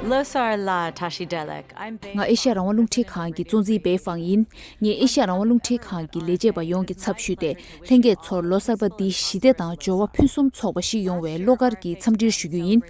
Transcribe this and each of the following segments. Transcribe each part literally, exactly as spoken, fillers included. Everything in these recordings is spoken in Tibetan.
Losar la tashi delek. I'm Bey ང་ཨེ་ཤ་ཡ་རང་དབང་རླུང་འཕྲིན་ཁང་གི་གཙོ་འཛིན་པེ་ཧྥང་ཡིན། ངས་ཨེ་ཤ་ཡ་རང་དབང་རླུང་འཕྲིན་ཁང་གི་ལས་བྱེད་པ་ཡོངས་ཀྱི་ཚབ་ཞུས་ཏེ། ལྷན་རྒྱས་ཚོར་ལོ་གསར་པ་འདི་ཞི་བདེ་དང་འབྱོར་བ་ཕུན་སུམ་ཚོགས་པ་ཞིག་ཡོང་བའི་བློ་དཀར་གྱི་འཚམས་འདྲིར་ཞུ་རྒྱུ་ཡིན།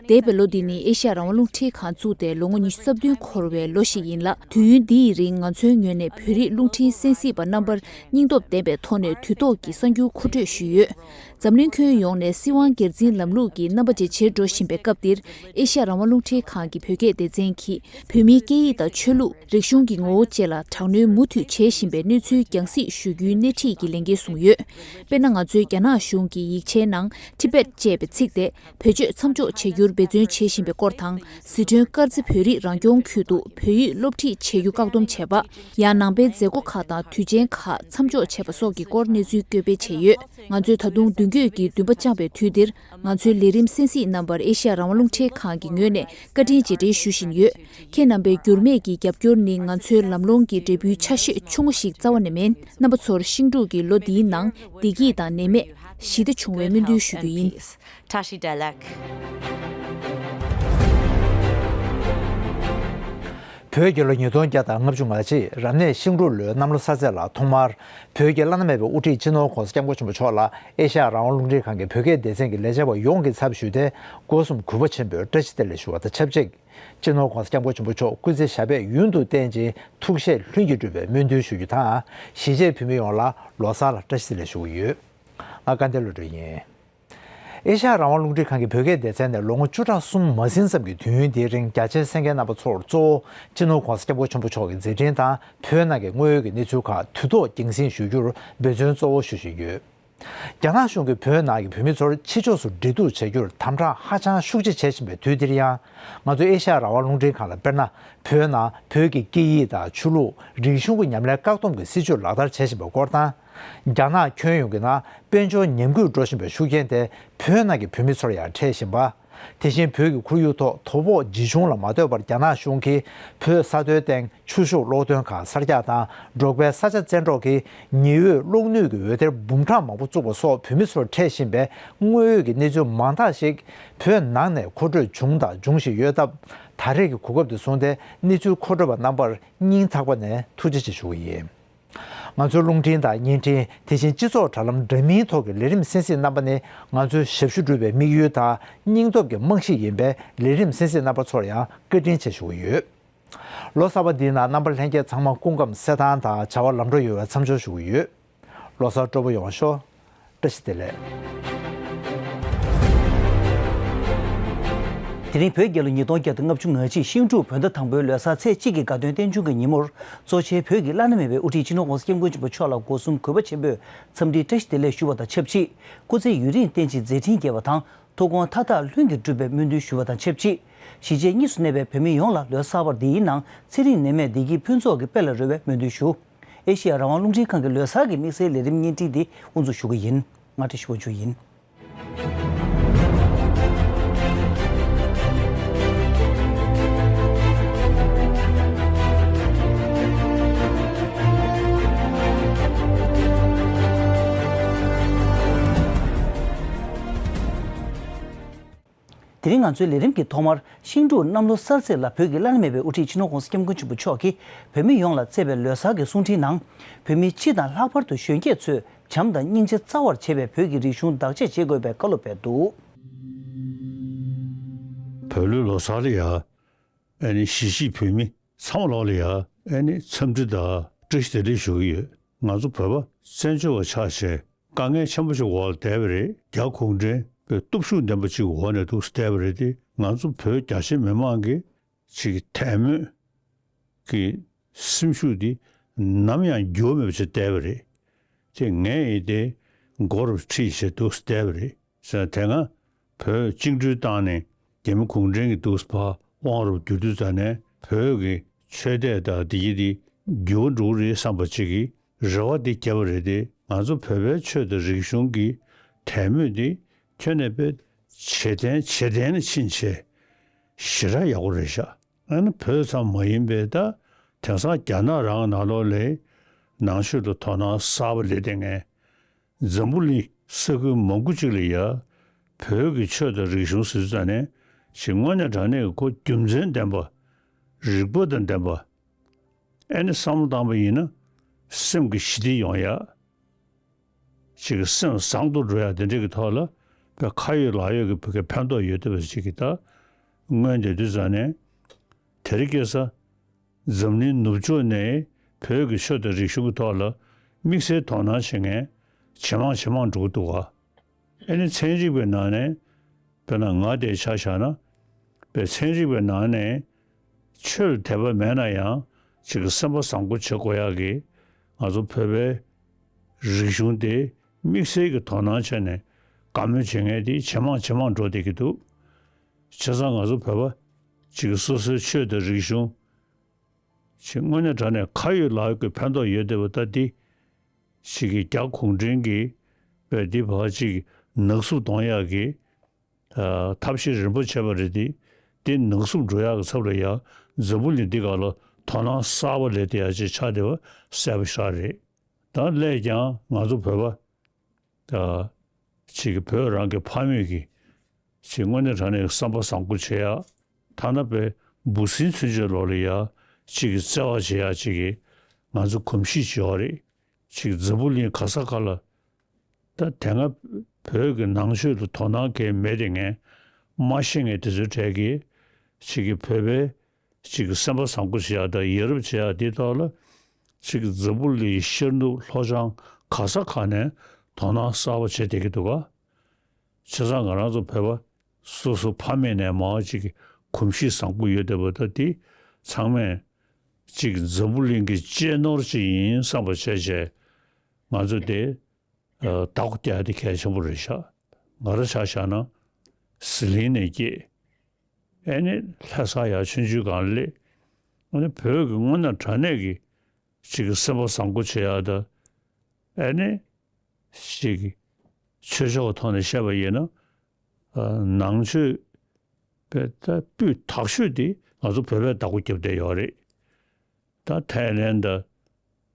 འདས་པའི་ལོ་འདི་ནི་ཨེ་ཤ་ཡ་རང་དབང་རླུང་འཕྲིན་ཁང་བཙུགས་ཏེ་ལོ་ངོ་ཉི་ཤུ་རྩ་བདུན་འཁོར་བའི་ལོ་ཞིག་ཡིན་ལ། དུས་ཡུན་འདི་ཡི་རིང་ང་ཚོའི་ངོས་ནས་བོད་རིགས་རླུང་འཕྲིན་གསན་གཟིགས་པ་རྣམ་པར་སྙིང་སྟོབས་ལྡན་པའི་ཐོག་ནས་དུས་ཐོག་གི་གསར་འགྱུར་མཁོ་སྤྲོད་ཞུས་ཡོད། འཛམ་གླིང་ཁྱོན་ཡོངས་ནས་སྲིད་དབང་སྒེར་འཛིན་ལམ་ལུགས་ཀྱི་རྣམ་པ་ཇེ་ཆེར་འགྲོ་བཞིན་པའི་སྐབས་འདིར། ཨེ་ཤ་ཡ་རང་དབང་རླུང་འཕྲིན་ཁང་གི་བོད་སྐད་སྡེ་ཚན་གྱིས་བོད་མིའི་སྐད་ཡིག་དང་ཆོས་ལུགས། རིག་གཞུང་གི་ངོ་བོ་བཅས་ལ་དྲག་གནོན་མུ་མཐུད་བྱེད་བཞིན་པའི་གནས་ཚུལ་རྒྱང་སྲིང་ཞུ་རྒྱུའི་སྣེ་ཁྲིད་ཀྱི་ལས་འགན་བཟུང་ཡོད། དཔེར་ན། ང་ཚོའི་རྒྱ་ནག་གཞུང་གི་ཡིག་ཆའི་ནང་ཊི་བེཊ་ཅེས་པའི་ཚིག་དེ་བེད་སྤྱོད་མཚམས་འཇོག་བྱ་རྒྱུར་འབད་བརྩོན་བྱེད་བཞིན་པའི་སྐོར་དང་། ཟི་ཁྲོན་དཀར་རྩེ་བོད་རིགས་རང་སྐྱོང་ཁུལ་དུ་བོད་ཡིག་སློབ་ཁྲིད་བྱེད་རྒྱུ་བཀག་སྡོམ་བྱས་པ། ཡང་ནང་པའི་མཛད་སྒོ་ཁག་དང་དུས་ཆེན་ཁག་མཚམས་འཇོག་བྱས་པ་སོགས་ཀྱི་སྐོར་གནས་ཚུལ་བཀོད་སྤེལ་བྱས་ཡོད། ང་ཚོས་ད་དུང་མདུན་སྐྱོད་ཀྱི་འདུན་པ་བཅངས་པའི་དུས་འདིར། ང་ཚོའི་ལས་རིམ་གསན་གཟིགས་རྣམ་པར་ཨེ་ཤ་ཡ་རང་དབང་རླུང་འཕྲིན་ཁང་གི་ངོས་ནས་བཀའ་དྲིན་རྗེས་དྲན་ཞུ་བཞིན་ཡོད། ཁྱེད་རྣམ་པའི་འགྱུར་མེད་ཀྱི་རྒྱབ་སྐྱོར་ནི་ང་ཚོའི་ལམ་ལྷོང་གི་འབྲས་བུའི་ཆ་ཤས་ཆུང་ངུ་ཞིག་རྩ་བ་ནས་མིན། རྣམ་པ་ཚོར་ཤིང་འབྲུག་གི་ལོ་འདིའི་ནང་བདེ་སྐྱིད་དང་ནད་མེད། ཞི་བདེ་འབྱུང་བའི་སྨོན་འདུན་ཞུ་རྒྱུ་ཡིན། Tashi Delek. བོད་རྒྱལ་ལོ་ཉིས་སྟོང་བརྒྱ་དང་ལྔ་བཅུ་ང་གཅིག་རབ་གནས་ཤིང་འབྲུག་ལོའི་གནམ་ལོ་གསར་ཚེས་ལ་ཐོག་མར་བོད་ཀྱི་བླ་ན་མེད་པའི་དབུ་ཁྲིད་སྤྱི་ནོར་༧གོང་ས་༧སྐྱབས་མགོན་ཆེན་པོ་མཆོག་ལ་ཨེ་ཤ་ཡ་རང་དབང་རླུང་འཕྲིན་ཁང་གི་བོད་སྐད་སྡེ་ཚན་གྱི་ལས་བྱེད་པ་ཡོངས་ཀྱི་ཚབ་ཞུས་ཏེ། སྒོ་གསུམ་གུས་པ་ཆེན་པོས་བཀྲ་ཤིས་བདེ་ལེགས་ཞུ་བ་དང་ཆབས་ཅིག་སྤྱི་ནོར་༧གོང་ས་༧སྐྱབས་མགོན་ཆེན་པོ་མཆོག་སྐུ་ཚེ་ཞབས་པད་ཡུན་དུ་བརྟན་ཅིང་ཐུགས་བཞེད་ལྷུན་གྱིས་གྲུབ་པའི་སྨོན་འདུན་ཞུ་རྒྱུ་དང་། གཞིས་བྱེས་བོད་མི་ཡོངས་ལ་ལོ་གསར་ལ་བཀྲ་ཤིས་བདེ་ལེགས་ཞུ་གི་ཡོད། ང་དགའ་ལྡན་བློ་གྲོས་ཡིན། ཨེ་ཤ་ཡ་རང་དབང་རླུང་འཕྲིན་ཁང་གི་བོད་སྐད་སྡེ་ཚན་ནས་ལོ་ངོ་བཅུ་ཕྲག་གསུམ་མ་ཟིན་ཙམ་གྱི་དུས་ཡུན་འདིའི་རིང་རྒྱ་ཆེའི་གསན་མཁན་རྣམ་པ་ཚོར་གཙོ་བོ་སྤྱི་ནོར་༧གོང་ས་༧སྐྱབས་མགོན་ཆེན་པོ་མཆོག་གི་མཛད་འཕྲིན་དང་བོད་ནང་གི་དངོས་ཡོད་ཀྱི་གནས་ཚུལ་ཁག་དུས་ཐོག་རྒྱང་སྲིང་ཞུ་རྒྱུར་འབད་བརྩོན་གཙོ་བོ་ཞུ་བཞིན་ཡོད། རྒྱ་ནག་གཞུང་གིས་བོད་ནང་གི་བོད་མི་ཚོར་ཕྱི་ཕྱོགས་སུ་འབྲེལ་གཏུག་བྱ་རྒྱུར་དམ་དྲག་ཧ་ཅང་ཤུགས་ཆེ་བྱེད་བཞིན་པའི་དུས་འདིར་ཡང་། ང་ཚོས་ཨེ་ཤ་ཡ་རང་དབང་རླུང་འཕྲིན་ཁང་ལ་དཔེར་ན། བོད་ནང་བོད་ཀྱི་སྐད་ཡིག་དང་ཆོས་ལུགས། རིག་གཞུང་གི་ཉམས་ལེན་བཀག་སྡོམ་གྱི་སྲིད་བྱུས་ལག་བསྟར་བྱེད་བཞིན་པའི་སྐོར་དང་། རྒྱ་ནག་ཁྱོན་ཡོངས་ཀྱི་ནང་དཔལ་འབྱོར་ཉམས་རྒུད་འགྲོ་བཞིན་པའི་ཤུགས་རྐྱེན་དེ་བོད་ནང་གི་བོད་མི་ཚོར་ཡང་འཕྲད་བཞིན་པ། དེ་བཞིན་བོད་ཀྱི་ཁོར་ཡུག་ཐོག་དོ་ཕོག་ཇི་བྱུང་ལ་མ་ལྟོས་པར་རྒྱ་ནག་གཞུང་གིས་བོད་ས་མཐོའི་སྟེང་ཆུ་ཤུགས་གློག་འདོན་ཁང་གསར་རྒྱག་དང་། འབྲོག་པའི་ས་ཆ་བཙན་འཕྲོག་གིས་ཉི་འོད་གློག་ནུས་ཀྱི་འོད་སྡེར་འབུམ་ཕྲག་མང་པོ་བཙུགས་པ་སོགས་བོད་མི་ཚོར་འཕྲད་བཞིན་པའི་དངོས་ཡོད་ཀྱི་གནས་ཚུལ་མང་དག་ཞིག་བོད་ནང་ནས་མཁོ་སྤྲོད་བྱུང་དང་འབྱུང་བཞིན་ཡོད་སྟབས། ད་རེས་ཀྱི་གོ་སྐབས་འདི་བཟུང་སྟེ་གནས་ཚུལ་མཁོ་སྤྲོད་པ་རྣམ་པར་སྙིང་ཐག་པ་ནས་ཐུགས་རྗེ་ཆེ་ཞུ་གི་ཡིན། ང་ཚོའི་རླུང་འཕྲིན་དང་བརྙན་འཕྲིན། དེ་བཞིན་སྤྱི་ཚོགས་དྲ་ལམ་འདྲ་མིན་ཐོག་གི་ལས་རིམ་གསན་གཟིགས་རྣམ་པ་ནི་ང་ཚོའི་ཞབས་ཞུ་སྒྲུབ་པའི་དམིགས་ཡུལ་དང་སྙིང་སྟོབས་ཀྱི་རྨང་གཞི་ཡིན་པས། ལས་རིམ་གསན་གཟིགས་རྣམ་པ་ཚོར་ཡང་བཀའ་དྲིན་ཆེ་ཞུ་གི་ཡོད། ལོ་གསར་པ་འདིའི་ནང་རྣམ་པ་ལྷན་རྒྱས་ཚང་མ་སྐུ་ཁམས་གསལ་ཐང་དང་བྱ་བ་ལམ་འགྲོ་ཡོང་བའི་འཚམས་འཇོག་ཞུ་གི་ཡོད། ལོ་གསར་སྤྲོ་པོ་ཡོང་ཤོག་བཀྲ་ཤིས་བདེ་ལེགས། དེ་རིང་བོད་རྒྱལ་ལོ་ཉིས་སྟོང་བརྒྱ་དང་ལྔ་བཅུ་ང་གཅིག་ཤིང་འབྲུག་བོད་ཟླ་དང་པོའི་ལོ་གསར་ཚེས་གཅིག་གི་དགའ་སྟོན་རྟེན་འབྱུང་གི་ཉིན་མོར། གཙོ་ཆེའི་བོད་ཀྱི་བླ་ན་མེད་པའི་དབུ་ཁྲིད་སྤྱི་ནོར་༧གོང་ས་༧སྐྱབས་མགོན་ཆེན་པོ་མཆོག་ལ་སྒོ་གསུམ་གུས་པ་ཆེན་པོས་འཚམས་འདྲིའི་བཀྲ་ཤིས་བདེ་ལེགས་ཞུ་བ་དང་ཆབས་ཅིག་སྐུ་ཚེ་ཡུན་རིང་བརྟན་ཅིང་མཛད་འཕྲིན་རྒྱས་པ་དང་། ཐུགས་དགོངས་མཐའ་དག་ལྷུན་གྱིས་འགྲུབ་པའི་སྨོན་འདུན་ཞུ་བ་དང་ཆབས་ཅིག་གཞིས་བྱེས་གཉིས་སུ་གནས་པའི་བོད་མི་ཡོངས་ལ་ལོ་གསར་པ་འདིའི་ནང་ཚེ་རིང་ནད་མེད་བདེ་སྐྱིད་ཕུན་ཚོགས་ཀྱི་དཔལ་ལ་རོལ་བའི་སྨོན་འདུན་ཞུ། ཨེ་ཤེ་ཡ་རང་དབང་རླུང་འཕྲིན་ཁང་གི་ལོ་གསར་གྱི་དམིགས་བསལ་ལས་རིམ་བརྙན་འཕྲིན་འདི་དབུ་འཛུགས་ཞུ་གི་ཡིན། ང་བཀྲ་ཤིས་དབང་ཕྱུག་ཡིན། དེ་རིང་ང་ཚོའི་ལས་རིམ་གྱི་ཐོག་མར། ཤིང་འབྲུག་གནམ་ལོ་གསར་ཚེས་ལ་བོད་ཀྱི་བླ་ན་མེད་པའི་དབུ་ཁྲིད་སྤྱི་ནོར་༧གོང་ས་༧སྐྱབས་མགོན་ཆེན་པོ་མཆོག་གིས་བོད་མི་ཡོངས་ལ་བསྩལ་བའི་ལོ་གསར་གྱི་གསུང་འཕྲིན་ནང་། བོད་མི་སྤྱི་དང་ལྷག་པར་དུ་གཞོན་སྐྱེས་ཚོས་བྱམས་དང་སྙིང་རྗེ་རྩ་བར་བྱེད་པའི་བོད་ཀྱི་རིག་གཞུང་བདག་གཅེས་བྱེད་དགོས་པའི་བཀའ་སློབ་སྤེལ་འདུག་བོད་ལོའི་ལོ་གསར་ལ་ཡ། ཨ་ནི་གཞིས་བྱེས་བོད་མི་ཚང་མ་ལོག་ལ་ཡ། ཨ་ནི་འཚམས་འདྲི་དང་བཀྲ་ཤིས་བདེ་ལེགས་ཞུ་གི་ཡོད། ང་ཚོ་བོད་པ་བཙན་བྱོལ་བ་ཆགས་བྱས་དཀའ་ངལ་ཆེན་པོ་ཞིག་འོག་ལ་བསྡད་པ་རེད། རྒྱ་གུང་ཁྲན་པའི་སྟོབས་ཤུགས་ལྡན་པ་ཅིག་འོག་ནས་འདུག་བསྡད་པ་རེད་དེ། ང་ཚོ་བོད་རྒྱ་ཆེ་མི་མང་གི་ཅིག་དད་མོས་ཀྱི་སེམས་ཤུགས་འདི་ནམ་ཡང་འགྱུར་བ་མེད་པ་ཞིག་བསྡད་པ་རེད། དེ་ངས་ཡིན་ཏེ་མགོ་རུ་ཁྲིད་བྱས་འདུག་བསྡད་པ་རེད་ཟེར། དེ་སྔ་བོད་བཅིངས་འགྲོལ་བཏང་ནས་རྒྱ་མི་གུང་ཁྲན་གྱིས་འདུག་ཕར་དབང་རུ་བསྒྱུར་དུས་ཙ་ནས་བོད་ཀྱི་ཆོས་དད་དང་འདི་ཡི་འདི་འགྱུར་བ་འགྲོ་གི་རེད་བསམ་པ་ཅིག་གི་རེ་བ་འདི་བརྒྱབ་པ་རེད་དེ། ང་ཚོ་བོད་པའི་ཆོས་དང་རིག་གཞུང་གི་དད་མོས་འདི་ཁྱོན་ནས་དཔེ་ཇེ་བརྟན་ཇེ་བརྟན་ལ་ཕྱིན་བྱས་ཞེ་དྲག་ཡག་པོ་རེད་ཤག་ཨ་ནི་བོད་ཙམ་མ་ཡིན་པའི་ད་དེང་སང་རྒྱ་ནག་རང་ནང་ལོགས་ལ་ནང་ཆོས་ལ་དོ་སྣང་གསར་པ་སླེབས་བསྡད་མཁན། འཛམ་བུ་གླིང་ས་ཁུལ་མང་པོ་ཅིག་ལ་ཡ་བོད་ཀྱི་ཆོས་དང་རིག་གཞུང་ཟེར་ཙ་ནས་ ཅིག་དངོས་གནས་དྲང་གནས་ཀྱི་ཁོ་རྒྱུ་མཚན་ལྡན་པ། རིགས་པ་དང་ལྡན་པ། ཨེ་ནི་བསམ་བློ་བཏང་པ་ཡིན་ན་སེམས་ཀྱི་ཞི་བདེ་ཡོང་ཡ། ཅིག་གི་སེམས་བཟང་དུ་འགྲོ་ཡ་དེ་འདྲ་གི་ཐོག་ལ་བས་ཁ་ཡོད་ལག་ཡོད་ཀྱི་བོད་སྐད་ཕན་ཐོགས་ཡོད་བསྡད་པ་ཅིག་གི་ད་སྔོན་དེ་དུས་ཙང་ནས་དེ་རིང་ཁ་སང་འཛམ་གླིང་ནུབ་ཕྱོགས་ནས་བོད་ཀྱི་ཆོས་དང་རིག་གཞུང་གི་ཐོག་ལ་དམིགས་བསལ་དོ་སྣང་བྱེད་མཁན་ཇེ་མང་ཇེ་མང་འགྲོ་གི་འདུག་ག་ཨེ་ནི་ཚན་རིག་པའི་ནང་ནས་དཔེར་ན་ང་དེ་ཆ་བཞག་ན་པའི་ཚན་རིག་པའི་ནང་ནས་ཆོས་ལ་དད་པ་མེད་ན་ཡང་ཅིག་གི་སེམས་པ་བཟང་པོ་བྱེད་དགོས་ཡག་གི་ང་ཚོ་བོད་པའི་རིག་གཞུང་དེ་དམིགས་བསལ་གྱི་དོ་སྣང་བྱས་ནས་དགའ་མོས་བྱེད་མཁན་དེ་ཇེ་མང་ཇེ་མང་འགྲོ་བསྡད་ཀྱི་འདུག་བྱས་ཙང་ང་ཚོ་བོད་པ་ཅིག་གི་སོ་སོའི་ཆོས་དང་རིག་གཞུང་ཅིག་དངོས་གནས་དྲང་གནས་ཁ་ཡོད་ལག་ཡོད་ཀྱི་ཕན་ཐོགས་ཡོད་བསྡད་པ་ད་འདི་ཅིག་གི་རྒྱ་གུང་ཁྲན་གྱི་བས་འདི་བ་ཅིག་ནག་བསུབ་གཏོང་ཡག་གི་ཨ་ཐབས་ཤེས་རིམ་པ་བྱས་པ་རེད་དེ། དེ་ནག་བསུབ་འགྲོ་ཡག་གི་ཚབ་ལ་ཡང་འཛམ་བུ་གླིང་འདི་སྒང་ལ་དོ་སྣང་གསར་པ་སླེབས་བསྡད་ཡག་ཅིག་ཆགས་བསྡད་པ་གསལ་པོ་ཞེ་དྲག་རེད། ད་སླད་ཀྱང་ང་ཚོ་བོད་པ་ད་ཅིག་གི་བོད་རང་གི་ཕ་མེས་ཀྱི་ཅིག་དངོས་གནས་དྲང་གནས་བསམ་པ་བཟང་པོ་བྱེད་ཡག་ཐ་ན་པའི་འབུ་སྲིན་ཚུན་ཆད་ལོག་ལ་ཡག་ཅིག་གི་བརྩེ་བ་བྱེད་ཡག་ཅིག་གི་ང་ཚོ་གོམས་གཤིས་ཅིག་ཡོད་རེད། ཅིག་འཛམ་བུ་གླིང་ག་ས་ག་ལ། ད་དེ་སྔ་བོད་ཀྱི་ནང་ཆོས་ལ་དོ་སྣང་གང་ཡང་མེད་དེ་ངས་མ་ཤེས་མཁན་དེ་ཚོའི་གྲས་ཀྱིས་ཅིག་གི་བོད་པའི་ཅིག་གི་སེམས་པ་བཟང་པོ་བྱེད་ཡག་དང་ཡ་རབས་བྱེད་ཡག་དེའི་ཐོག་ལ་ཅིག་གི་འཛམ་བུ་གླིང་ཤར་ནུབ་ལྷོ་བྱང་ག་ས་ག་ནས་དོ་སྣང་གསར་པ་བྱེད་བསྡད་ཀྱི་འདུག་ག་བྱས་ཙང་ང་རང་ཚོ་བོད་པ་སོ་སོ་ཕ་མེས་ནས་མར་ཅིག་གི་གོམས་གཤིས་བཟང་པོ་ཡོད་བསྡད་པ་ད་དེ་ཚང་མས་ཅིག་གི་འཛམ་བུ་གླིང་གི་གཅེས་ནོར་ཅིག་ཡིན་བསམ་པ་བྱས་བྱས་ང་ཚོ་དེ། ཨ། བདག་པོ་རྒྱག་ཡ་དེ་གལ་ཆེན་པོ་རེད་ཤག་ང་རང་ཆ་བཞག་ན་ཟི་ལིང་ནས་སྐྱེས། ཨེ་ནི་ལྷ་ས་ཡར་ཆུང་ཆུང་སྒང་སླེབས། ཨ་ནི་བོད་ཀྱི་དངོས་གནས་དྲང་གནས་ཀྱི་ཅིག་གི་སེམས་པ་བཟང་པོ་བྱེད་ཡ་དང་། ཨེ་ནི་ཅིག་གི་ཆོས་ཕྱོགས་ཀྱི་ཐོག་ནས་བཤད་པ་ཡིན་ན། ཨ། ནང་ཆོས་པའི་ད་སྤུས་དག་ཤོས་དེ་ང་ཚོ་བོད་པས་བདག་པོ་རྒྱབ་བསྡད་ཡོད་རེད། ད་ཐའི་ལེན་དང་།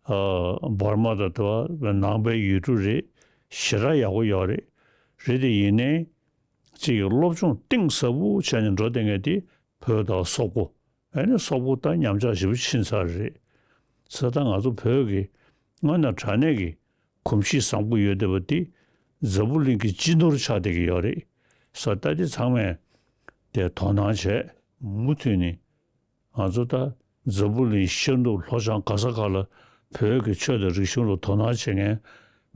ཨ། འབར་མ་དང་དུ་བ་ནང་པའི་ཡུལ་གྲུ་རེད། ཞེ་དྲག་ཡག་པོ་ཡོད་རེད། རེད་དེ་ཡིན་ནའི་ཅིག་སློབ་སྦྱོང་གཏིང་ཟབ་པོ་བྱས་ནས་འགྲོ་བསྡད་མཁན་དེ་བོད་དང་སོག་པོ། ཨ་ནི་སོག་པོ་ད་ཉམས་ཆག་ཞེ་པོ་ཕྱིན་ཚར་རེད། ས་ད་ང་ཚོ་བོད་ཀྱི་དངོས་གནས་དྲང་གནས་ཀྱི་གོམས་གཤིས་བཟང་པོ་ཡོད་བསྡད་པ་དེ་འཛམ་བུ་གླིང་གི་སྤྱི་ནོར་ཆགས་བསྡད་ཀྱི་ཡོད་རེད། ས་ད་དེ་ཚང་མས་དེ་དོ་སྣང་བྱས་མུ་མཐུད་ནས། ང་ཚོ་ད་འཛམ་བུ་གླིང་ཤར་ནུབ་ལྷོ་བྱང་ག་ས་ག་ལ་བོད་ཀྱི་ཆོས་དང་རིག་གཞུང་ལ་དོ་སྣང་བྱེད་མཁན་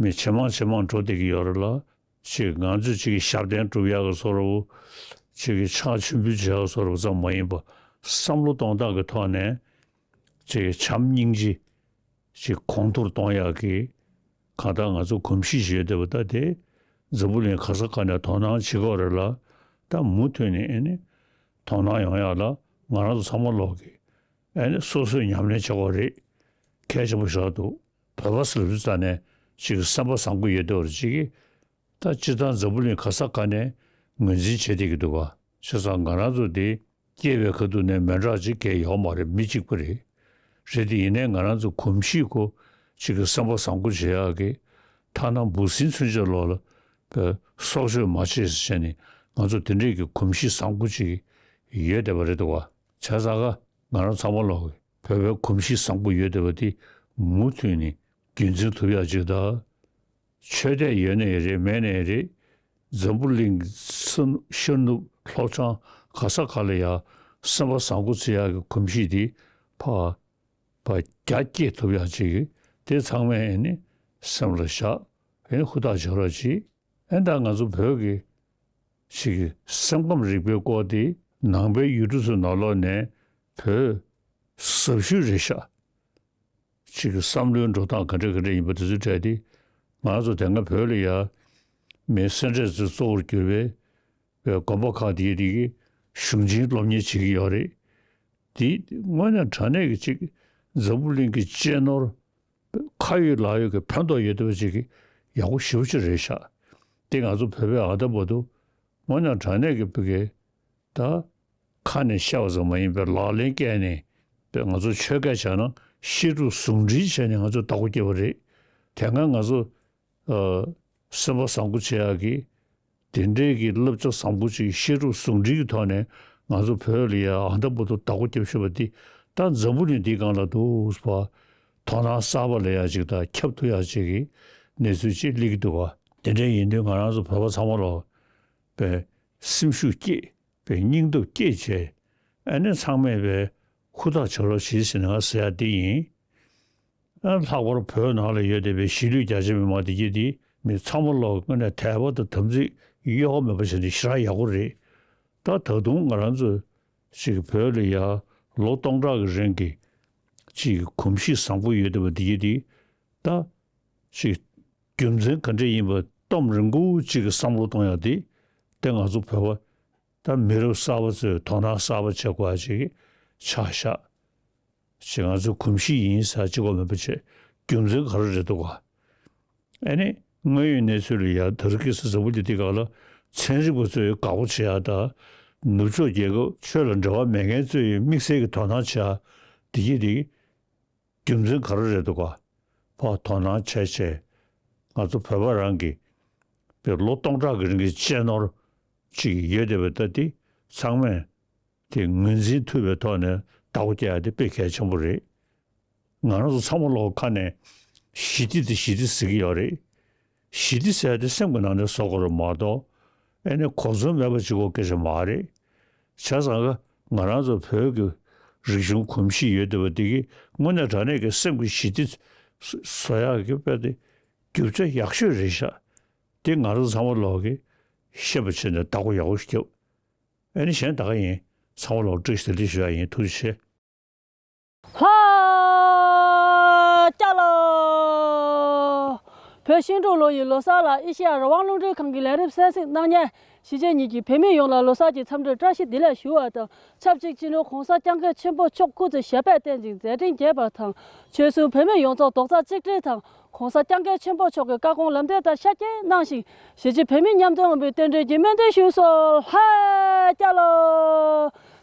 མི་ཇེ་མང་ཇེ་མང་འགྲོ་བསྡད་ཀྱི་ཡོད་རེད་ལ། ཅིག་ང་ཚོས་ཅིག་གི་ཞབས་བརྟན་སྒྲུབ་ཡག་གི་བཟོ་འདྲ་བོ། ཅིག་གི་ཕྱག་མཆོད་འབུལ་བྱེད་ཡག་བཟོ་འདྲ་བོ་ཙམ་མ་ཡིན་པ། བསམ་བློ་གཏོང་སྟངས་ཀྱི་ཐོག་ནས་ཅིག་གི་བྱམས་སྙིང་རྗེ་ཅིག་གོང་མཐོར་གཏོང་ཡག་གི་གང་ལྟར་ང་ཚོ་གོམས་གཤིས་ཤིག་ཡོད་བསྡད་པ་ད་དེ་འཛམ་བུ་གླིང་ག་ས་ག་ནས་དོ་སྣང་བྱེད་ཀྱི་ཡོད་རེད་ལ། ད་མུ་མཐུད་ནས་ཨེ་ནི་དོ་སྣང་ཡོང་ཡག་ལ་ང་རང་ཚོ་ཚང་མ་ལོག་གི་ཨེ་ནི་སོ་སོས་ཉམས་ལེན་བྱེད་དགོས་རེད། གལ་ཆེན་པོ་ཞིག་འདུག་བོད་པ་ཟེར་ལབ་དུས་ཙ་ནས་ཅིག་གི་སེམས་པ་བཟང་པོ་ཡོད་བསྡད་པ་རེད། ཅིག་གི་ད་སྤྱིར་བཏང་འཛམ་བུ་གླིང་ག་ས་ག་ནས་ངོས་འཛིན་བྱེད་བསྡད་ཀྱི་འདུག་ག་བྱས་ཙང་ང་རང་ཚོ་འདི་སྐྱེས་པའི་ཁ་ཐུག་ནས་མི་འདྲ་ཅིག་གས་ཡོད་མ་རེད། མི་གཅིག་པ་རེད། རེད་དེ་ཡིན་ནའི་ང་རང་ཚོ་གོམས་གཤིས་ཁོ་ཅིག་གི་སེམས་པ་བཟང་པོ་བྱེད་ཡག་གི་ཐ་ན་འབུ་སྲིན་ཚུན་ཆད་ལོག་ལ་པའི་སྲོག་གཅོད་མ་བྱེད་ཟེར་བྱས་ནས་ང་ཚོ་དེ་འདྲས་ཀྱི་གོམས་གཤིས་བཟང་པོ་ཅིག་ཡོད་བསྡད་པ་རེད་འདུག་ག་བྱས་ཙང་ང་རང་ཚང་མ་ལོག་གི་བོད་པའི་གོམས་གཤིས་བཟང་པོ་ཡོད་བསྡད་པ་དེ་མུ་མཐུད་ནས་རྒྱུན་འཛིན་ཐུབ་ཡག་ཅིག་དང་། ཆོས་དད་ཡོད་ནའི་རེད་མེད་ནའི་རེད། འཛམ་བུ་གླིང་ས་ཤར་ནུབ་ལྷོ་བྱང་ག་ས་ག་ལ་ཡ་སེམས་པ་བཟང་པོ་བརྩི་ཡག་གི་གོམས་གཤིས་དེ་ཕར་ཕར་རྒྱ་སྐྱེད་ཐུབ་ཡག་ཅིག་དེ་ཚང་མས་ཨེ་ནི་སེམས་ལ་བཞག་ཨེ་ནི་ཧུར་ཐག་བྱེད་རོགས་གྱིས། ཨེ་ད་ང་ཚོ་བོད་ཀྱི་ཞིག་གི་སེམས་ཁམས་རིག་པའི་སྐོར་དེ་ནང་པའི་ཡུལ་གྲུ་ཚོའི་ནང་ལོགས་ནས་བོད་ཟབ་ཤོས་རེད་ཤག་ཅིག་གི་བསམ་བློའི་འགྲོ་སྟངས་ག་འདྲ་ག་འདྲ་ཡིན་པ་དེ་ཚོའི་གྲས་དེ་ང་ཚོ་དེ་སྔ་བོད་ལ་ཡ་མི་སེ་འབྲས་ཚོས་གཙོ་བོར་གྱུར་པའི་བའི་དགོན་པ་ཁག་དེའི་རིགས་ཀྱི་གཞུང་ཆེན་སློབ་གཉེར་བྱེད་ཀྱི་ཡོད་རེད། དེ་དངོས་གནས་དྲང་གནས་ཀྱི་ཅིག་འཛམ་བུ་གླིང་གི་གཅེས་ནོར་ཁ་ཡོད་ལག་ཡོད་ཀྱི་ཕན་ཐོགས་ཡོད་བསྡད་པ་ཅིག་གི་ཡག་པོ་ཞེ་པོ་ཅིག་རེད་ཤག་དེ་ང་ཚོ་བོད་པའི་ཨ་ད་བར་དུ་དངོས་གནས་དྲང་གནས་ཀྱི་བོད་ཀྱི་ད། ཁ་ནས་བཤད་པ་ཙམ་མ་ཡིན་པའི་ལག་ལེན་བཀལ་ནས་པའི་ང་ཚོ་ཆོས་སྐད་བྱས་ན་བཤད་སྒྲུབ་ཟུང་འབྲེལ་བྱས་ནས་ང་ཚོ་བདག་པོ་སྐྱེས་པ་རེད། དེ་སྔ་ང་ཚོ་ཨ་སེམས་པ་བཟང་པོ་བྱེད་ཡག་གི་ དེ་འདྲའི་གི་བསླབ་བྱ་བཟང་པོ་ཅིག་བཤད་སྒྲུབ་ཟུང་འབྲེལ་གྱི་ཐོག་ནས་ང་ཚོ་བོད་ལ་ཡ་ཨ་འཐབ་པོ་ཏོ་བདག་པོ་རྒྱབ་ཤོར་བ་འདི་ད་འཛམ་བུ་གླིང་འདིའི་སྒང་ལ་འདུག་པ། དོ་སྣང་གསར་པ་ལ་ཡ་ཅིག་དང་ཁྱབ་ཐུབ་ཡ་ཅིག་གི་གནས་ཚུལ་ཅིག་སླེབས་ཀྱི་འདུག་པ། དེ་འདྲ་ཡིན་དུས་ང་རང་ཚོ་བོད་པ་ཚང་མ་ལོ་པའི་སེམས་ཤུགས་བསྐྱེད་པའི་སྙིང་སྟོབས་བསྐྱེད་བྱས། ཨ་ནི་ཚང་མས་པའི་ཧུར་ཐག་བྱེད་རོགས་བྱེད་ཟེར་ནས་ང་ཟེར་ཡ་འདི་ཡིན། ལྷག་པར་བོད་ནང་ལ་ཡོད་བསྡད་པའི་གཞིས་ལུས་རྒྱ་ཆེ་མི་མང་དེ་གྱད་དེ་མི་ཚང་མ་ལོག་དངོས་གནས་དད་པ་དང་དམ་ཚིག་གཡོ་བ་མེད་པ་བྱས་ནས་ཞེ་དྲག་ཡག་པོ་རེད། ད་ད་དུང་ང་རང་ཚོ་ཅིག་བོད་ལ་ཡ་ལོ་སྟོང་ཕྲག་གི་རིང་གི་ཅིག་གོམས་གཤིས་བཟང་པོ་ཡོད་བསྡད་པ་དེ་གྱད་དེ་ད་ཅིག་རྒྱུ་མཚན་ག་འདྲ་ཡིན་པ་གཏམ་རིང་པོ་ཅིག་གི་བསམ་བློ་གཏོང་ཡ་དེ་དེ་ང་ཚོ་བོད་པ་ད་མི་རབས་གསར་པ་ཚོས་དོ་སྣང་གསར་པ་བྱེད་དགོས་ཅིག་ཆགས་ཤག་ཅེས་ང་ཚོའི་གོམས་གཤིས་ཡིན་ཟེར་གཅིག་པོ་མིན་པ་བྱས་རྒྱུ་མཚན་ག་རེ་རེད་འདུག་ག་ཨ་ནི་དངོས་ཡོད་གནས་ཚུལ་ལ་ཡ་ད་རེས་ཁ་སང་འཛམ་བུ་གླིང་འདི་སྒང་ལ་ཚན་རིག་པ་ཚོས་དགའ་པོ་བྱེད་ཡ་དང་ནུབ་ཕྱོགས་རྒྱལ་ཁབ་ཆོས་ལ་འབྲེལ་བ་མེད་མཁན་ཚོས་དམིགས་བསལ་གྱི་དོ་སྣང་བྱེད་ཡ་འདི་གྱད་དེ་རྒྱུ་མཚན་ག་རེ་རེད་འདུག་ག་ཕར་དོ་སྣང་བྱས་བྱས་ང་ཚོ་བོད་པ་རང་གི་པའི་ལོ་སྟོང་ཕྲག་གི་རིང་གི་གཅེས་ནོར་ཅིག་ཡོད་བསྡད་པ་ད་དེ་ཚང་མས། དེ་ངོས་འཛིན་ཐུབ་པའི་ཐོག་ནས་བདག་པོ་རྒྱག་ཡ་དེ་དཔེ་གལ་ཆེན་པོ་རེད། ང་རང་ཚོ་ཚང་མ་ལོག་ཁ་ནས་ཞི་བདེ་དེ་ཞི་བདེ་ཟེར་གྱི་ཡོད་རེད། ཞི་བདེ་ཟེར་ཡ་དེ་སེམས་ཀྱི་ནང་ནས་བཟོ་དགོས་རེད་མ་གཏོགས་ཨེ་ནས་གོ་མཚོན་མེད་པ་བྱེད་དགོས་སྐད་ཆ་མ་རེད། བྱས་ཙང་ཀ་ང་རང་ཚོ་བོད་ཀྱི་རིག་གཞུང་གོམས་གཤིས་ཡོད་བསྡད་པ་འདི་གིས་དངོས་གནས་དྲང་གནས་ཀྱི་སེམས་ཀྱི་ཞི་བདེ་བཟོ་ཡག་གི་དཔེ་དེ་རྒྱུ་ཆ་ཡག་ཤོས་རེད་ཤག་དེ་ང་རང་ཚོ་ཚང་མ་ལོག་གིས་ཤེས་པ་བྱས་ནས་བདག་པོ་ཡག་པོ་ཞིག་རྒྱབ། ཨེ་ནི་གཞན་ད་ག་ཡིན། ཚང་མ་ལ་བཀྲ་ཤིས་བདེ་ལེགས་ཞུ་ཡ་ཡིན། ཐུགས་རྗེ་ཆེ། ལྷ་སྐྱ་ལོ། བོད་ཤིང་འབྲུག་ལོ་ཡི་ལོ་གསར་ལ་ཨེ་ཤེ་ཡ་རང་དབང་རླུང་འཕྲིན་ཁང་གི་ལས་རིམ་གསན་གཟིགས་གནང་མཁན་གཞིས་བྱེས་གཉིས་ཀྱི་བོད་མི་ཡོངས་ལ་ལོ་གསར་གྱི་འཚམས་འདྲི་བཀྲ་ཤིས་བདེ་ལེགས་ཞུ་བ་དང་ཆབས་ཅིག་སྤྱི་ནོར་༸གོང་ས་༸སྐྱབས་མགོན་ཆེན་པོ་མཆོག་སྐུ་ཚེ་ཞབས་པད་བརྟན་ཅིང་མཛད་འཕྲིན་རྒྱས་པ་དང་། ཆོལ་གསུམ་བོད་མི་ཡོངས་རྫོགས་རྡོག་རྩ་གཅིག་སྒྲིལ་དང་༸གོང་ས་༸སྐྱབས་མགོན་ཆེན་པོ་མཆོག་གི་བཀའ་དགོངས་ལམ་སྟོན་ལྟར་ཤར་སྐྱེད་གནང་ཞིང་། གཞིས་བྱེས་བོད་མི་མཉམ་འཛོམས་ཡོང་བའི་རྟེན་འབྲེལ་གྱི་སྨོན་འདུན་ཞུས་སོ། ལྷ་སྐྱ་ལོ།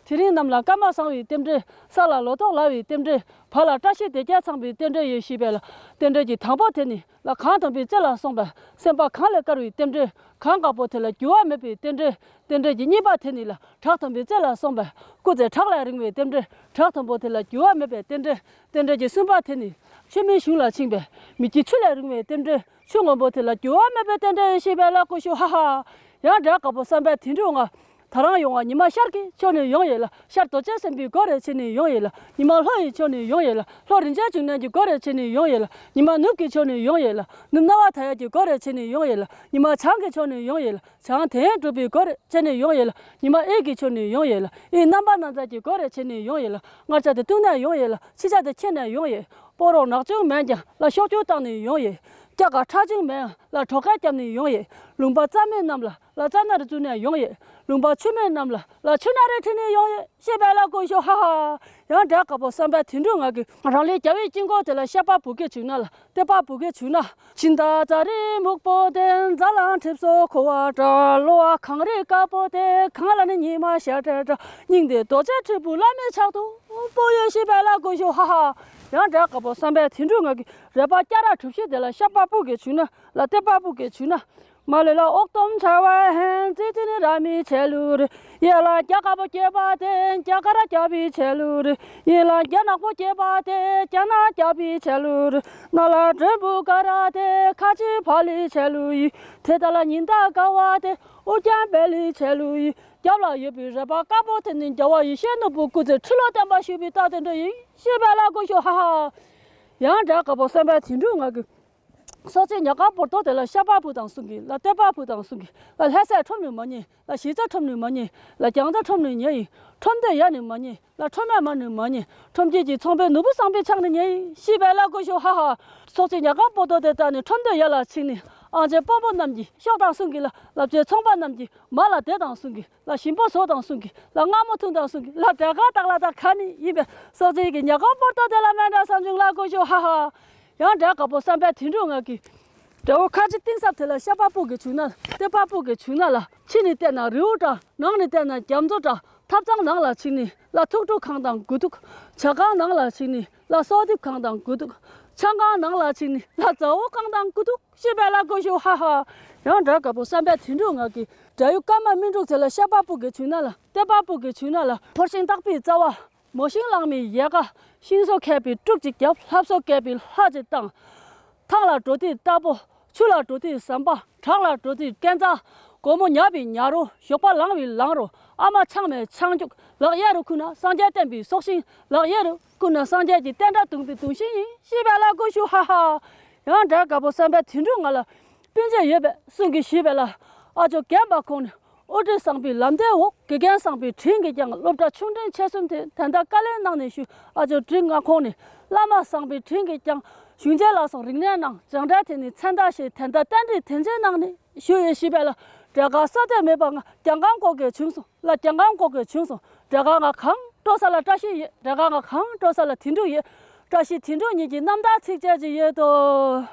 དེ་རིང་གནམ་ལ་སྐར་མ་བཟང་བའི་རྟེན་འབྲེལ། ས་ལ་ལོ་ཏོག་ལ་བའི་རྟེན་འབྲེལ། བར་ལ་བཀྲ་ཤིས་བདེ་རྒྱས་ཚང་བའི་རྟེན་འབྲེལ་ཡོད་ཞེས་པས་ལ། རྟེན་འབྲེལ་གྱི་དང་པོ་དེ་ནི་ལ་གངས་དམ་པའི་རྩེ་ལ་སོང་བས་སེམས་པ་གངས་ལས་དཀར་བའི་རྟེན་འབྲེལ། གངས་དཀར་པོ་དེ་ལ་འགྱུར་བ་མེད་པའི་རྟེན་འབྲེལ། རྟེན་འབྲེལ་གྱི་གཉིས་པ་དེ་ནི་ལ་བྲག་དམ་པའི་རྩེ་ལ་སོང་བས་སྐུ་ཚེ་བྲག་ལས་རིང་བའི་རྟེན་འབྲེལ། བྲག་དམ་པོ་དེ་ལ་འགྱུར་བ་མེད་པའི་རྟེན་འབྲེལ། རྟེན་འབྲེལ་གྱི་གསུམ་པ་དེ་ནི་ཆོས་མིན་གཞུང་ལ་ཕྱིན་པས་མི་སྐྱིད་ཆུ་ལས་རིང་བའི་རྟེན་འབྲེལ། ཆུ་སྔོན་པོ་དེ་ལ་འགྱུར་བ་མེད་པའི་རྟེན་འབྲེལ་ཞེས་པས་ལ་ཀུ་ཤུ་ཧ་ཧ། ཡང་འདྲ་དཀར་པོ་བསམ་པའི་དེ་འགྲུབ་ང་། ད་རང་ཡོང་བ་ཉི་མ་ཤར་གྱི་ཕྱོགས་ནས་ཡོང་ཡོད་ལ་ཤར་རྡོ་རྗེ་སེམས་དཔའི་སྒོ་རེ་ཕྱེ་ནས་ཡོང་ཡོད་ལ། ཉི་མ་ལྷོ་ཡི་ཕྱོགས་ནས་ཡོང་ཡོད་ལ་ལྷོ་རིན་ཆེན་འབྱུང་གནས་ཀྱི་སྒོ་རེ་ཕྱེ་ནས་ཡོང་ཡོད་ལ། ཉི་མ་ནུབ་ཀྱི་ཕྱོགས་ནས་ཡོང་ཡོད་ལ་ནུབ་སྣང་བ་མཐའ་ཡས་ཀྱི་སྒོ་རེ་ཕྱེ་ནས་ཡོང་ཡོད་ལ། ཉི་མ་བྱང་གི་ཕྱོགས་ནས་ཡོང་ཡོད་ལ། བྱང་དོན་ཡོད་གྲུབ་པའི་སྒོ་རེ་ཕྱེ་ནས་ཡོང་ཡོད་ལ། ཉི་མ་དབུས་ཀྱི་ཕྱོགས་ནས་ཡོང་ཡོད་ལ། དབུས་རྣམ་པར་སྣང་མཛད་ཀྱི་སྒོ་རེ་ཕྱེ་ནས་ཡོང་ཡོད་ལ། སྔར་ཆད་དེ་སྟོང་ནས་ཡོང་ཡོད་ལ། ཕྱི་ཆད་དེ་ཁྱེར་ནས་ཡོང་ཡོད། སྤོ་རོགས་ནག་ཅུང་མེད་ཀྱང་ལ་ཤོག་ཅུང་བཏང་ནས་ཡོང་ཡོད། སྐྱ་ཀ་ཁྲ་ཅུང་མེད་ཡང་ལ་གྲོགས་ཁ་བརྒྱབ་ནས་ཡོང་ཡོད། ལུང་པ་རྩྭ་མེད་རྣམས་ལ་ལ་རྩྭ་ནར་བཙུགས་ནས་ཡོང་ཡོད། ལུང་པ་ཆུ་མེད་རྣམས་ལ་ལ་ཆུ་ནར་རེ་ཁྲིད་ནས་ཡོང་ཡོད། ཞེས་པས་ལ་ཀུ་ཤུ་ཧ་ཧ། ཡང་འདྲ་དཀར་པོ་བསམ་པའི་དེ་འགྲུབ་ང་གིས་རང་ལས་རྒྱལ་བའི་དཀྱིལ་འཁོར་དེ་ལ་བཤད་པ་བུ་གས་བྱུང་ན་ལ། དད་པ་བུ་གས་བྱུང་ན། སྦྱིན་བདག་ཙཱ་རི་སྨུག་པོ་ལྡན། རྫ་གླང་གྲིབ་སོ་ཁུ་བ་འདྲ། གློ་བ་གངས་རི་དཀར་པོ་དེ། གངས་ལ་ནི་ཉི་མ་ཤར་འདྲ་འདྲ། སྙིང་དེ་རྡོ་རྗེ་དྲིལ་བུ་བླ་མའི་ཕྱག་ཏུ་སྤོ་ཡོད། ཞེས་པས་ལ་ཀུ་ཤུ་ཧ་ཧ། ཡང་འདྲ་དཀར་པོ་བསམ་པའི་དེ་འགྲུབ་ང་གིས་རལ་པ་སྐྱ་ར་གྲུ་བཞི་དེ་ལ་བཤད་པ་བུ་གས་བྱུང་ན་ལ། དད་པ་བུ་གས་བྱུང་ན། མ་ལུས་ལ་ཨོག་སྟོང་འཆར་བ་ཧན། ཙི་ཙི་ནི་ར་མི་ཆེ་ལུ་རི། ཡེ་ལ་རྒྱ་དཀར་པོ་སྐྱེས་པ་དེ། རྒྱ་ག་ར་རྒྱ་བི་ཆེ་ལུ་རི། ཡེ་ལ་རྒྱ་ནག་པོ་སྐྱེས་པ་དེ། རྒྱ་ནག་རྒྱ་བི་ཆེ་ལུ་རི། ན་ལ་འགྲོན་བུ་ག་ར་དེ། ཁ་ཆེ་བ་ལི་ཆེ་ལུ་ཡི། དེ་ད་ལ་ཉིན་ད་ག་བ་དེ། ཨོ་རྒྱ་བེ་ལི་ཆེ་ལུ་ཡི། རྒྱབ་ལ་ཡོད་པའི་རལ་པ་དཀར་པོ་དེ་ནི་རྒྱལ་བ་ཡེ་ཤེས་ནོར་བུ་སྐུ་ཚེ་ཁྲི་ལོ་བརྟན་པར་བཞུགས་པའི་རྟགས་དེ་འདྲ་ཡིན། ཞེས་པས་ལ་ཀུ་ཤུ་ཧ་ཧ། ཡང་འདྲ་དཀར་པོ་བསམ་པའི་དེ་འགྲུབ་ང་གིས། སྲོག་གཅོད་ཉ་གང་པོ་ཏོ་དེ་ལ་བཤད་པ་བུ་དང་གསུང་གི་ལ། དད་པ་བུ་དང་གསུང་གི་ལ། ལྷ་སྲས་ཁྲོམ་ནས་མ་རྙེད་ལ། ཞི་རྩ་ཁྲོམ་ནས་མ་རྙེད་ལ། རྒྱང་རྩ་ཁྲོམ་ནས་ཉེ་ཡིན། ཁྲོམ་སྡེ་ཡ་ནས་མ་རྙེད་ལ། ཁྲོམ་མེད་མ་ནས་མ་རྙེད། ཁྲོམ་དཀྱིལ་གྱི་ཚོང་པའི་ནོར་བུ་བཟང་པོའི་ཕྱག་ནས་ཉེ་ཡིན། ཞེས་པས་ལ་ཀུ་ཤུ་ཧ་ཧ། སྲོག་གཅོད་ཉ་གང་པོ་ཏོ་དེ་བཏང་ནས་ཁྲོམ་སྡེ་ཡ་ལ་ཕྱིན་ནས་ཨང་ཅེ་དཔོན་པོ་རྣམས་ཀྱིས་ཤོག་དང་གསུང་གི་ལ། ལབ་ཅེ་ཚོང་པ་རྣམས་ཀྱིས་མ་ལ་དེ་དང་གསུང་གི་ལ། ཞིམ་པོ་བཟོ་དང་གསུང་གི་ལ། མངར་མོ་འཐུང་དང་གསུང་གི་ལ། དྲ་ག་དག་ལ་དང་ཁ་ནི་ཡིན་པས་སྲོག་གཅོད་ཀྱི་ཉ་གང་པོ་ཏོ་དེ་ལ་མེ་འདྲ་བསམ་བྱུང་ལ་ཀུ་ཤུ་ཧ་ཧ། ཡང་འདྲ་དཀར་པོ་བསམ་པའི་དེ་འགྲུབ་ང་གིས། དགྲ་བོ་ཁ་ཆེ་གཏིང་ཟབ་དེ་ལ་བཤད་པ་བུ་གས་བྱུང་ན། དད་པ་བུ་གས་བྱུང་ན་ལ། ཕྱི་ནས་བལྟས་ན་རི་བོ་འདྲ། ནང་ནས་བལྟས་ན་རྒྱ་མཚོ་འདྲ། ཐབ་ཚང་ནང་ལ་ཕྱིན་ནས་ལ། ཐུག་ཐུག་གང་དང་དགུ་ཐུག་ཇ་ཁང་ནང་ལ་ཕྱིན་ནས་ལ། སོག་ཐིབ་གང་དང་དགུ་ཐུག་ཆང་ཁང་ནང་ལ་ཕྱིན་ནས་ལྷ་མཛའ་བོ་རྐང་ཐང་ཀུ་ཐུག་ཤི་བའི་ལ་ཀུ་ཤུ་ཧ་ཧ། ཡང་འདྲ་དགའ་པོ་བསམ་པའི་དུད་འགྲོ་ང་གི་དགྲ་ཡུལ་ཀ་མ་སྨིན་དྲུག་དེ་ལ་ཤ་པ་སྤུ་གི་བྱུང་ན་ལ་ལྟེ་པ་སྤུ་གི་བྱུང་ན་ལ་ཕར་ཤིང་སྟག་པའི་རྩ་བ། མོ་ཤིང་གླང་མའི་ཡལ་ག། ཤིང་བཟོ་མཁས་པའི་དཀྲུག་ཅིག་རྒྱབ། ལྷ་བཟོ་མཁས་པའི་ལྷ་ཅིག་བཏང་། ཐང་ལ་འགྲོ་དུས་རྟ་ཕོ། ཆུ་ལ་འགྲོ་དུས་ཟམ་པ། བྲག་ལ་འགྲོ་དུས་སྐས་འཛེག། སྒོར་མོ་ཉར་བའི་ཉ་རོ། ཞོགས་པ་ལངས་པའི་ལངས་རོ། ཨ་མ་ཆང་མའི་ཆང་རྒྱུག། ལག་གཡས་རུ་ཁུར་ན་སངས་རྒྱས་བསྟན་པའི་སྲོག་ཤིང་། ལག་གཡས་རུ་ཁུར་ན་སངས་རྒྱས་ཀྱི་བསྟན་དགྲ་བརྡུངས་པའི་བརྡུངས་ཤིང་ཡིན། ཤི་བའི་ལ་ཀུ་ཤུ་ཧ་ཧ། ཡང་འདྲ་དགའ་པོ་བསམ་པའི་དུད་འགྲོ་ང་ལ་སྤུན་མཆེད་ཡོད་པས་གསུང་གིས་ཞུས་པས་ལ། ཨ་ཇོ་རྒན་པ་ཁོང་ནི། དབུ་ཁྲིད་བཟང་པོའི་ལམ་སྟོན་འོག་དགེ་རྒན་བཟང་པོའི་དྲིན་གྱིས་ཀྱང་སློབ་གྲྭ་ཆུང་འབྲིང་ཆེ་གསུམ་དེ་དན་རྟགས་བཀའ་ལན་གནང་ནས་བཞུགས། ཨ་ཇོ་འབྲིང་ང་ཁོང་ནི་བླ་མ་བཟང་པོའི་དྲིན་གྱིས་ཀྱང་གཞུང་ཆེན་ལ་སོགས་རིག་གནས་གནང་། སྦྱང་བརྡར་དེ་ནི་མཚན་རྟགས་ཤིག་དན་རྟགས་རྟེན་འབྲེལ་དེ་འཛིན་གནང་ནས་བཞུགས་ཡོད་ཞུས་པས་ལ། འབྲས་དཀར་ས་དེ་མེད་པ་ང་རྒྱལ་ཁམས་ཀོ་གེ་བྱུང་སོང་ལ། རྒྱལ་ཁམས་ཀོ་གེ་བྱུང་སོང་། འབྲས་དཀར་ང་གང་འགྲོ་ས་ལ་བཀྲ་ཤིས་ཡོད། འབྲས་དཀར་ང་གང་འགྲོ་ས་ལ་དུད་འགྲོ་ཡོད། བཀྲ་ཤིས་དུད་འགྲོ་གཉིས་ཀྱི་རྣམ་ཐར་ཚིགས་བཅད་ཅིག་ཡོད་དོ།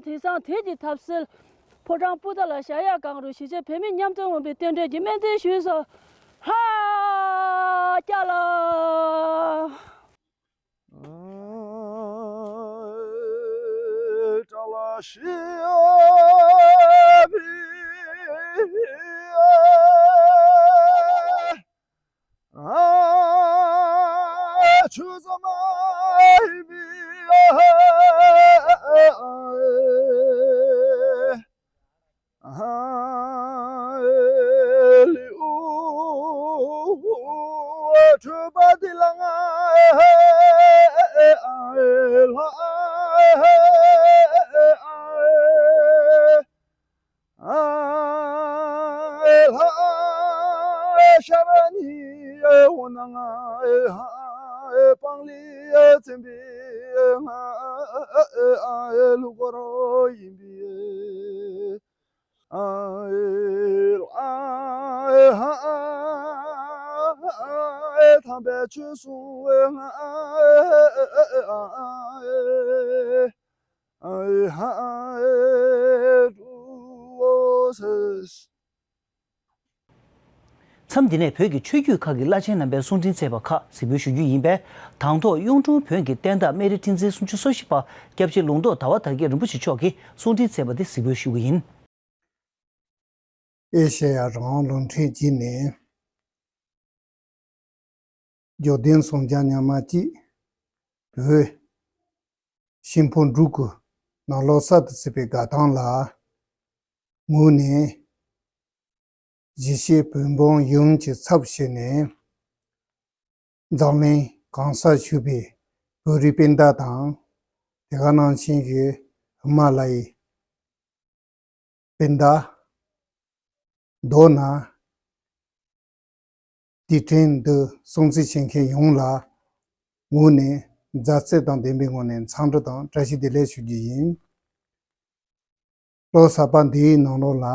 དེང་སང་དུས་ཀྱི་ཐབས་ཟིལ། ཕོ་བྲང་སྤུ་ཟླ་ལ་ཞག་ཡར་གང་རུ་གཞིས་བྱེས་བོད་མི་མཉམ་འཛོམས་འོང་བའི་རྟེན་འབྲེལ་གྱི་སྨོན་འདུན་ཞུས་སོ། ལྷ་སྐྱ་ལ། མཚམས་འདི་ནས་བོད་ཀྱི་ཆོས་བརྒྱུད་ཁག་གི་བླ་ཆེན་རྣམ་པའི་གསུང་འཕྲིན་བསྩལ་བ་ཁག་གཟིགས་འབུལ་ཞུ་རྒྱུ་ཡིན་པས། དང་ཐོག་གཡུང་དྲུང་བོན་གྱི་བསྟན་བདག་སྨན་རི་ཁྲི་འཛིན་སུམ་ཅུ་སོ་བཞི་པ་སྐྱབས་རྗེ་ལུང་རྟོགས་ཟླ་བ་དར་རྒྱས་རིན་པོ་ཆེ་མཆོག་གིས་གསུང་འཕྲིན་བསྩལ་བ་དེ་གཟིགས་འབུལ་ཞུ་གི་ཡིན། ཨེ་ཤེ་ཡ་རང་དབང་རླུང་འཕྲིན་བརྒྱུད་ནས། འབྱོར་ལྡན་སངས་རྒྱས་ཉི་མ་གཅིག་བོད་ཤིང་ཕོ་འབྲུག་གི་ནང་ལོགས་གསར་དུ་ཚུད་པའི་དགའ་ཐང་ལ་ངོས་ནས། གཞིས་བྱེས་བོད་འབངས་ཡོངས་ཀྱི་ཚབ་བྱས་ནས། འཛམ་གླིང་གང་སར་བཞུགས་པའི་བོད་རིགས་སྤུན་ཟླ་དང་། དེ་ག་ནང་བཞིན་གྱི་ཧི་མ་ལ་ཡའི་སྤུན་ཟླ། མདོར་ན། དེ་ཕྲན་འདི་སྲུང་བརྩི་བྱེད་མཁན་ཡོངས་ལ་ངོས་ནས་མཛའ་བརྩེ་དང་ལྡན་པའི་ངང་ནས་འཚམས་འདྲི་དང་བཀྲ་ཤིས་བདེ་ལེགས་ཞུ་རྒྱུ་ཡིན། ལོ་གསར་པ་འདིའི་ནང་ལོགས་ལ་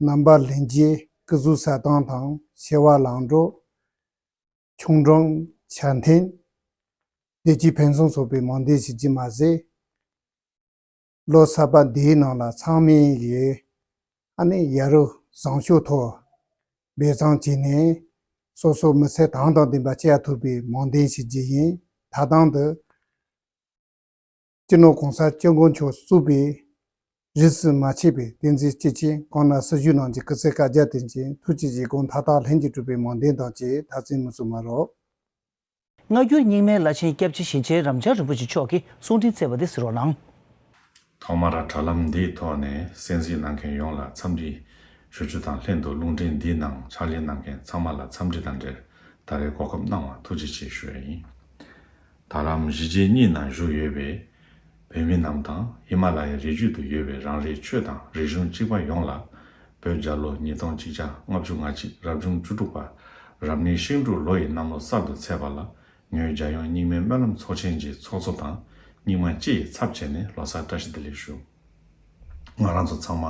རྣམ་པ་ལྷན་རྒྱས་སྐུ་གཟུགས་གསལ་ཐང་དང་བྱེ་བ་ལང་གྲོ། ཆུང་འབྲིང་ཆ་མཐུན། བདེ་སྐྱིད་ཕུན་སུམ་ཚོགས་པའི་སྨོན་འདུན་ཞུ་རྒྱུ་མ་ཟད། ལོ་གསར་པ་འདིའི་ནང་ལ་ཚང་མས་ཀྱིས་ཨ་ནི་ཡ་རབས་བཟང་སྤྱོད་ཐོག་འབད་བརྩོན་བྱས་ནས་སོ་སོ་མི་ཚེ་དོན་དང་ལྡན་པ་སྐྱེལ་ཐུབ་པའི་སྨོན་འདུན་ཞུ་རྒྱུ་ཡིན། ད་ཐེངས་འདི་སྤྱི་ནོར་༸གོང་ས་༸སྐྱབས་མགོན་མཆོག་གཙོས་པའི་རིས་སུ་མ་ཆད་པའི་བསྟན་འཛིན་སྐྱེས་ཆེན་གང་ན་སྲི་ཞུ་གནང་རྒྱུ་སྐུ་ཚེ་བསྐལ་བརྒྱར་བརྟན་ཅིང་ཐུགས་ཀྱི་བཞེད་དགོངས་མཐའ་དག་ལྷུན་གྱིས་གྲུབ་པའི་སྨོན་འདུན་དང་བཅས་ད་ཚེ་མི་གསུང་མ་རོགས། སྔ་འགྱུར་རྙིང་མའི་བླ་ཆེན་སྐྱབས་རྗེ་ཞེ་ཆེན་རབ་འབྱམས་རིན་པོ་ཆེ་མཆོག་གིས་གསུང་འཕྲིན་བསྩལ་བ་དེ་གཟིགས་རོགས་གནང་། ཐོག་མར་དྲ་ལམ་འདིའི་ཐོག་ནས་གསན་གཟིགས་གནང་མཁན་ཡོངས་ལ་འཚམས་འདྲི་ ཞུ་རྒྱུ་དང་ལྷན་དུ་རླུང་འཕྲིན་འདིའི་ནང་ཕྱག་ལས་གནང་མཁན་ཚང་མ་ལ་འཚམས་འདྲི་དང་འབྲེལ་ད་རེས་གོ་སྐབས་གནང་བར་ཐུགས་རྗེ་ཆེ་ཞུ་ཡ་ཡིན། ད་ལམ་གཞིས་བྱེས་གཉིས་ནང་བཞུགས་ཡོད་པའི་བོད་མི་རྣམས་དང་ཧི་མ་ལ་ཡའི་རི་རྒྱུད་དུ་ཡོད་པའི་རང་རེའི་ཆོས་དང་རིག་གཞུང་གཅིག་པ་ཡོངས་ལ། བོད་རྒྱལ་ལོ་ཉིས་སྟོང་གཅིག་བརྒྱ་ལྔ་བཅུ་ང་གཅིག་རབ་བྱུང་བཅུ་དྲུག་པ་རབ་གནས་ཤིང་འབྲུག་ལོ་ཡི་གནམ་ལོ་གསར་དུ་ཚེས་པ་ལ། ངོས་རྒྱལ་ཡོངས་རྙིང་མའི་སྨོན་ལམ་ཚོགས་ཆེན་གྱི་ཚོགས་གཙོ་དང་རྙིང་མ་སྤྱི་ཡི་ཚབ་བྱས་ནས་ལོ་གསར་བཀྲ་ཤིས་བདེ་ལེགས་ཞུ། ང་རང་ཚོ་ཚང་མ་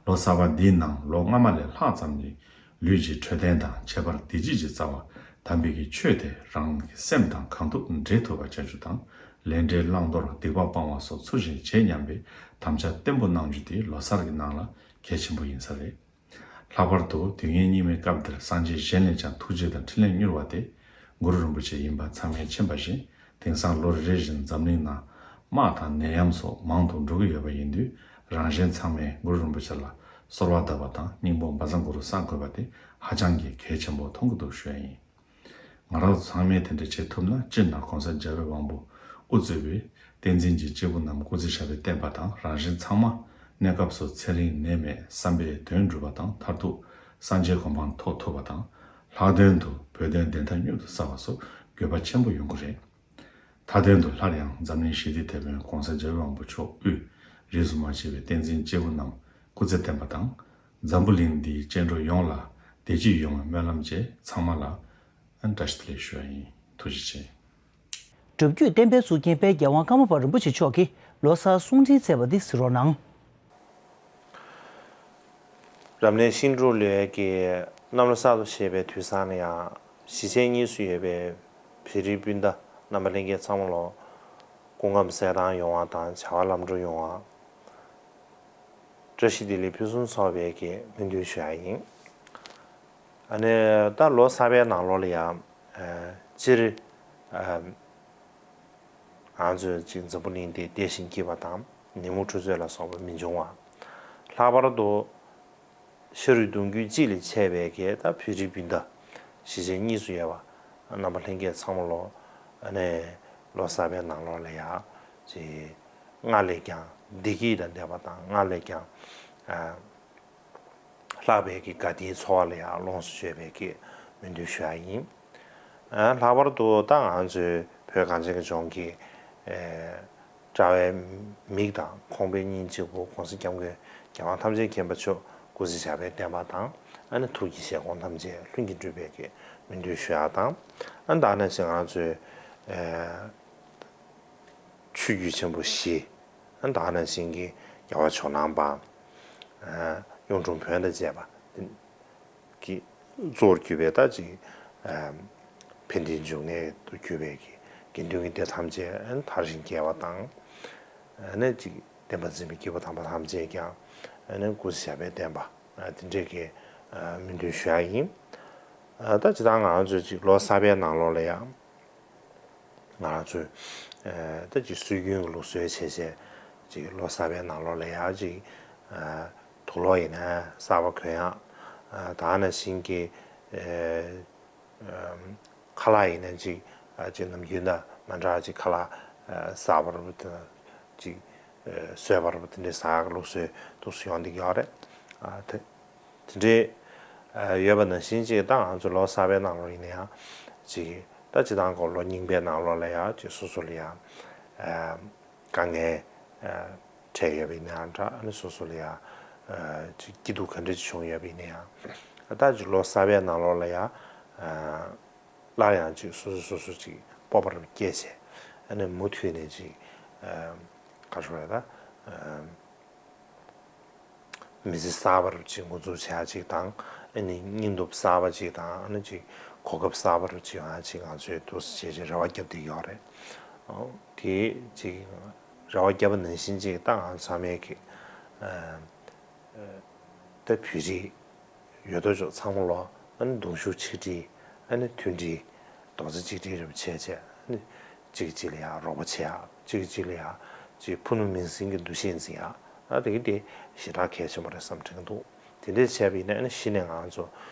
ལོ་གསར་པ་འདིའི་ནང་ལོ་སྔ་མ་ལས་ལྷག་ཙམ་གྱི་ལུས་ཀྱི་འཕྲོད་བསྟེན་དང་ཁྱད་པར་བདེ་སྐྱིད་ཀྱི་རྩ་བ་དམ་པའི་གི་ཆོས་དེ་རང་གི་སེམས་དང་གང་ཐུབ་འདྲེས་ཐུབ་པ་བྱ་རྒྱུ་དང་། ལས་འབྲས་བླང་དོར་སྡིག་པ་སྤང་བ་སོགས་ཚུལ་བཞིན་བྱེད་སྙམ་པའི་དམ་བཅའ་བརྟན་པོ་གནང་རྒྱུ་དེ་ལོ་གསར་གྱི་ནང་ལ་གལ་ཆེན་པོ་ཡིན་ས་རེད། ལྷག་པར་དུ་དུས་ངན་སྙིགས་མའི་སྐབས་འདིར་སངས་རྒྱས་གཞན་ལས་ཀྱང་ཐུགས་རྗེ་དང་འཕྲིན་ལས་མྱུར་བ་སྟེ། གུ་རུ་རིན་པོ་ཆེ་ཡིན་པ་ཚང་མས་མཁྱེན་པ་བཞིན། དེང་སང་ལོ་རེ་རེ་བཞིན་འཛམ་གླིང་ནང་དམག་དང་ནད་ཡམས་སོགས་མང་དུ་འགྲོ་གི་ཡོད་པ་ཡིན་དུས། རང་གཞན་ཚང་མས་གུ་རུ་རིན་པོ་ཆེ་ལ་གསོལ་བ་བཏབ་པ་དང་སྙིང་པོ་བཛྲ་གུ་རུ་བསག་དགོས་པ་དེ་ཧ་ཅང་གི་གལ་ཆེན་པོ་མཐོང་གི་འདུག་ཞུ་ཡ་ཡིན། ང་རང་ཚོ་ཚང་མས་དེ་འདྲ་བྱེད་ཐུབ་ན། སྤྱིར་ན་གོང་ས་རྒྱལ་བའི་དབང་པོ་དབུ་གཙོས་པའི་བསྟན་འཛིན་གྱི་སྐྱེས་བུ་རྣམས་སྐུ་ཚེ་ཞབས་པད་བརྟན་པ་དང་། རང་གཞན་ཚང་མ་གནས་སྐབས་སུ་ཚེ་རིང་ནད་མེད་བསམ་པའི་དོན་འགྲུབ་པ་དང་། མཐར་ཐུག་སངས་རྒྱས་གོ་འཕང་ཐོབ་ཐུབ་པ་དང་། ལྷག་དོན་དུ་བོད་དོན་བདེན་མཐའ་མྱུར་དུ་གསལ་བ་སོགས་དགོས་པ་ཆེན་པོ་ཡོང་གི་རེད། མཐའ་དོན་དུ་སླར་ཡང་འཛམ་གླིང་ཞི་བདེའི་དེད་དཔོན་གོང་ས་རྒྱལ་བའི་དབང་པོ་མཆོག་དབུས་རིས་སུ་མ་ཆད་པའི་བསྟན་འཛིན་སྐྱེས་བུ་རྣམས་སྐུ་ཚེ་བརྟན་པ་དང་། འཛམ་བུ་གླིང་འདིའི་སྐྱེ་འགྲོ་ཡོངས་ལ་བདེ་སྐྱིད་ཡོང་བའི་སྨོན་ལམ་བཅས། ཚང་མ་ལ་བཀྲ་ཤིས་བདེ་ལེགས་ཞུ་བ་ཡིན། ཐུགས་རྗེ་ཆེ། སྒྲུབ་བརྒྱུད་བསྟན་པའི་གཙུག་རྒྱན་དཔལ་རྒྱལ་དབང་ཀརྨ་པ་རིན་པོ་ཆེ་མཆོག་གིས་ལོ་གསར་གསུང་འཕྲིན་སྩལ་བ་འདི་གཟིགས་རོགས་གནང་། རབ་གནས་ཤིང་འབྲུག་ལོའི་གི་གནམ་ལོ་གསར་དུ་བཞད་པའི་དུས་བཟང་ལ་ཡང་། གཞིས་བྱེས་གཉིས་སུ་ཡོད་པའི་བོད་རིགས་སྤུན་ཟླ་རྣམ་པ་ལྷན་རྒྱས་ཚང་མ་ལོ་སྐུ་ཁམས་གསལ་ཐང་ཡོང་བ་དང་། བྱ་བ་ལམ་འགྲོ་ཡོང་བ། བཀྲ་ཤིས་བདེ་ལེགས་ཕུན་སུམ་ཚོགས་པའི་གི་སྨོན་འདུན་ཞུ་ཡ་ཡིན། ཨ་ནི་ད་ལོ་གསར་པའི་ནང་ལོགས་ལ་ཡང་། ཨ། སྤྱིར། ཨ། ང་ཚོས་ཅིག་འཛམ་བུ་གླིང་འདི་བདེ་ཞིང་སྐྱིད་པ་དང་ནད་མུག་འཁྲུག་རྩོད་ལ་སོགས་པ་མི་འབྱུང་བ། ལྷག་པར་དུ་ཤ་རུས་གདུང་རྒྱུད་གཅིག་ལས་ཆད་པའི་གི་ད་བོད་རིགས་སྤུན་ཟླ་གཞིས་བྱེས་གཉིས་སུ་ཡོད་པ་རྣམ་པ་ལྷན་རྒྱས་ཚང་མ་ལོ། ཨ་ནི་ལོ་གསར་པའི་ནང་ལོགས་ལ་ཡང་ཅིག་སྔར་ལས་ཀྱང་བདེ་སྐྱིད་དང་ལྡན་པ་དང་། སྔར་ལས་ཀྱང་། ཨ། ལྷག་པའི་གི་དགའ་བདེའི་འཚོ་བ་ལ་ཡང་ལོངས་སུ་སྤྱོད་པའི་གི་སྨོན་འདུན་ཞུ་ཡ་ཡིན། ཨ། ལྷག་པར་དུ་ད་ང་ཚོའི་བོད་གངས་ཅན་གྱི་ལྗོངས་ཀྱི། ཨེ། དཔྲལ་བའི་མིག་དང་ཁོང་པའི་སྙིང་གཅིག་པུ་གོང་ས་སྐྱབས་མགོན་རྒྱལ་དབང་ཐམས་ཅད་མཁྱེན་པ་མཆོག་སྐུ་ཚེ་ཞབས་པད་བརྟན་པ་དང་། ཨ་ནི་ཐུགས་ཀྱི་བཞེད་དགོངས་ཐམས་ཅད་ལྷུན་གྱིས་འགྲུབ་པའི་གི་སྨོན་འདུན་ཞུ་ཡ་དང་། ཨ་ནི་ད་ག་ནང་བཞིན་ང་ཚོའི། ཨེ། ཆོས་བརྒྱུད་ཆེན་པོ་བཞི། ཨ་ནི་ད་ག་ནང་བཞིན་གྱི་རྒྱལ་བ་ཇོ་ནང་པ། ཨ། གཡུང་དྲུང་བོན་དང་བཅས་པ་གི་གཙོ་བོར་གྱུར་པའི་ད་ཅིག་ཨ། ཕན་བདེའི་འབྱུང་གནས་དུ་གྱུར་པའི་གི་དགེ་འདུན་གྱི་སྡེ་ཐམས་ཅད་ཨ་ནི་དར་ཞིང་རྒྱས་པ་དང་། ཨ་ནི་ཅིག་བསྟན་པ་འཛིན་པའི་སྐྱེས་བུ་དམ་པ་ཐམས་ཅད་ཀྱང་ཨ་ནི་སྐུ་ཚེ་ཞབས་པད་བརྟན་པ། ཨ། དེ་འདྲའི་གི་ཨ། སྨོན་འདུན་ཞུ་ཡ་ཡིན། ཨ། ད་ཇི་ལྟར་ང་ཚོས་ཅིག་ལོ་གསར་པའི་ནང་ལོགས་ལ་ཡང་། ང་རང་ཚོས། ཨ། ད་ཅིག་སྲོལ་རྒྱུན་གྱི་ལུགས་སྲོལ་བྱས་བྱས། ཅིག་ལོ་གསར་པའི་ནང་ལོགས་ལ་ཡང་ཅིག་ཨ། དུག་ལོག་ཡིན་ན་གསར་པ་གོན་ཡག་ཨ། ད་ག་ནང་བཞིན་གྱི། ཨ། ཨ། ཁ་ལག་ཡིན་ན་ཅིག་ཨ། ཅིག་ནམ་རྒྱུན་དང་མ་འདྲ་ཅིག་ཁ་ལག་ཨ། གསར་པ་རུ་དང་ཅིག་ཨ། སོས་པ་རུ་དེ་འདྲའི་ཟ་ཡག་ལུགས་སྲོལ་འདུག་སེ་ཡོང་བསྡད་ཀྱི་ཡོད་རེད། ཨ། དེ། དེ་འདྲའི་ཨ། ཡོད་པ་ནང་བཞིན་ཅིག་ད་ང་ཚོ་ལོ་གསར་པའི་ནང་ལོགས་ཡིན་ན་ཡང་ཅིག་ད་སྤྱིར་བཏང་གི་ལོ་རྙིང་པའི་ནང་ལོགས་ལ་ཡང་ཅིག་སོ་སོ་ལ་ཡང་ཨ། དཀའ་ངལ་ཨ། འཕྲད་ཡོད་པ་ཡིན་ན་ཡང་འདྲ། ཨ་ནི་སོ་སོ་ལ་ཡང་ཨ། ཅིག་སྐྱིད་སྡུག་ག་འདྲ་ཅིག་བྱུང་ཡོད་པ་ཡིན་ན་ཡང་། ད་ཅིག་ལོ་གསར་པའི་ནང་ལོགས་ལ་ཡང་ཨ། སླར་ཡང་ཅིག་སོ་སོ་སོ་སོ་ཅིག་སྤོབས་པ་རུ་སྐྱེས་བྱས། ཨ་ནི་མུ་མཐུད་ནས་ཅིག་ཨ། ག་རེ་ཟེར་དགོས་རེད་ད། ཨ། མི་ཚེ་གསར་པ་རུ་ཅིག་འགོ་འཛུགས་བྱ་ཅིག་དང་། ཨ་ནི་སྙིང་སྟོབས་གསར་པ་ཅིག་དང་། ཨ་ནི་ཅིག་གོ་སྐབས་གསར་པ་རུ་ཅིག་ང་ཅིག་ང་ཚོས་འདུག་སེ་བྱས་བྱས་རེ་བ་བརྒྱབ་བསྡད་ཡོད་རེད། ཨོ། དེ་ཅིག་རེ་བ་བརྒྱབ་པ་ནང་བཞིན་ཅིག་ད་ང་ཚང་མས་ཀྱི་ཨ། ཨ། ད་བོད་རིགས་ཡོད་དོ་ཅོག་ཚང་མ་ལོ། ཨ་ནི་གདུང་ཤུགས་ཆིག་སྒྲིལ། ཨ་ནི་མཐུན་སྒྲིལ། རྡོག་རྩ་གཅིག་སྒྲིལ་རེ་བྱས་བྱས། ཨ་ནི་གཅིག་གིས་གཅིག་ལ་ཡང་རོགས་པ་བྱེད་ཡག་གཅིག་གིས་གཅིག་ལ་ཡང་ཅིག་ཕུ་ནུ་མིང་སྲིང་གི་འདུ་ཤེས་འཛིན་ཡག་ཨ། དེ་གི་དེ་ཞེ་དྲག་གལ་ཆེན་པོ་རེད་བསམ་དྲན་འདུག་དེ་འདྲས་བྱས་པ་ཡིན་ན་ཨ་ནི་གཞི་ནས་ང་ཚོ་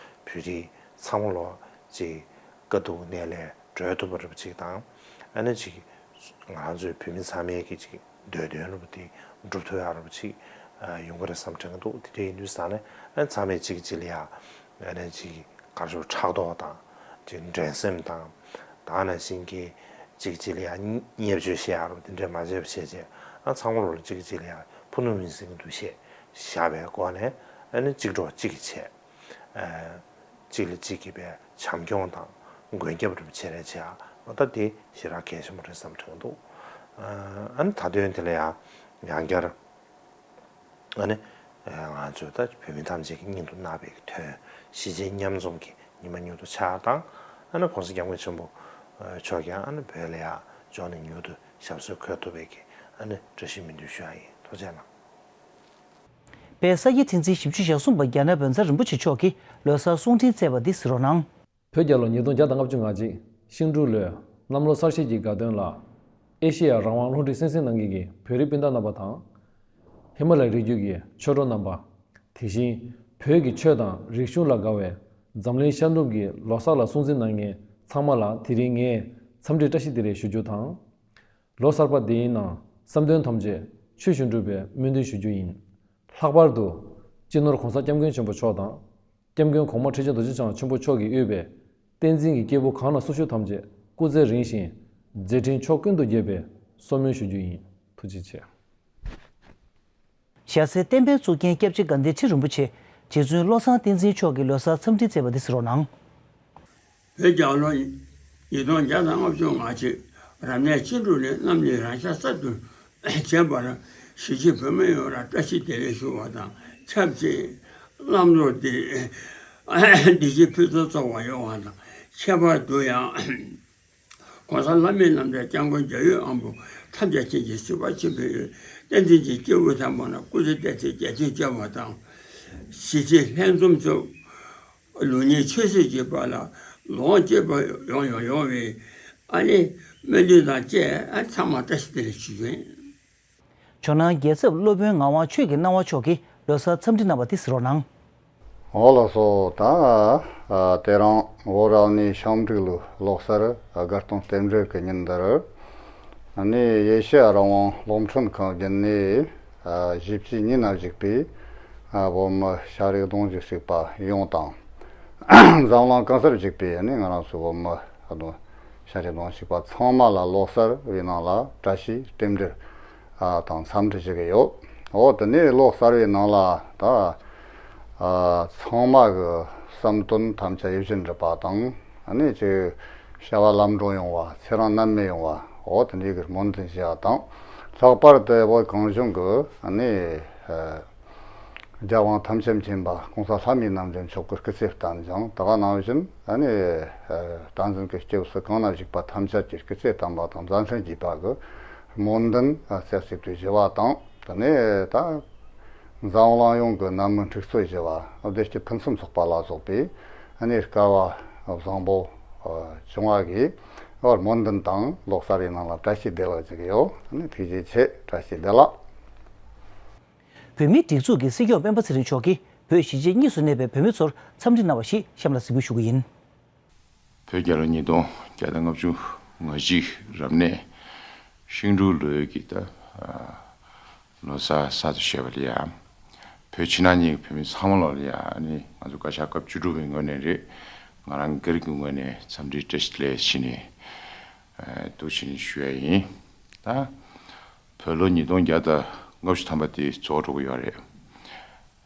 བོད་རིགས་ཚང་མ་ལོ་ཅིག་དཀའ་སྡུག་ནད་ལས་སྒྲོལ་ཐུབ་པ་རེ་བ་ཅིག་དང་། ཨ་ནི་ཅིག་ང་ཚོའི་བོད་མི་ཚང་མའི་གི་ཅིག་འདོད་དོན་རེ་བ་དེ་འགྲུབ་ཐུབ་ཡག་རེ་བ་ཅིག་ ཡོང་གི་རེད་བསམ་དྲན་གྱི་འདུག་དེ་འདྲ་ཡིན་དུས་ཙང་ནས་ཨ་ཚང་མས་གཅིག་གིས་གཅིག་ལ་ཡ་ཨ་ནི་གཅིག་ག་རེ་ཞུ་ཕྲག་དོག་དང་གཅིག་འགྲན་སེམས་དང་ད་ག་ནང་བཞིན་གྱི་གཅིག་གཅིག་ལ་ཡ་བརྙས་བཅོས་བཤད་ཡ་རུ་དེ་འདྲས་མ་བྱེད་པ་བྱས་རྗེས་ཨ་ཚང་མ་ལོ་ལ་གཅིག་གཅིག་ལ་ཡ་ཕུ་ནུ་མིང་སྲིང་གི་འདུ་ཤེས་བཞག་པའི་སྒོ་ནས་ཨ་ནི་གཅིག་གྲོགས་གཅིག་གིས་བྱས། གཅིག་ལ་གཅིག་གིས་པའི་བྱམས་སྐྱོང་དང་མགོན་སྐྱབས་རུ་བྱེད་རེས་བྱེད་ཡ་ད་དེ་ཞེ་དྲག་གལ་ཆེན་པོ་རེད་བསམ་དྲན་འདུག་ཨ་ནི་ད་དོན་དེ་ལ་ཡ་ཡང་བསྐྱར། ཨ་ནི། ང་ཚོས་ད་བོད་མི་ཐམས་ཅད་ཀྱི་སྙིང་དུ་བརྣག་པའི་དོན་གཞིས་བྱེས་མཉམ་འཛོམས་ཀྱི་ཉི་མ་མྱུར་དུ་ཆགས་དང་། ཨ་ནི་༸གོང་ས་༸སྐྱབས་མགོན་ཆེན་པོ་མཆོག་ཀྱང་ཨ་ནི་བོད་ལ་ཡ་འབྱོར་ནས་མྱུར་དུ་ཞབས་སོར་འཁོད་ཐུབ་པའི་གི་ཨ་ནི་བཀྲ་ཤིས་སྨོན་འདུན་ཞུ་ཡ་ཡིན། ཐུགས་རྗེ་གནང་། པའི་ས་སྐྱ་ཁྲི་འཛིན་བཞི་བཅུ་ཞེ་གསུམ་པ་རྒྱ་ནག་བོན་ཚ་རིན་པོ་ཆེ་མཆོག་གིས་ལོ་གསར་གསུང་འཕྲིན་བསྩལ་བ་འདི་གཟིགས་རོགས་གནང་། བོད་རྒྱལ་ལོ་ཉིས་སྟོང་བརྒྱ་དང་ལྔ་བཅུ་ང་གཅིག་ཤིང་འབྲུག་ལོའི་གནམ་ལོ་གསར་བཞད་ཀྱི་དགའ་སྟོན་ལ། ཨེ་ཤེ་ཡ་རང་དབང་རླུང་འཕྲིན་གསན་གཟིགས་གནང་མཁན་གྱི་བོད་རིགས་སྤུན་ཟླ་རྣམ་པ་དང་། ཧི་མ་ལ་ཡའི་རི་རྒྱུད་ཀྱི་ཆོས་གྲོགས་རྣམ་པ། དེ་བཞིན་བོད་ཀྱི་ཆོས་དང་རིག་གཞུང་ལ་དགའ་བའི་འཛམ་གླིང་ཤར་ནུབ་ཀྱི་ལོ་གསར་ལ་སྲུང་བརྩི་གནང་མཁན་ཚང་མ་ལ་དེ་རིང་ངས་འཚམས་འདྲི་བཀྲ་ཤིས་བདེ་ལེགས་ཞུ་རྒྱུ་དང་། ལོ་གསར་པ་འདིའི་ནང་བསམ་དོན་ཐམས་ཅད་ཆོས་བཞིན་འགྲུབ་པའི་སྨོན་འདུན་ཞུ་རྒྱུ་ཡིན། ལྷག་པར་དུ་སྤྱི་ནོར་༸གོང་ས་༸སྐྱབས་མགོན་ཆེན་པོ་མཆོག་དང་། སྐྱབས་མགོན་གོང་མ་ཁྲི་ཆེན་རྡོ་རྗེ་འཆང་ཆེན་པོ་མཆོག་གིས་དབུས་པའི་བསྟན་འཛིན་གྱི་སྐྱེས་བུ་གང་ལ་སུ་ཞུགས་ཐམས་ཅད་སྐུ་ཚེ་རིང་ཞིང་མཛད་འཕྲིན་ཕྱོགས་ཀུན་ཏུ་རྒྱས་པའི་གསོལ་སྨོན་ཞུ་རྒྱུ་ཡིན། ཐུགས་རྗེ་ཆེ། ཞྭ་སེར་བསྟན་པའི་གཙུག་རྒྱན་སྐྱབས་རྗེ་དགའ་ལྡན་ཁྲི་རིན་པོ་ཆེ་རྗེ་བཙུན་བློ་བཟང་བསྟན་འཛིན་མཆོག་གིས་ལོ་གསར་འཚམས་འདྲི་བསྩལ་བ་འདི་གཟིགས་རོགས་གནང་། བོད་རྒྱལ་ལོ་ཉིས་སྟོང་བརྒྱ་དང་ལྔ་བཅུ་ང་གཅིག་རབ་གནས་སྤྱི་འགྲོ་ནས་རྣམ་གཉིས་རང་ཤག་གསར་དུ་བྱས་པར་གཞིས་བྱེས་བོད་མི་ཡོངས་ལ་བཀྲ་ཤིས་བདེ་ལེགས་ཞུ་བ་དང་ཆབས་ཅིག་བླ་མ་ལོ་འདི་བདེ་སྐྱིད་ཕུན་སུམ་ཚོགས་པ་ཡོང་བ་དང་ཁྱད་པར་དུ་ཡང་༸གོང་ས་ལྷ་མིའི་རྣམ་ཐར་སྐྱབས་མགོན་རྒྱལ་བའི་དབང་པོ་ཐབས་བརྒྱ་བྱིན་གྱིས་གཟིགས་པ་ཆེན་པོའི་བསྟན་འཛིན་གྱི་སྐྱེས་བུ་དམ་པ་རྣམས་སྐུ་ཚེ་བརྟན་ཅིང་རྒྱ་ཆེར་བསྐྱངས་པ་དང་། གཞིས་བྱེས་ལྷན་འཛོམས་སུ་ལུགས་གཉིས་ཆོས་སྲིད་ཀྱི་བར་ལ་ལོངས་སྤྱོད་པ་ཡོང་ཡོང་ཡོང་བའི་ཨ་ནི་སྨོན་འདུན་དང་བཅས་ཨ་ཚང་མ་བཀྲ་ཤིས་བདེ་ལེགས་ཞུ་རྒྱུ་ཡིན། ཇོ་ནང་རྒྱལ་ཚབ་སློབ་དཔོན་ངག་དབང་ཆོས་ཀྱི་སྣང་བ་མཆོག་གིས་ལོ་གསར་འཚམས་འདྲི་གནང་བ་དེ་གཟིགས་རོགས་གནང་། འོ་ལགས་སོ། ད་ཨ་དེ་རིང་བོད་རང་གནས་ཤང་འབྲུག་ལོའི་ལོ་གསར་དགའ་སྟོན་རྟེན་འབྲེལ་གྱི་ཉིན་འདིར་ཨ་ནི་ཨེ་ཤེ་ཡ་རང་དབང་རླུང་འཕྲིན་ཁང་བརྒྱུད་ནས་ཨ་གཞིས་བྱེས་གཉིས་ན་བཞུགས་པའི་ཨ་བོད་མི་ཤ་རིགས་གདོང་གཞུག་གཅིག་པ་ཡོངས་དང་། འཛམ་གླིང་གང་སར་བཞུགས་པའི་ཨ་ནི་ང་རང་ཚོ་བོད་མི་ཨ་ནི་ཤ་རིགས་གདོང་གཞུག་པ་ཚང་མ་ལ་ལོ་གསར་བའི་ནང་ལ་བཀྲ་ཤིས་རྟེན་འབྲེལ་ཨ་དང་འཚམས་འདྲི་ཞུ་གི་ཡོད། འོ་དེ་ནས་ལོ་གསར་བའི་ནང་ལ་ད་ཨ་ཚང་མ་གི་བསམ་དོན་ཐམས་ཅད་ཡིད་བཞིན་འགྲུབ་པ་དང་ཨ་ནི་ཅིག་བྱ་བ་ལམ་འགྲོ་ཡོང་བ་ཚེ་རིང་ནད་མེད་ཡོང་བ་འོ་དེ་འདྲའི་གི་སྨོན་འདུན་ཞུ་བ་དང་། ལྷག་པར་དུ་བོད་གངས་ལྗོངས་གི་ཨ་ནི་ཨ་རྒྱལ་དབང་ཐམས་ཅད་མཁྱེན་པ་༸གོང་ས་ལྷ་མིའི་རྣམ་འདྲེན་མཆོག་གི་སྐུ་ཚེ་བརྟན་ཅིང་ད་ག་ནང་བཞིན་ཨ་ནི་བསྟན་འཛིན་གྱི་སྐྱེས་བུ་གང་ན་བཞུགས་པ་ཐམས་ཅད་ཀྱི་སྐུ་ཚེ་བརྟན་པ་དང་མཛད་འཕྲིན་རྒྱས་པ་གི་སྨོན་འདུན་རྩེ་གཅིག་ཏུ་ཞུ་བ་དང་། དེ་ནས་ད་འཛམ་གླིང་ཡོངས་ཀྱི་ནད་མུག་འཁྲུག་རྩོད་ཞི་བ་བདེ་སྐྱིད་ཕུན་སུམ་ཚོགས་པ་ལ་སོགས་པའི་ཨ་ནི་སྐལ་བ་བཟང་པོ་བྱུང་བ་གི་སྨོན་འདུན་དང་ལོ་གསར་བའི་ནང་ལ་བཀྲ་ཤིས་བདེ་ལེགས་ཞུ་གི་ཡོད། ཨ་ནི་ཐུགས་རྗེ་ཆེ། བཀྲ་ཤིས་བདེ་ལེགས། བོད་མིའི་སྒྲིག་འཛུགས་ཀྱི་སྲིད་སྐྱོང་སྤེན་པ་ཚེ་རིང་མཆོག་གིས་བོད་གཞིས་བྱེས་གཉིས་སུ་གནས་པའི་བོད་མི་ཚོར་འཚམས་འདྲི་གནང་བ་ཞིག་གཤམ་ལ་གཟིགས་འབུལ་ཞུ་གི་ཡིན། བོད་རྒྱལ་ལོ་ཉིས་སྟོང་བརྒྱ་དང་ལྔ་བཅུ་ང་གཅིག་རབ་གནས་ཤིང་འབྲུག་ལོའི་གི་ད་ལོ་གསར་གསར་དུ་བཞད་པ་ལ་ཡ། བོད་ཕྱི་ནང་གཉིས་ཀྱི་བོད་མི་ཚང་མ་ལོ་ལ་ཡ་ཨ་ནི་ང་ཚོ་བཀའ་ཤག་སྐབས་བཅུ་དྲུག་པའི་ངོས་ནས་རེད། ང་རང་སྒེར་གྱི་ངོས་ནས་འཚམས་འདྲི་བཀྲ་ཤིས་བདེ་ལེགས་ཞུས་ནས་འདུག་བྱས་ནས་ཞུ་ཡ་ཡིན། ད་བོད་ལོ་ཉིས་སྟོང་བརྒྱ་དང་ལྔ་བཅུ་ཐམ་པ་དེ་རྫོགས་འགྲོ་གི་ཡོད་རེད།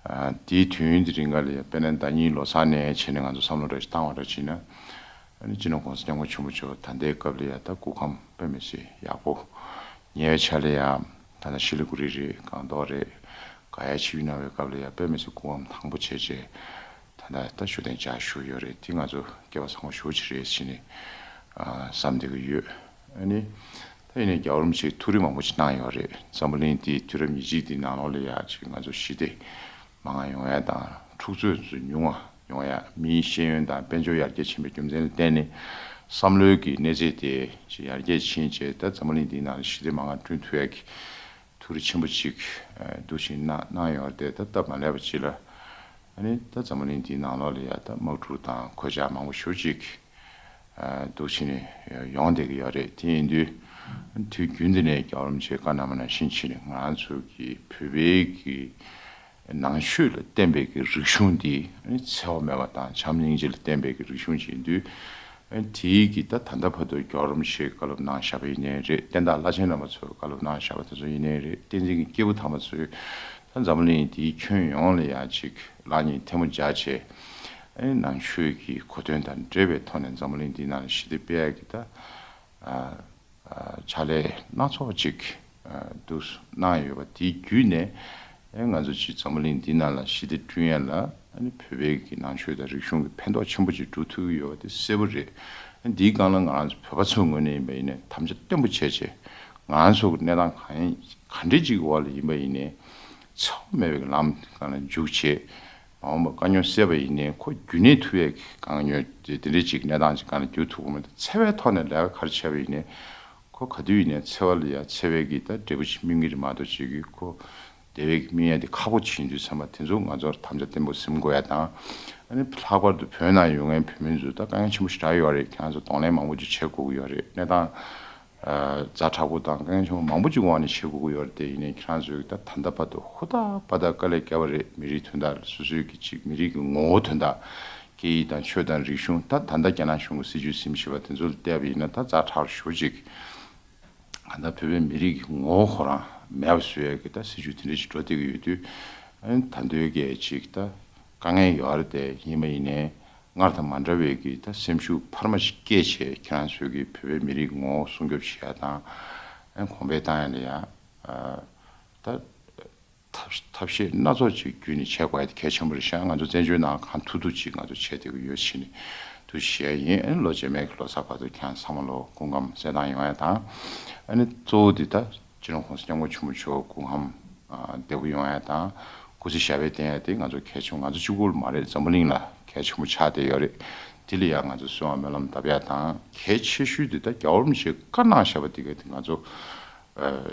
ཨ་དེའི་དུས་ཡུན་དེ་རིང་ག་ལ་ཡ་དཔེར་ན་ཟླ་ཉིན་ལོ་གསར་ནས་བྱས་ནས་ང་ཚོ་བསམ་བློ་འདྲ་ཞིག་བཏང་བ་འདྲ་བྱས་ན། ཨ་ནི་སྤྱི་ནོར་༸གོང་ས་༸སྐྱབས་མགོན་ཆེན་པོ་མཆོག་ད་ལྟའི་སྐབས་ལ་ཡ་ད་སྐུ་ཁམས་དཔེ་མི་སྲིད་ཡག་པོ། ཉེ་བའི་ཆར་ལ་ཡ་ད་ལྟ་ཤི་ལི་གུ་རི་རེད། སྒང་ཏོག་རེད། ག་ཡ་ཆིབས་གནང་བའི་སྐབས་ལ་ཡ་དཔེ་མི་སྲིད་སྐུ་ཁམས་དྭངས་པོ་བྱས་བྱས། ད་ལྟ་ད་བཞུགས་གདན་འཇགས་བཞུགས་ཡོད་རེད། དེ་ང་ཚོ་སྐལ་བ་བཟང་པོ་ཞེ་པོ་ཅིག་རེད་ཟེར་ནས་ཨ་བསམ་བསྡད་ཀྱི་ཡོད། ཨ་ནི་ད་ཡིན་ནའི་རྒྱལ་བ་རིན་པོ་ཆེས་ཐུགས་རེ་མང་པོ་ཅིག་གནང་ཡོད་རེད། འཛམ་བུ་གླིང་འདིའི་དུས་རབས་ཉེར་གཅིག་འདིའི་ནང་ལོགས་ལ་ཡ་ཅིག་ང་ཚོ་ཞི་བདེ་མང་བ་ཡོང་ཡ་དང་འཁྲུག་རྩོད་ཚོ་ཉུང་བ་ཡོང་ཡ། མིའི་ཤེས་ཡོན་དང་དཔལ་འབྱོར་ཡར་རྒྱས་ཕྱིན་པའི་རྒྱུ་མཚན་ལ་བརྟེན་ནས་བསམ་བློའི་གི་གནས་ཚད་དེ་ཅིག་ཡར་རྒྱས་ཕྱིན་བྱས་ད་འཛམ་བུ་གླིང་འདིའི་ནང་ལ་ཞི་བདེ་མང་བ་བསྐྲུན་ཐུབ་ཡ་གི་ཐུགས་རེ་ཆེན་པོ་ཅིག་འདུག་བྱས་གནང་གནང་ཡོད་རེད། ད་སྟབས་མ་ལེགས་པ་ཅིག་ལ་ཨ་ནི་ད་འཛམ་བུ་གླིང་འདིའི་ནང་ལོགས་ལ་ཡ་ད་དམག་འཁྲུག་དང་གོད་ཆག་མང་པོ་ཞེ་པོ་ཅིག་འདུག་བྱས་ནས་ཡོང་བསྡད་ཀྱི་ཡོད་རེད། དེ་ཡིན་དུས་ དུས་རྒྱུན་འདི་ནས་རྒྱལ་བ་རིན་པོ་ཆེས་བཀའ་གནང་བ་ནང་བཞིན་བྱས་ནས། ང་ཚོ་གི་བོད་པའི་གི་ནང་ཆོས་ལ་བརྟེན་པའི་གི་རིག་གཞུང་འདི་འཚེ་བ་མེད་པ་དང་བྱམས་སྙིང་རྗེ་ལ་བརྟེན་པའི་གི་རིག་གཞུང་ཅིག་ཡིན་དུས། དེའི་གི་ད་ད་ལྟ་བར་དུ་རྒྱལ་བ་རིན་པོ་ཆེས་བཀའ་སློབ་གནང་བཞག་པ་ཡིན་ནའི་རེད། བསྟན་བདག་བླ་ཆེན་རྣམ་པ་ཚོས་བཀའ་སློབ་གནང་བཞག་པ་དེ་ཚོ་ཡིན་ནའི་རེད། བསྟན་འཛིན་གྱི་སྐྱེས་བུ་དམ་པ་ཚོས་ད་འཛམ་བུ་གླིང་འདིའི་ཁྱོན་ཡོངས་ལ་ཡང་ཅིག་ལག་གཉིས་ཐལ་མོ་སྦྱར་བྱས། ཨེ་ནང་ཆོས་ཀྱི་གོ་དོན་དང་འབྲེལ་བའི་ཐོག་ནས་འཛམ་བུ་གླིང་འདིའི་ནང་ལ་ཞི་བདེ་སྤེལ་ཡག་གི་ད་ཨ་ཨ་ཕྱག་ལས་སྣ་ཚོགས་ཅིག་ཨ་འདུག་གནང་ཡོད་པ་དེའི་བརྒྱུད་ནས། ཨེ་ང་ཚོ་ཅིག་འཛམ་བུ་གླིང་འདིའི་ནང་ལ་ཞི་བདེ་བསྐྲུན་ཡ་ལ། ཨ་ནི་བོད་པའི་གི་ནང་ཆོས་དང་རིག་གཞུང་གི་ཕན་ཐོགས་ཆེན་པོ་ཅིག་འགྲོ་ཐུབ་ཀྱི་ཡོད་པ་དེ་གསལ་པོ་རེད། ཨ་འདིའི་སྒང་ལ་ང་རང་ཚོ་བོད་པ་ཚོའི་ངོས་ནས་ཡིན་པ་ཡིན་ནའི་དམ་བཅའ་བརྟན་པོ་བྱས་བྱས། ང་ཚོ་གི་གནས་སྟངས་གང་ཡིན་ག་འདྲ་ཅིག་གི་འོག་ལ་ཡིན་པ་ཡིན་ནའི། འཚེ་བ་མེད་པའི་ལམ་སྒང་ལ་འཇུག་བྱས། མ་འོངས་པ་དཀའ་རྙོག་སེལ་བ་ཡིན་ནའི་ཁོ་རྒྱུན་གནས་ཐུབ་ཡས་ཀྱི་དཀའ་རྙོག་དེ་དེ་འདྲ་ཅིག་གནས་སྟངས་ཅིག་སྒང་ལ་འགྱུར་ཐུབ་ཀྱི་མེད། འཚེ་བའི་ཐོག་ནས་ལས་ཀ་ག་རེ་བྱས་པ་ཡིན་ནའི། ཁོ་ག་དུས་ཡིན་ནའི་འཚེ་བ་ལ་ཡ་འཚེ་བའི་གི་ད་འབྲས་བུ་ཅིག་སྨིན་གྱི་རེད་མ་གཏོགས་ཅིག་གི་ཁོ་བདེ་བའི་གི་སྨིན་ཡ་དེ་ཁག་པོ་ཅིག་ཡིན་དུས་ཙམ་པ། དེ་ཚོ་ང་ཚོར་དམ་བཅའ་བརྟན་པོ་ཟིན་དགོས་ཡ་དང་། ཨ་ནི་ལྷག་པར་དུ་བོད་ནང་ཡོད་མཁན་བོད་མི་ཚོ་ད་དཀའ་ངལ་ཆེན་པོ་ཞེ་དྲག་ཡོད་རེད། ཁྱེད་རང་ཚོ་གདོང་ལེན་མང་པོ་ཅིག་བྱེད་དགོས་ཀྱི་ཡོད་རེད། གནས་སྟངས་ཨ་ཛ་དྲག་པོ་དང་དཀའ་ངལ་ཆེན་པོ་མང་པོ་ཅིག་འོག་ནས་བྱེད་དགོས་ཀྱི་ཡོད་རེད། དེ་ཡིན་ནའི་ཁྱེད་རང་ཚོས་ད་ད་ལྟ་བར་དུ་ཧུར་ཐག་པ་ཐག་དཀའ་ལས་བརྒྱབ་པ་རེད། མི་རིགས་དོན་དག་ལ། སོ་སོའི་གི་ཅིག་མི་རིགས་ཀྱི་ངོ་བོ་དོན་དག་སྐད་ཡིག་དང་ཆོས་དང་རིག་གཞུང་། ད་ད་ལྟ་རྒྱ་ནག་གཞུང་གི་སྲིད་བྱུས་ཟིན་བཞིན་པ་དེ་ཚོ་ལ་བལྟས་པ་ཡིན་ན། ད་ཛ་དྲག་ཞེ་པོ་ཅིག་གང་ལྟར་བོད་པའི་མི་རིགས་ཀྱི་ངོ་བོ་ཁོ་རང་མེད་པ་བཟོ་ཡས་ཀྱི་ད་སྲིད་བྱུས་དེ་འདྲ་ཞིག་འགྲོ་བསྡད་ཀྱི་ཡོད་དུས། ཨ་ནི་ད་དུང་གི་ཅིག་ད་དཀའ་ངལ་ཡོད་རེད། དེ་ཡིན་པ་ཡིན་ནའི་སྔར་དང་མ་འདྲ་བའི་གི་ད་སེམས་ཤུགས་འཕར་མ་ཞིག་སྐྱེད་བྱས། ཁྱེད་རང་ཚོའི་གི་བོད་པའི་མི་རིགས་ངོ་བོ་སྲུང་སྐྱོབ་བྱེད་ཡ་དང་། ཨ་ནི་གོང་འཕེལ་བཏང་ཡ་ལ་ཡ་ཨ་ད་ཐབས་ཐབས་ཤེས་སྣ་ཚོགས་ཅིག་བརྒྱུད་ནས་བྱེད་དགོས་ཡ་དེ་གལ་ཆེན་པོ་རེད་ཤག་ང་ཚོ་བཙན་བྱོལ་ནང་གང་ཐུབ་ཐུབ་ཅིག་ང་ཚོ་བྱེད་བསྡད་ཀྱི་ཡོད་ཕྱིན་ནས་འདུག་ཞུ་ཡ་ཡིན། ཨ་ནི་ལོ་རྗེས་མའི་གི་ལོ་གསར་བར་དུ་ཁྱེད་རང་ཚང་མ་ལོ་སྐུ་ཁམས་གསལ་ཐང་ཡོང་ཡ་དང་། ཨ་ནི་གཙོ་བོ་དེ་ད་སྤྱི་ནོར་༸གོང་ས་༸སྐྱབས་མགོན་ཆེན་པོ་མཆོག་སྐུ་ཁམས་ཨ་བདེ་པོ་ཡོང་ཡ་དང་། སྐུ་ཚེ་ཞབས་པད་བརྟན་ཡ་དེ་ང་ཚོ་གལ་ཆེན་པོ། ང་ཚོ་གཅིག་པུ་མ་རེད། འཛམ་བུ་གླིང་ལ་གལ་ཆེན་པོ་ཆགས་བསྡད་ཡོད་རེད། དེ་ལ་ཡང་ང་ཚོ་གསོལ་བ་སྨོན་ལམ་བཏབ་ཡ་དང་། གལ་ཆེ་ཤོས་དེ་ད་རྒྱལ་བ་རིན་པོ་ཆེས་བཀའ་གནང་བཞག་པ་དེ་ག་དེ་ང་ཚོ་ཨ་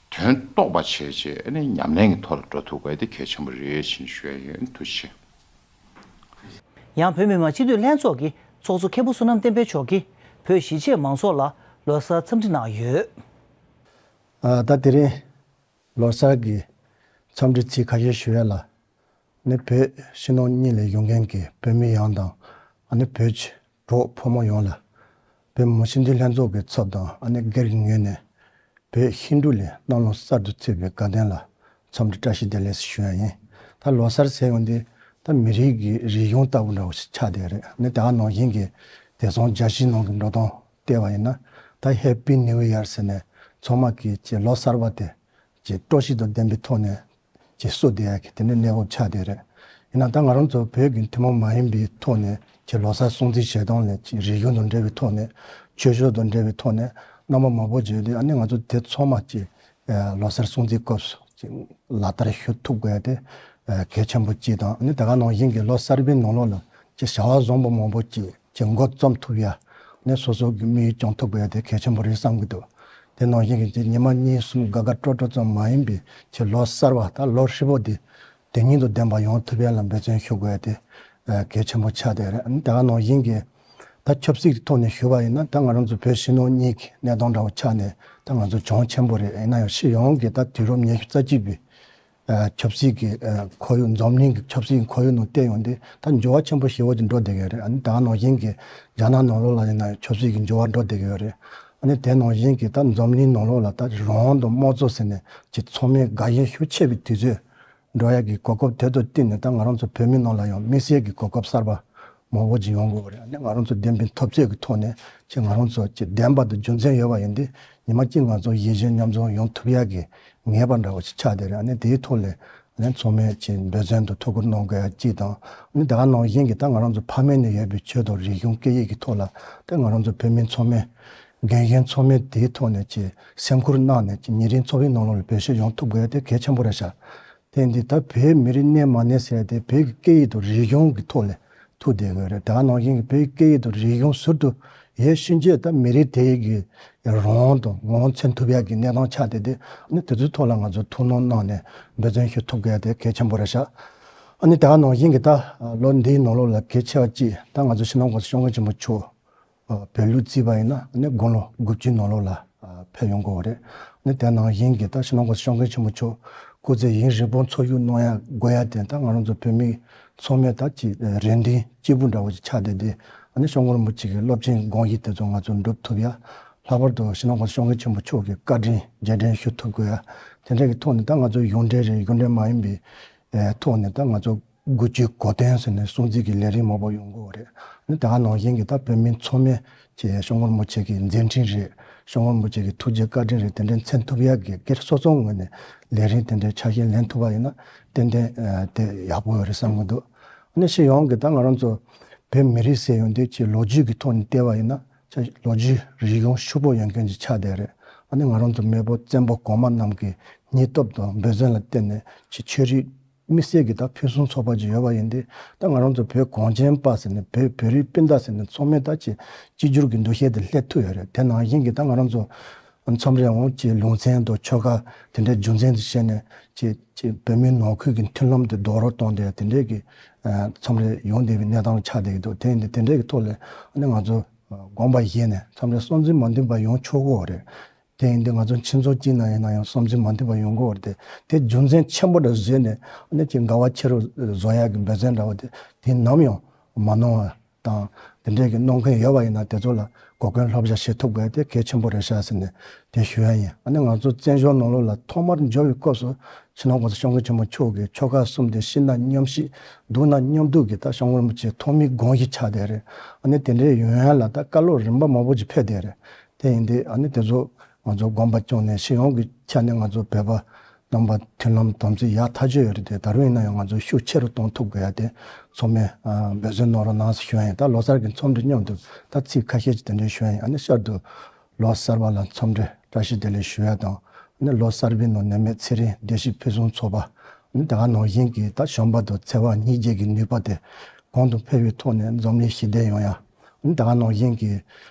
དོན་རྟོགས་པ་བྱས་བྱས། ཨ་ནི་ཉམས་ལེན་གྱི་ཐོག་ལ་འགྲོ་ཐུབ་དགོས་ཡ་དེ་གལ་ཆེན་པོ་རེད་ཅེས་ཞུ་ཡ་ཡིན། ཐུགས་རྗེ་ཆེ། ཡང་བོད་མི་མང་སྤྱི་འཐུས་ལྷན་ཚོགས་ཀྱི་ཚོགས་གཙོ་མཁན་པོ་བསོད་ནམས་བསྟན་འཕེལ་མཆོག་གིས་བོད་གཞིས་བྱེས་མང་ཚོགས་ལ་ལོ་གསར་འཚམས་འདྲི་གནང་ཡོད། ཨ་ད་དེ་རིང་ལོ་གསར་གྱི་འཚམས་འདྲི་ཚིག་ཁ་ཤས་ཞུ་ཡ་ལ། ནི་བོད་ཕྱི་ནང་གཉིས་ལ་ཡོད་མཁན་གྱི་བོད་མི་ཡོངས་དང་། ཨ་ནི་བོད་ཀྱི་གྲོགས་ཕོ་མོ་ཡོངས་ལ་བོད་མི་མང་སྤྱི་འཐུས་ལྷན་ཚོགས་ཀྱི་ཚབ་དང་། ཨ་ནི་སྒེར་གྱི་ངོས་ནས་བོད་ཤིང་འབྲུག་ལ་གནམ་ལོ་གསར་དུ་ཚེས་པའི་དགའ་སྟོན་ལ་འཚམས་འདྲི་བཀྲ་ཤིས་བདེ་ལེགས་ཞུ་ཡ་ཡིན། ད་ལོ་གསར་ཟེར་ཡོང་དུས་ད་མི་རིགས་ཀྱི་རིག་གཞུང་ལྟ་བུ་འདྲ་བོ་ཞིག་ཆགས་བསྡད་རེད། ནི་ད་ག་ནང་བཞིན་གྱི་དེང་སང་རྒྱལ་སྤྱིའི་ནང་གི་འགྲོ་སྟངས་བལྟས་པ་ཡིན་ན། ད་Happy New Year ཟེར་ནས་ཚང་མ་གིས་ཀྱི་ལོ་གསར་པ་དེ་ཀྱི་སྤྲོ་སྐྱིད་དང་ལྡན་པའི་ཐོག་ནས་ཀྱི་བསུ་བསྡད་ཡ་གི་དེ་འདྲའི་གནས་བབ་ཆགས་བསྡད་རེད། ཡིན་ན་ད་ང་རང་ཚོ་བོད་ཀྱི་ཐུན་མོང་མ་ཡིན་པའི་ཐོག་ནས་ཀྱི་ལོ་གསར་སྲུང་བརྩི་བྱེད་སྟངས་ལ་ཀྱི་རིག་གཞུང་དང་འབྲེལ་བའི་ཐོག་ནས། ཆོས་ཕྱོགས་དང་འབྲེལ་བའི་ཐོག་ནས་རྣམ་པ་མང་པོ་བརྗོད་དུས། ཨ་ནི་ང་ཚོ་དེ་ཚང་མ་ཀྱི་ལོ་གསར་སྲུང་བརྩིའི་སྐབས་སུ་ཀྱི་ལག་བསྟར་ཞུ་ཐུབ་དགོས་ཡ་དེ་གལ་ཆེན་པོ་གཅིག་དང་། ཨ་ནི་ད་ག་ནང་བཞིན་གྱི་ལོ་གསར་པའི་ནང་ལོགས་ལ་ཀྱི་བྱ་བ་བཟང་པོ་མང་པོ་ཅིག་ཀྱི་འགོ་རྩོམ་ཐུབ་ཡ། ནས་སོ་སོ་གི་དམིགས་ཡུལ་སྐྱོང་ཐུབ་དགོས་ཡ་དེ་གལ་ཆེན་པོ་རེད་བསམ་གྱི་འདུག་དེ་ནང་བཞིན་གྱི་ཉི་མ་གཉིས་གསུམ་དགའ་དགའ་སྤྲོ་སྤྲོ་ཙམ་མ་ཡིན་པའི་ཀྱི་ལོ་གསར་བ་ད་ལོ་ཧྲིལ་པོ་དེ་དོན་སྙིང་དང་ལྡན་པ་ཡོང་ཐུབ་ཡ་ལ་འབད་བརྩོན་ཞུ་དགོས་ཡ་དེ་གལ་ཆེན་པོ་ཆགས་བསྡད་རེད། ད་ག་ནང་བཞིན་གྱི་ད་ཆབ་སྲིད་ཀྱི་ཐོག་ནས་ཞུས་པ་ཡིན་ན། ད་ང་རང་ཚོ་བོད་ཕྱི་ནང་གཉིས་ཀྱི་གནས་སྟངས་འདྲ་བོ་ཆགས་ནས་ད་ང་ཚོ་གྱོང་ཆེན་པོ་རེད། ཡིན་ན་ཡང་སྤྱི་ཡོངས་ཀྱི་ད་དུས་རབས་ཉི་ཤུ་རྩ་གཅིག་པའི་ཆབ་སྲིད་ཀྱི་ཁོར་ཡུག་འཛམ་གླིང་གི་ཆབ་སྲིད་ཀྱི་ཁོར་ཡུག་ནང་བལྟས་ཡོང་དུས་ད་འགྱུར་བ་ཆེན་པོ་ཞེ་པོ་ཅིག་འགྲོ་བསྡད་ཀྱི་ཡོད་རེད། ཨ་ནི་ད་ག་ནང་བཞིན་གྱི་རྒྱ་ནག་ནང་ལོགས་ལ་ཡིན་ན་ཡང་ཆབ་སྲིད་ཀྱི་འགྱུར་བ་འགྲོ་བསྡད་ཀྱི་ཡོད་རེད། ཨ་ནི་དེ་ནང་བཞིན་གྱི་ད་འཛམ་གླིང་ནང་ལོགས་ལ་ད་རང་དབང་དང་དམངས་གཙོ་ཟེར་ནས་ཀྱི་ཚང་མས་དགའ་ཞེན་ཤུགས་ཆེ་བའི་དུས་ཚོད་འགྲོ་ཡ་གི་གོ་སྐབས་དེ་དང་བསྟུན་ནས། ད་ང་རང་ཚོ་བོད་མི་ནང་ལ་ཡང་དམིགས་བསལ་གྱི་གོ་སྐབས་གསར་པ་མང་པོ་ཅིག་ཡོང་དགོས་པ་རེད། ཨ་ནི་ང་རང་ཚོ་བདེན་པའི་འཐབ་རྩོད་ཀྱི་ཐོག་ནས་ཀྱི་ང་རང་ཚོ་ཀྱི་བདེན་པ་དང་རྒྱུ་མཚན་ཡོད་པ་ཡིན་དུས། ཉི་མ་གཅིག་ང་ཚོ་ཡིད་གཞི་མཉམ་འཛོམས་ཡོང་ཐུབ་ཡ་གི་ངེས་པ་འདྲ་བོ་ཞིག་ཆགས་བསྡད་རེད། ཨ་ནི་དེའི་ཐོག་ལ་ཨ་ནི་ཚང་མས་ཀྱི་འབད་བརྩོན་དང་ཐུགས་ཁུར་གནང་དགོས་ཡ་གཅིག་དང་། ཨ་ནི་ད་ག་ནང་བཞིན་གྱི་ད་ང་རང་ཚོ་ཕ་མེས་ནས་ཡོད་པའི་ཆོས་དང་རིག་གཞུང་སྐད་ཡིག་གི་ཐོག་ལ་ད་ང་རང་ཚོ་བོད་མི་ཚང་མས་རྒན་གཞོན་ཚང་མས་དེའི་ཐོག་ནས་ཀྱི་སེམས་ཁུར་གནང་ནས་ཀྱི་ཉིན་རེའི་འཚོ་བའི་ནང་ལོགས་ལ་བེད་སྤྱོད་ཡོང་ཐུབ་དགོས་ཡ་དེ་གལ་ཆེན་པོ་རེད་ཤག་དེ་འདི་ད་བོད་མི་རིགས་གནས་མ་གནས་ཟེར་ཏེ་བོད་ཀྱི་སྐད་ཡིག་དང་རིག་གཞུང་གི་ཐོག་ལ་ཐུག་བསྡད་དགོས་རེད། ད་ག་ནང་བཞིན་གྱི་བོད་ཀྱི་སྐད་ཡིག་དང་རིག་གཞུང་ཟུར་དུ་ཡོད་ཕྱིན་ཆད་ད་མི་རིགས་དེ་ཡི་གི་རང་དབང་དང་ངོ་བོ་མཚོན་ཐུབ་ཡག་གི་གནས་སྟངས་ཆགས་བསྡད་དེ། ཨ་ནི་དེ་ཚོའི་ཐོག་ལ་ང་ཚོ་ཐུགས་སྣང་གནང་ནས་འབད་བརྩོན་ཞུ་ཐུབ་དགོས་ཡ་དེ་གལ་ཆེན་པོ་རེད་ཤག་ཨ་ནི་ད་ག་ནང་བཞིན་གྱི་ད་ལོ་འདིའི་ནང་ལོགས་ལ་གལ་ཆེ་བ་གཅིག་ད་ང་ཚོ་སྤྱི་ནོར་༸གོང་ས་༸སྐྱབས་མགོན་ཆེན་པོ་མཆོག་བོད་ལུགས་བརྩིས་པ་ཡིན་ན། ཨ་ནི་དགུང་ལོ་དགུ་བཅུའི་ནང་ལོགས་ལ་བོད་ ཕེབས་ཡོང་གི་ཡོད་རེད། ཨ་ནི་དེ་ནང་བཞིན་གྱི་ད་སྤྱི་ནོར་གོང་ས་སྐྱབས་མགོན་ཆེན་པོ་མཆོག་སྐུ་ཚེ་ཡུན་རིང་པོ་འཚོ་བཞུགས་གནང་ཡ་དགོས་ཡ་དེ་ད་ང་རང་ཚོ་བོད་མི་ཚང་མས་ད་ཅིག་རེ་འདུན་གཅིག་པུ་འདྲ་བོ་ཅིག་ཆགས་བསྡད་དེ། ཨ་ནི་སྐྱབས་མགོན་རིན་པོ་ཆེ་གི་སློབ་ཆེན་དགོངས་གཞི་དེ་ཚོ་ང་ཚོ་འགྲུབ་ཐུབ་ཡ། ལྷག་པར་དུ་སྤྱི་ནོར་གོང་ས་སྐྱབས་མགོན་ཆེན་པོ་མཆོག་གི་བཀའ་དྲིན་རྗེས་དྲན་ཞུ་ཐུབ་དགོས་ཡ། དེ་འདྲ་གི་ཐོག་ནས་ད་ང་ཚོ་གཞུང་འབྲེལ་རེད། གཞུང་འབྲེལ་མ་ཡིན་པའི་ཐོག་ནས་ད་ང་ཚོ་དགུ་བཅུའི་གོ་སྟོན་ཟེར་ནས་སྲུང་བརྩི་གི་ལས་རིམ་མང་པོ་ཡོང་གི་ཡོད་རེད། ཨ་ནི་ད་ག་ནང་བཞིན་གྱི་ད་བོད་མི་ཚང་མས་ཀྱི་སྐྱབས་མགོན་རིན་པོ་ཆེ་གི་མཛད་འཕྲིན་རེད། སྐྱབས་མགོན་རིན་པོ་ཆེ་གི་ཐུགས་རྗེ་བཀའ་དྲིན་རེད། དེ་འདྲ་མཚོན་ཐུབ་ཡག་གི་སྒེར་སོ་སོའི་ངོས་ནས་ལས་རིམ་དེ་འདྲའི་ཆ་ཤས་ལེན་ཐུབ་པ་ཡིན་ན་ཏན་ཏན་དེ་ཡག་པོ་ཡོད་རེད་བསམ་གྱི་འདུག་ཨ་ནི་སྤྱི་ཡོངས་ཀྱི་ད་ང་རང་ཚོ་བོད་མི་རིགས་ཟེར་ཡོང་དུས་ཀྱི་ལོ་རྒྱུས་ཀྱི་ཐོག་ནས་བལྟས་པ་ཡིན་ན་ལོ་རྒྱུས་རིག་གཞུང་ཕྱུག་པོ་ཡོད་མཁན་ཅིག་ཆགས་བསྡད་རེད། ཨ་ནི་ང་རང་ཚོ་མེས་པོ་བཙན་པོ་གོང་མ་རྣམས་ཀྱི་སྙིང་སྟོབས་དང་འབད་བརྩོན་ལ་བརྟེན་ནས་ཀྱི་ཆོས་རིག་དམིགས་བསལ་གྱི་ད་ཕུན་སུམ་ཚོགས་པ་ཅིག་ཡོད་པ་ཡིན་ཏེ། ད་ང་རང་ཚོ་བོད་གངས་ཅན་པ་ཟེར་ནས་བོད་བོད་རིགས་སྤུན་ཟླ་ཟེར་ནས་ཚང་མས་ད་ཅིག་གཅིག་གྱུར་གྱི་འདུ་ཤེས་དེ་སླེབས་ཐུབ་ཡོད་རེད། དེ་ནང་བཞིན་གྱི་ད་ང་རང་ཚོ་མཚམས་རེ་འོང་ཅིག་ལུང་ཚན་དང་ཆོལ་ཁ་དེ་འདྲའི་རྒྱུ་མཚན་དུ་བྱས་ནས་ཅིག་ཅིག་བོད་མིའི་ནང་ཁུལ་གྱི་མཐུན་ལམ་དེ་རྡོག་རོལ་གཏོང་བསྡད་དེ་འདྲའི་གི་མཚམས་རེ་ཡོང་བསྡད་པའི་གནས་སྟངས་ཆགས་བསྡད་ཀྱི་འདུག་དེ་ཡིན་དུས་དེ་འདྲའི་གི་ཐོག་ལ་ཨ་ནི་ང་ཚོ་དགོངས་པ་བཞེས་ནས་མཚམས་རེ་བསམ་ཚུལ་མ་མཐུན་པ་ཡོང་ཆོག་གི་ཡོད་རེད། དེ་ཡིན་དུས་ང་ཚོ་ཁྱིམ་ཚང་གཅིག་ནང་ཡིན་ན་ཡང་བསམ་ཚུལ་མ་མཐུན་པ་ཡོང་གི་ཡོད་རེད་དེ། དེ་རྒྱུ་མཚན་ཆེན་པོ་འདྲ་བཟོས་ནས་ཨ་ནི་ཅིག་འགལ་བ་ཆེ་རུ་བཟོ་ཡག་གི་འབད་བརྩོན་འདྲ་བོ་དེ་དེ་ནམ་ཡང་མ་གནང་བ་དང་། དེ་འདྲས་ཀྱི་གནང་མཁན་ཡོད་པ་ཡིན་ན་དེ་ཚོ་ལ་གོ་སྐོན་བསླབ་བྱ་བྱེད་ཐུབ་དགོས་དེ་གལ་ཆེན་པོ་རེད་ཤག་ཟེར་ནས་དེ་ཞུ་ཡ་ཡིན། ཨ་ནི་ང་ཚོ་བཙན་བྱོལ་ནང་ལོགས་ལ་ཐོག་མར་འབྱོར་བའི་སྐབས་སུ་སྤྱི་ནོར་གོང་ས་སྐྱབས་མགོན་ཆེན་པོ་མཆོག་གིས་ཆོལ་ཁ་གསུམ་དེ་ཤི་ན་མཉམ་ཤི་སྡུག་ན་མཉམ་སྡུག་གི་ད་སྐྱབས་མགོན་རིན་པོ་ཆེ་ཐོག་མའི་དགོངས་གཞི་ཆགས་བསྡད་རེད། ཨ་ནི་དེ་འདྲའི་ཡོང་ཡ་ལ་ད་བཀའ་སློབ་རིམ་པ་མང་པོ་ཅིག་ཕེབས་བསྡད་རེད། དེ་ཡིན་དུས་ཨ་ནི་དེ་ཚོ་ང་ཚོ་དགོངས་པ་བཅངས་ནས་སྤྱི་ཡོངས་ཀྱི་ཆ་ནས་ང་ཚོ་བོད་པ་རྣམ་པ་མཐུན་ལམ་དམ་ཚིག་ཡག་ཐག་ཆོད་ཡོད་རེད་དེ། ད་རུང་ཡིན་ན་ཡང་ང་ཚོ་ཤུགས་ཆེ་རུ་གཏོང་ཐུབ་དགོས་ཡ་དེ་ཚང་མས་ཨ་འབད་བརྩོན་གནང་རོགས་གནང་ཟེར་ཞུ་ཡ་ཡིན། ད་ལོ་གསར་གྱི་འཚམས་འདྲི་མཉམ་དུ་ད་ཚིག་ཁ་ཤས་ཅིག་དེ་འདྲ་ཞུ་ཡ་ཡིན། ཨ་ནི་ཤར་དུ་ལོ་གསར་པ་ལ་འཚམས་འདྲི་བཀྲ་ཤིས་བདེ་ལེགས་ཞུ་ཡ་དང་། ཨ་ནི་ལོ་གསར་པའི་ནང་ནད་མེད་ཚེ་རིང་བདེ་སྐྱིད་ཕུན་སུམ་ཚོགས་པ། ཨ་ནི་ད་ག་ནང་བཞིན་གྱི་ད་བྱམས་པ་དང་བརྩེ་བ་སྙིང་རྗེ་གི་ནུས་པ་དེ་གོང་དུ་འཕེལ་བའི་ཐོག་ནས་འཛམ་གླིང་ཞི་བདེ་ཡོང་ཡ། ཨ་ནི་ད་ག་ནང་བཞིན་གྱི་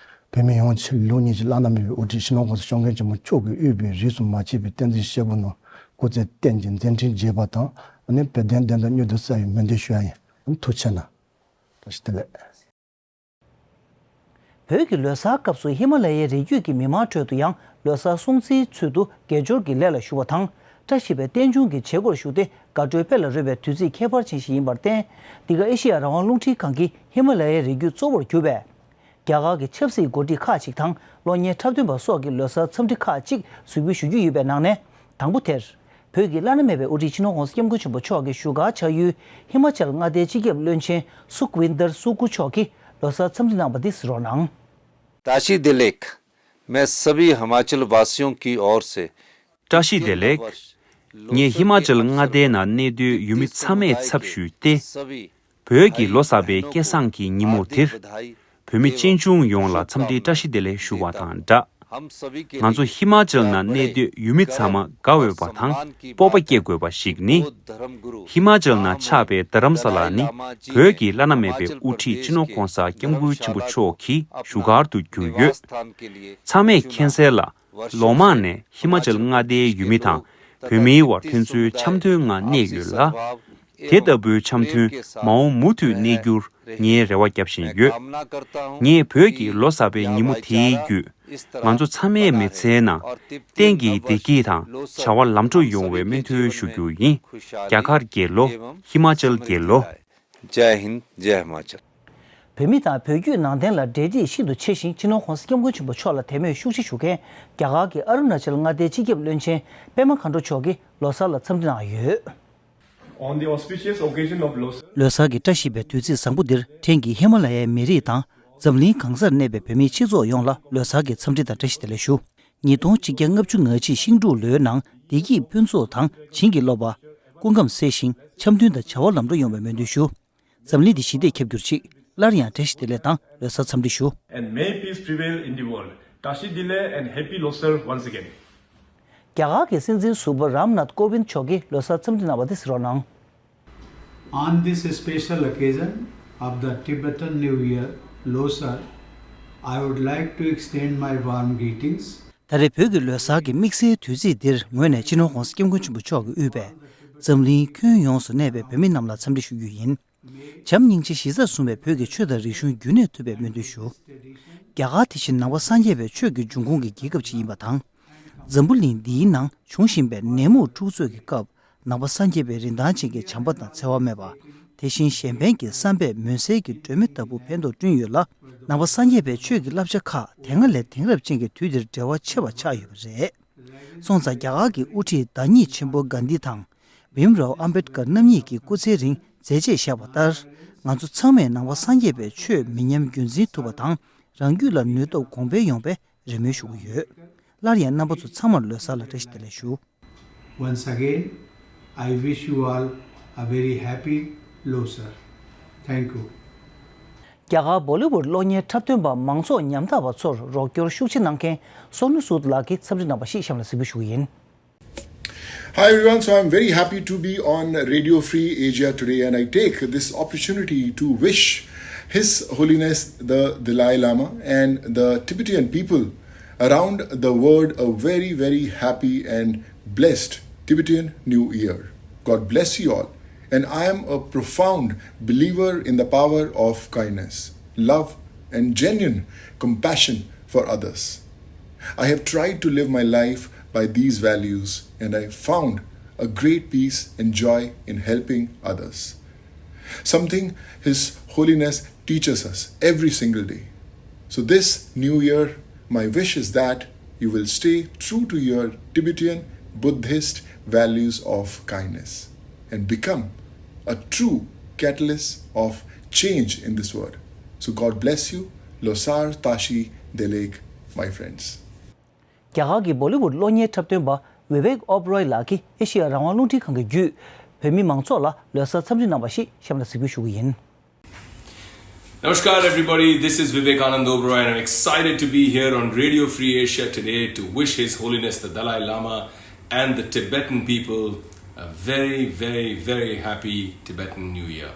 བོད་མི་ཡོངས་ཀྱི་ལུགས་གཉིས་ཀྱི་བླ་ན་མེད་པའི་དབུ་ཁྲིད་སྤྱི་ནོར་གོང་ས་སྐྱབས་མགོན་ཆེན་པོ་མཆོག་གིས་དབུས་པའི་རིས་སུ་མ་ཆད་པའི་བསྟན་འཛིན་སྐྱེས་བུ་རྣམས་སྐུ་ཚེ་བརྟན་ཅིང་མཛད་འཕྲིན་རྒྱས་པ་དང་། ཨ་ནི་བོད་དོན་བདེན་མཐའ་མྱུར་དུ་གསལ་བའི་སྨོན་འདུན་ཞུ་ཡ་ཡིན། ཨ་ནི་ཐུགས་རྗེ་གནང་། བཀྲ་ཤིས་བདེ་ལེགས། བོད་ཀྱི་ལོ་གསར་སྐབས་སུ་ཧི་མ་ལ་ཡའི་རི་རྒྱུད་ཀྱི་མི་མང་ཁྲོད་དུ་ཡང་ལོ་གསར་སྲུང་བརྩིའི་ཚུལ་དུ་དགེ་སྦྱོར་གྱི་ལས་ལ་ཞུགས་པ་དང་། བཀྲ་ཤིས་པའི་རྟེན་འབྱུང་གི་བྱེད་སྒོར་ཞུགས་ཏེ་དགའ་སྤྲོའི་དཔལ་ལ་རོལ་བའི་དུས་ཚིགས་ཁྱད་པར་ཅན་ཞིག་ཡིན་པར་བརྟེན། འདི་ག་ཨེ་ཤེ་ཡ་རང་དབང་རླུང་འཕྲིན་ཁང་གིས་ཧི་མ་ལ་ཡའི་རི་རྒྱུད་གཙོ་བོར་གྱུར་པའི་རྒྱ་གར་གྱི་ཆབ་སྲིད་འགོ་ཁྲིད་ཁག་ཅིག་དང་གློག་བརྙན་འཁྲབ་སྟོན་པ་སོགས་ཀྱི་ལོ་གསར་འཚམས་འདྲི་ཁག་ཅིག་གཟིགས་འབུལ་ཞུ་རྒྱུ་ཡོད་པའི་ནང་ནས་དང་པོ་དེར། བོད་ཀྱི་བླ་ན་མེད་པའི་དབུ་ཁྲིད་སྤྱི་ནོར་གོང་ས་སྐྱབས་མགོན་ཆེན་པོ་མཆོག་གི་བཞུགས་སྒར་ཆགས་ཡུལ་ཧི་མ་ཅལ་མངའ་སྡེའི་སྤྱི་ཁྱབ་བློན་ཆེན་སུ་ཁ་ཝིན་དར་སུ་ཀུ་མཆོག་གིས་ལོ་གསར་འཚམས་འདྲི་གནང་བ་འདི་གཟིགས་རོགས་གནང་། ཏྲ་ཤི་དེ་ལེགས། मैं सभी हिमाचल वासियों की ओर से བཀྲ་ཤིས་བདེ་ལེགས། ངས་ཧི་མ་ཅལ་མངའ་སྡེའི་ནང་གནས་སྡོད་ཡུལ་མི་ཚང་མའི་ཚབ་ཞུས་ཏེ། བོད་ཀྱི་ལོ་གསར་པའི་སྐལ་བཟང་གི་ཉིན་མོ་དེར། བོད་མི་གཅེན་གཅུང་ཡོངས་ལ་འཚམས་འདྲིའི་བཀྲ་ཤིས་བདེ་ལེགས་ཞུ་བ་དང་སྦྲགས། ང་ཚོ་ཧི་མ་ཅལ་ནང་གནས་སྡོད་ཡུལ་མི་ཚང་མ་དགའ་འོས་པ་དང་སྤོབས་པ་སྐྱེ་དགོས་པ་ཞིག་ནི། ཧི་མ་ཅལ་ནང་ཆགས་པའི་རྡ་རམ་ས་ལ་ནི་བོད་ཀྱི་བླ་ན་མེད་པའི་དབུ་ཁྲིད་སྤྱི་ནོར་གོང་ས་སྐྱབས་མགོན་ཆེན་པོ་མཆོག་གི་བཞུགས་སྒར་དུ་གྱུར་ཡོད། ཚང་མས་མཁྱེན་གསལ་ལ། ལོ་མང་ནས་ཧི་མ་ཅལ་མངའ་སྡེའི་ཡུལ་མི་དང་བོད་མིའི་བར་ཕན་ཚུན་འཆམ་མཐུན་ངང་གནས་ཡོད་ལ། དེ་ལྟ་བུའི་འཆམ་མཐུན་མ་འོངས་མུ་མཐུད་གནས་རྒྱུར་ངས་རེ་བ་རྒྱབ་བཞིན་ཡོད། ངས་བོད་ཀྱི་ལོ་གསར་པའི་ཉིན་མོ་དེའི་བརྒྱུད་ང་ཚོ་ཚང་མའི་མི་ཚེའི་ནང་བསྟན་གྱི་བདེ་སྐྱིད་དང་བྱ་བ་ལམ་འགྲོ་ཡོང་བའི་སྨོན་འདུན་ཞུ་རྒྱུ་ཡིན། རྒྱ་གར་རྒྱལ་ལོ། ཧི་མ་ཅལ་རྒྱལ་ལོ། जय हिंद, जय हिमाचल। བོད་མི་དང་བོད་བརྒྱུད་ནང་བསྟན་ལ་འབྲེལ་འདྲིས་ཤིན་ཏུ་ཆེ་ཞིང་སྤྱི་ནོར་༸གོང་ས་༸སྐྱབས་མགོན་ཆེན་པོ་མཆོག་ལ་དད་མོས་ཤུགས་ཆེ་ཞུ་མཁན་རྒྱ་གར་གྱི་ཨ་རུ་ན་ཅལ་མངའ་སྡེའི་སྤྱི་ཁྱབ་བློན་ཆེན་པད་མ་མཁའ་འགྲོ་མཆོག་གིས་ལོ་གསར་ལ་འཚམས་འདྲི་གནང་ཡོད། On the auspicious occasion of Losar, ལོ་གསར་གྱི་བཀྲ་ཤིས་པའི་དུས་ཚིགས་བཟང་པོ་འདིར་ཕྲན་གྱིས་ཧི་མ་ལ་ཡའི་མི་རིགས་དང་འཛམ་གླིང་གང་སར་གནས་པའི་བོད་མིའི་སྤྱི་ཚོགས་ཡོངས་ལ་ལོ་གསར་གྱི་འཚམས་འདྲི་དང་བཀྲ་ཤིས་བདེ་ལེགས་ཞུ། ཉིས་སྟོང་ཆིག་བརྒྱ་ལྔ་བཅུ་ང་གཅིག་ཤིང་འབྲུག་ལོའི་ནང་བདེ་སྐྱིད་ཕུན་ཚོགས་དང་བྱིན་གྱིས་རློབ་པ། སྐུ་ཁམས་གསལ་ཞིང་འཆམ་མཐུན་དང་བྱ་བ་ལམ་འགྲོ་ཡོང་བའི་སྨོན་འདུན་ཞུ། འཛམ་གླིང་འདི་ཞི་བདེས་ཁྱབ་གྱུར་ཅིག་སླར་ཡང་བཀྲ་ཤིས་བདེ་ལེགས་དང་ལོ་གསར་འཚམས་འདྲི་ཞུ། And may peace prevail in the world. Tashi Delek and happy Losar once again. རྒྱ་གར་གྱི་སྲིད་འཛིན་ཟུར་པ་རམ་ནཱཐ་ཀོ་ཝིན་མཆོག་གིས་ལོ་གསར་འཚམས་འདྲི་གནང་བ་དེ་གཟིགས་རོགས་གནང་། On this special occasion of the Tibetan New Year, Losar, I would like to extend my warm greetings. ད་རེས་བོད་ཀྱི་ལོ་གསར་གྱི་དམིགས་བསལ་དུས་ཚིགས་འདིར་ངོས་ནས་སྤྱི་ནོར་༸གོང་ས་༸སྐྱབས་མགོན་ཆེན་པོ་མཆོག་གིས་དབུས་པའི་འཛམ་གླིང་ཁྱོན་ཡོངས་སུ་གནས་པའི་བོད་མི་རྣམས་ལ་འཚམས་འདྲི་ཞུ་རྒྱུ་ཡིན། བྱམས་སྙིང་རྗེ་གཞི་རྩར་བཟུང་བའི་བོད་ཀྱི་ཆོས་དང་རིག་གཞུང་རྒྱུན་གནས་ཐུབ་པའི་སྨོན་འདུན་ཞུ། རྒྱ་གར་དེ་བཞིན་ནང་པ་སངས་རྒྱས་པའི་ཆོས་ཀྱི་འབྱུང་ཁུངས་ཀྱི་རྒྱལ་ཁབ་ཅིག་ཡིན་པ་དང་ འཛམ་བུ་གླིང་འདིའི་ནང་འབྱུང་བཞིན་པའི་ནད་མུག་འཁྲུག་རྩོད་ཀྱི་སྐབས། ནང་པ་སངས་རྒྱས་པའི་རིན་ཐང་ཅན་གྱི་བྱམས་པ་དང་འཚེ་བ་མེད་པ། དེ་བཞིན་གཞན་ཕན་གྱི་བསམ་པས་མུན་སེལ་གྱི་སྒྲོན་མེ་ལྟ་བུ་ཕན་ཐོགས་བསྐྲུན་ཡོད་ལ། ནང་པ་སངས་རྒྱས་པའི་ཆོས་ཀྱི་བསླབ་བྱ་ཁག་དེ་སྔ་ལས་དེང་རབས་ཅན་གྱི་དུས་འདིར་འབྲེལ་བ་ཆེ་བ་ཆགས་ཡོད་པ་རེད། སོང་ཙང་རྒྱ་གར་གྱི་དབུ་ཁྲིད་བདག་ཉིད་ཆེན་པོ་གྷན་དྷི་དང་། བྷིམ་རའོ་ཨམ་བེད་ཀར་རྣམ་གཉིས་ཀྱི་སྐུ་ཚེའི་རིང་མཛད་རྗེས་བཞག་པ་ལྟར། ང་ཚོ་ཚང་མས་ནང་པ་སངས་རྒྱས་པའི་ཆོས་མི་ཉམས་རྒྱུན་འཛིན་ཐུབ་པ་དང་། རང་རྒྱུད་ལ་ནུས་སྟོབས་གོང་འཕེལ་ཡོང་བའི་རེ་སྨོན་ཞུ་གི་ཡོད། སླར་ཡང་རྣམ་པ་ཚོ་ཚང་མར་ལོ་གསར་ལ་བཀྲ་ཤིས་བདེ་ལེགས་ཞུ། Once again, I wish you all a very happy Losar. Thank you. རྒྱ་གར་བོ་ལི་ཝུད་གློག་བརྙན་འཁྲབ་སྟོན་པ་མང་ཚོགས་ཉམ་ཐག་པ་ཚོར་རོགས་སྐྱོར་ཤུགས་ཆེ་གནང་མཁན་སོ་ནུ་སུད་ལགས་ཀྱིས་འཚམས་འདྲི་གནང་བ་ཞིག་གཤམ་ལ་གཟིགས་འབུལ་ཞུ་གི་ཡིན། Hi everyone, so I'm very happy to be on Radio Free Asia today, and I take this opportunity to wish His Holiness the Dalai Lama and the Tibetan people around the world a very, very happy and blessed Tibetan New Year. God bless you all, and I am a profound believer in the power of kindness, love, and genuine compassion for others. I have tried to live my life by these values, and I found a great peace and joy in helping others. Something His Holiness teaches us every single day. So, this new year, my wish is that you will stay true to your Tibetan Buddhist values of kindness and become a true catalyst of change in this world. So, God bless you. Losar Tashi Delek, my friends. རྒྱ་གར་གྱི་བོ་ལི་ཝུད་གློག་བརྙན་འཁྲབ་སྟོན་པ་བི་ཝེག་ཨོབ་རོའི་ལགས་ཀྱིས་ཨེ་ཤེ་ཡ་རང་དབང་རླུང་འཕྲིན་ཁང་གི་བརྒྱུད་བོད་མི་མང་ཚོགས་ལ་ལོ་གསར་འཚམས་འདྲི་གནང་བ་ཞིག་གཤམ་ལ་གཟིགས་འབུལ་ཞུ་གི་ཡིན། Namaskar, everybody. This is Vivek Anand Oberoi, and I'm excited to be here on Radio Free Asia today to wish His Holiness the Dalai Lama and the Tibetan people a very, very, very happy Tibetan New Year.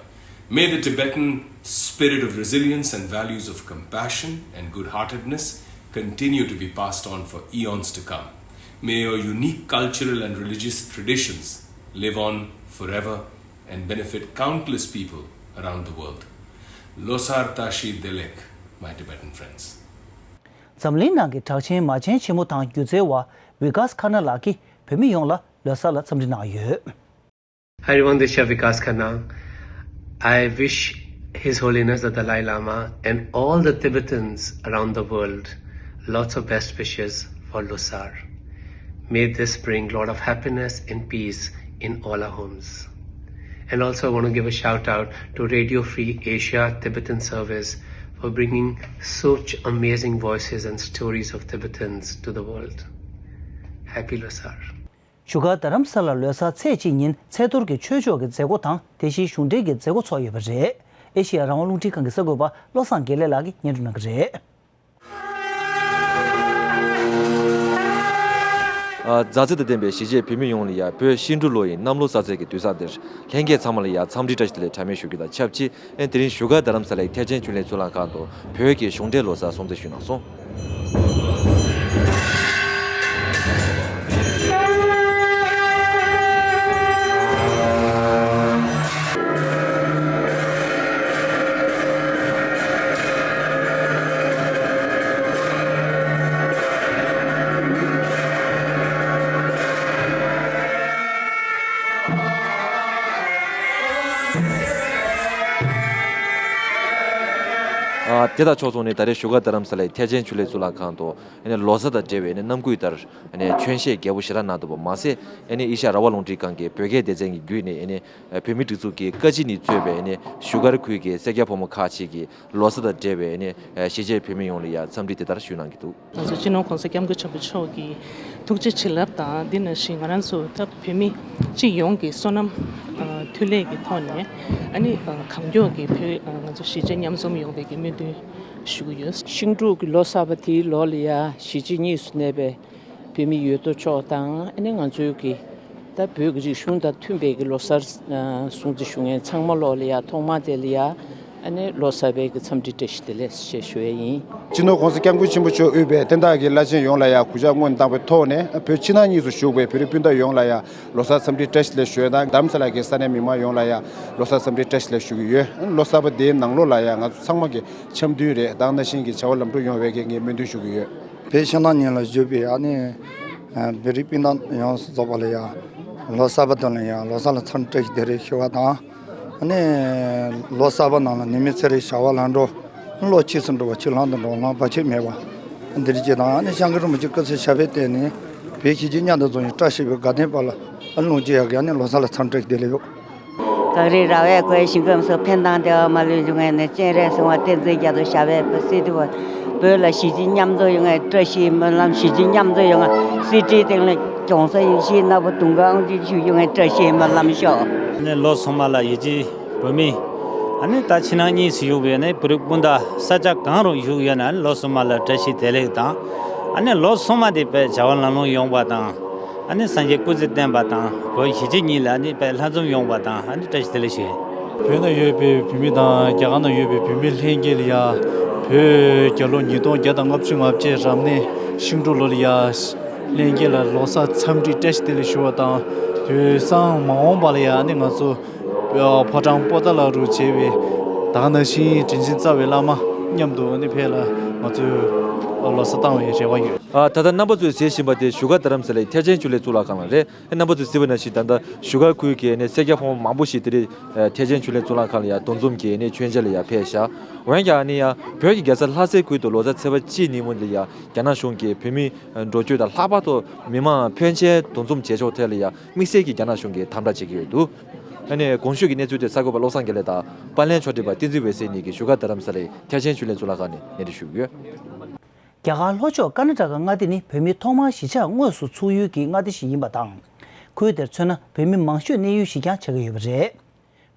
May the Tibetan spirit of resilience and values of compassion and good heartedness continue to be passed on for eons to come. May your unique cultural and religious traditions live on forever and benefit countless people around the world. Losar Tashi Delek, my Tibetan friends. འཛམ་གླིང་ནང་གི་གྲགས་ཆེན་མ་བྱན་ཆེན་མོ་དང་སྒྱུ་རྩལ་བ་ཝི་ཀཱས་ཁ་ན་ལགས་ཀྱིས་བོད་མི་ཡོངས་ལ་ལོ་གསར་ལ་འཚམས་འདྲི་གནང་ཡོད། Hi everyone, this is Vikas Khanna. I wish His Holiness the Dalai Lama and all the Tibetans around the world lots of best wishes for Losar. May this bring a lot of happiness and peace in all our homes. And also, I want to give a shout out to Radio Free Asia Tibetan Service for bringing such amazing voices and stories of Tibetans to the world. Happy Losar. བཞུགས་སྒར་རྡ་རམ་ས་ལར་ལོ་གསར་ཚེས་གཅིག་ཉིན་ཚལ་གཏོར་གྱི་ཆོས་ཕྱོགས་ཀྱི་མཛད་སྒོ་དང་དེ་བཞིན་གཞུང་འབྲེལ་གྱི་མཛད་སྒོ་ཚོགས་ཡོད་པ་རེད། ཨེ་ཤེ་ཡ་རང་དབང་རླུང་འཕྲིན་ཁང་གི་གསར་འགོད་པ་བློ་བཟང་དགེ་ལེགས་ལགས་ཀྱིས་སྙན་སྒྲོན་གནང་གི་རེད། ཨ། མཛའ་བརྩེ་དང་ལྡན་པའི་གཞིས་བྱེས་བོད་མི་ཡོངས་ལ་ཡ་བོད་ཤིང་འབྲུག་ལོ་ཡི་གནམ་ལོ་གསར་ཚེས་ཀྱི་དུས་བཟང་འདིར་ལྷན་རྒྱས་ཚང་མ་ལ་ཡ་འཚམས་འདྲི་བཀྲ་ཤིས་བདེ་ལེགས་གྲངས་མེད་ཞུ་རྒྱུ་དང་ཆབས་ཅིག་ཨེ། དེ་རིང་བཞུགས་སྒར་རྡ་རམ་ས་ལའི་ཐེག་ཆེན་ཆོས་གླིང་གཙུག་ལག་ཁང་དུ་བོད་ཀྱི་གཞུང་འབྲེལ་ལོ་གསར་སྲུང་བརྩི་ཞུས་གནང་སོང་། ཨ། དེ་དང་ཕྱོགས་མཚུངས་ནས་ད་རེས་བཞུགས་སྒར་རྡ་རམ་ས་ལའི་ཐེག་ཆེན་ཆོས་གླིང་གཙུག་ལག་ཁང་དུ་ཨ་ནི་ལོ་གསར་དང་འབྲེལ་བའི་ཨ་ནི་རྣམ་ཀུན་ལྟར་ཨ་ནི་ཆོས་བཤད་རྒྱས་པོ་ཞེ་དྲག་གནང་འདུག་པ་མ་ཟད། ཨ་ནི་ཨེ་ཤ་ཡ་རང་དབང་རླུང་འཕྲིན་ཁང་གི་བོད་སྐད་སྡེ་ཚན་གྱི་བརྒྱུད་ནས་ཨ་ནི་བོད་མིའི་སྒྲིག་འཛུགས་ཀྱི་བཀའ་སྤྱི་ནས་གཙོས་པའི་ཨ་ནི་བཞུགས་སྒར་ཁུལ་གྱི་སེར་སྐྱ་ཕོ་མོ་ཁག་ཅིག་གིས་ལོ་གསར་དང་འབྲེལ་བའི་ཨ་ནི་གཞིས་བྱེས་བོད་མི་ཡོངས་ལ་ཡང་འཚམས་འདྲི་དེ་ལྟར་ཞུས་གནང་གི་འདུག། ང་ཚོ་སྤྱི་ནོར་༸གོང་ས་༸སྐྱབས་མགོན་ཆེན་པོ་མཆོག་གི་ཐུགས་རྗེ་བྱིན་རླབས་དང་། འདི་ནང་བཞིན་ང་རང་ཚོ་ད་བོད་མི་སྤྱི་ཡོངས་ཀྱི་བསོད་ནམས་མཐུ་ལས་ཀྱི་ཐོག་ནས་ཨ་ནི་གང་མགྱོགས་ཀྱི་བོད་ང་ཚོ་གཞིས་བྱེས་མཉམ་འཛོམས་ཡོང་བའི་གི་སྨོན་འདུན་ཞུ་གི་ཡོད། ཤིང་འབྲུག་གི་ལོ་གསར་པ་དེའི་ལོ་ལ་ཡ་གཞིས་བྱེས་གཉིས་སུ་གནས་པའི་བོད་མི་ཡོད་དོ་ཅོག་དང་། ཨ་ནི་ང་ཚོའི་གི་ད་བོད་ཀྱི་རིག་གཞུང་དང་མཐུན་པའི་གི་ལོ་གསར་སྲུང་བརྩི་ཞུ་མཁན་ཚང་མ་ལོག་ལ་ཡ་ཐོག་མ་དེ་ལ་ཡ་ཨ་ནི་ལོ་གསར་པའི་གི་འཚམས་འདྲི་བཀྲ་ཤིས་བདེ་ལེགས་ཞེས་ཞུ་ཡས་ཡིན། སྤྱི་ནོར་༸གོང་ས་༸སྐྱབས་མགོན་ཆེན་པོ་མཆོག་དབུས་པའི་བསྟན་བདག་གི་བླ་ཆེན་ཡོངས་ལ་ཡ་གུས་ཕྱག་སྔོན་བཏང་བའི་ཐོག་ནས། བོད་ཕྱི་ནང་གཉིས་སུ་བཞུགས་པའི་བོད་རིགས་སྤུན་ཟླ་ཡོངས་ལ་ཡ་ལོ་གསར་འཚམས་འདྲི་བཀྲ་ཤིས་བདེ་ལེགས་ཞུ་ཡས་དང་། རྡ་རམ་ས་ལ་གི་ས་གནས་མི་མང་ཡོངས་ལ་ཡ་ལོ་གསར་འཚམས་འདྲི་བཀྲ་ཤིས་བདེ་ལེགས་ཞུ་གི་ཡོད། ལོ་གསར་པ་དེའི་ནང་ལོགས་ལ་ཡ་ང་ཚོ་ཚང་མ་གི་འཆམ་མཐུན་རེད། དེ་ནང་བཞིན་གྱི་བྱ་བ་ལམ་འགྲོ་ཡོང་བའི་གི་ངས་སྨོན་འདུན་ཞུ་གི་ཡོད། བོད་ཕྱི་ནང་གཉིས་ལ་བཞུགས་པའི་ཨ་ནི་ བོད་རིགས་སྤུན་ཟླ་ཡོངས་སུ་རྫོགས་པ་ལ་ཡང་ལོ་གསར་པ་དང་ལ་ཡང་ལོ་གསར་ལ་འཚམས་འདྲི་བཀྲ་ཤིས་བདེ་ལེགས་ཞུ་བ་དང་། ཨ་ནི་ལོ་གསར་པ་ནང་ལ་ནད་མེད་ཚེ་རིང་བྱ་བ་ལམ་འགྲོ། བློ་ཆོས་སུ་འགྲོ་བ་ཆོས་ལམ་དུ་འགྲོ་བ་ལམ་བར་ཆད་མེད་པ། འདི་རིགས་ཀྱི་དང་ཨ་ནི་སྐྱབས་མགོན་རིན་པོ་ཆེ་སྐུ་ཚེ་ཞབས་པད་བརྟན་ནས་བོད་གཞིས་བྱེས་མཉམ་དུ་འཛོམས་ཤིང་བཀྲ་ཤིས་པའི་དགའ་སྟོན་པ་ལ་ཨ་ནི་ལོངས་སྤྱོད་ཡག་གི་ཨ་ནི་ལོ་གསར་ལ་འཚམས་འདྲི་བཀྲ་ཤིས་བདེ་ལེགས་ཡོད། གངས་རི་ར་བས་བསྐོར་ཞིང་ཁམས་སུ་ཕན་དང་བདེ་བ་མ་ལུས་འབྱུང་བའི་གནས། སྤྱན་རས་གཟིགས་དབང་བསྟན་འཛིན་རྒྱ་མཚོ་ཞབས་པད་བསིལ་དུ་བ། བོད་ལ་གཞིས་བྱེས་མཉམ་འཛོམས་ཡོང་བའི་བཀྲ་ཤིས་སྨོན་ལམ། གཞིས་བྱེས་མཉམ་འཛོམས་ཡོང་བ། གསེར་ཁྲིའི་སྟེང་ལ་གྱོང་ས་ཡེ་ཤེས་ནག་པོ་དུང་དཀར་ཨང་ཅིག་བཞུགས་ཡོང་བའི་བཀྲ་ཤིས་སྨོན་ལམ་ཤོག་ནས་ལོ་སོ་མ་ལ་ཡིད་ཆེས་བོད་མི། ཨ་ནི་ད་ཕྱི་ནང་གཉིས་སུ་ཡོད་པའི་ནི་བོད་རིགས་སྤུན་ཟླ་ས་ཆ་གང་རུ་བཞུགས་ཡོད་ན་ཨ་ནི་ལོ་སོ་མ་ལ་བཀྲ་ཤིས་བདེ་ལེགས་དང་། ཨ་ནི་ལོ་སོ་མ་དེ་དཔེ་བྱ་བ་ལམ་ལྷོང་ཡོང་བ་དང་། ཨ་ནི་སངས་རྒྱས་སྐུ་ཚེ་བརྟན་པ་དང་བོད་གཞིས་བྱེས་གཉིས་ལ་ཨ་ནི་དཔེ་ལྷན་འཛོམས་ཡོང་བ་དང་ཨ་ནི་བཀྲ་ཤིས་བདེ་ལེགས་ཞུ། བོད་ནང་ཡོད་པའི་བོད་མི་དང་རྒྱ་གར་ནང་ཡོད་པའི་བོད་མི་ལྷན་རྒྱས་ལ་ཡ། བོད་རྒྱལ་ལོ་ཉིས་སྟོང་བརྒྱ་དང་ལྔ་བཅུ་ང་བརྒྱད་རབ་གནས་ཤིང་འབྲུག་ལོ་ལ་ཡ། ལྷན་རྒྱས་ལ་ལོ་གསར་འཚམས་འདྲི་བཀྲ་ཤིས་བདེ་ལེགས་ཞུ་བ་དང་། དུས་སང་མ་འོངས་པ་ལ་ཡང་ནི་ང་ཚོ་ཕོ་བྲང་པོ་ཏཱ་ལ་རུ་བྱེད་པའི་ད་ག་ནང་བཞིན་དྲིན་ཅན་རྩ་བའི་བླ་མ་མཉམ་དུ་ནི་ཕེབས་ལ་ང་ཚོས་ལོ་གསར་བཏང་བའི་རེ་བ་ཡོད། ཨ། ད་ལྟ་རྣམ་པ་ཚོས་གཟིགས་བཞིན་པ་དེ་བཞུགས་སྒར་རྡ་རམ་ས་ལའི་ཐེག་ཆེན་ཆོས་གླིང་གཙུག་ལག་ཁང་ལ་རེད། རྣམ་པ་ཚོས་གཟིགས་པ་ནང་བཞིན་ད་ལྟ་བཞུགས་སྒར་ཁུལ་གྱི་ནི་སེར་སྐྱ་ཕོ་མོ་མང་པོ་ཞིག་དེ་རིང་ཐེག་ཆེན་ཆོས་གླིང་གཙུག་ལག་ཁང་ལ་ཡང་འདུ་འཛོམས་ཀྱིས་ནི་མཆོད་མཇལ་ལ་ཡང་ཕེབས་ཤག་འོན་ཀྱང་ནི་ཡང་བོད་ཀྱི་རྒྱལ་ས་ལྷ་སའི་ཁུལ་དུ་ལོ་གསར་ཚེས་པ་གཅིག་ཉིན་མོ་ལ་ཡང་རྒྱ་ནག་གཞུང་གིས་བོད་མི་འགྲོ་སྐྱོད་དང་ལྷག་པར་དུ་མི་མང་ཕོན་ཆེན་འདུ་འཛོམས་བྱེད་ཕྱོགས་ཐད་ལ་ཡང་དམིགས་བསལ་གྱི་རྒྱ་ནག་གཞུང་གིས་དམ་དྲག་བྱེད་ཀྱི་ཡོད་འདུག་ཨ་ནི་གོང་ཞུས་ཀྱི་གནས་ཚུལ་དེ་གསར་འགོད་པ་བློ་བཟང་དགེ་ལེགས་དང་པར་ལེན་ཕྱོགས་སྒྲིག་པ་བསྟན་འཛིན་འོད་ཟེར་གཉིས་ཀྱིས་བཞུགས་སྒར་རྡ་རམ་ས་ལའི་ཐེག་ཆེན་ཆོས་གླིང་གཙུག་ལག་ཁང་ནས་གནས་འདྲི་ཞུས་ཡོད། རྒྱ་གར་ལྷོ་ཕྱོགས་ཀར་ན་ཊ་ཀ་མངའ་སྡེ་ནི་བོད་མི་ཐོག་མར་གཞིས་ཆགས་དངོས་སུ་ཚུགས་ཡུལ་གྱི་མངའ་སྡེ་ཞིག་ཡིན་པ་དང་། ཁུལ་དེར་མཚོན་ན་བོད་མི་མང་ཤོས་གནས་ཡུལ་ཞིག་ཀྱང་ཆགས་ཀྱི་ཡོད་པ་རེད།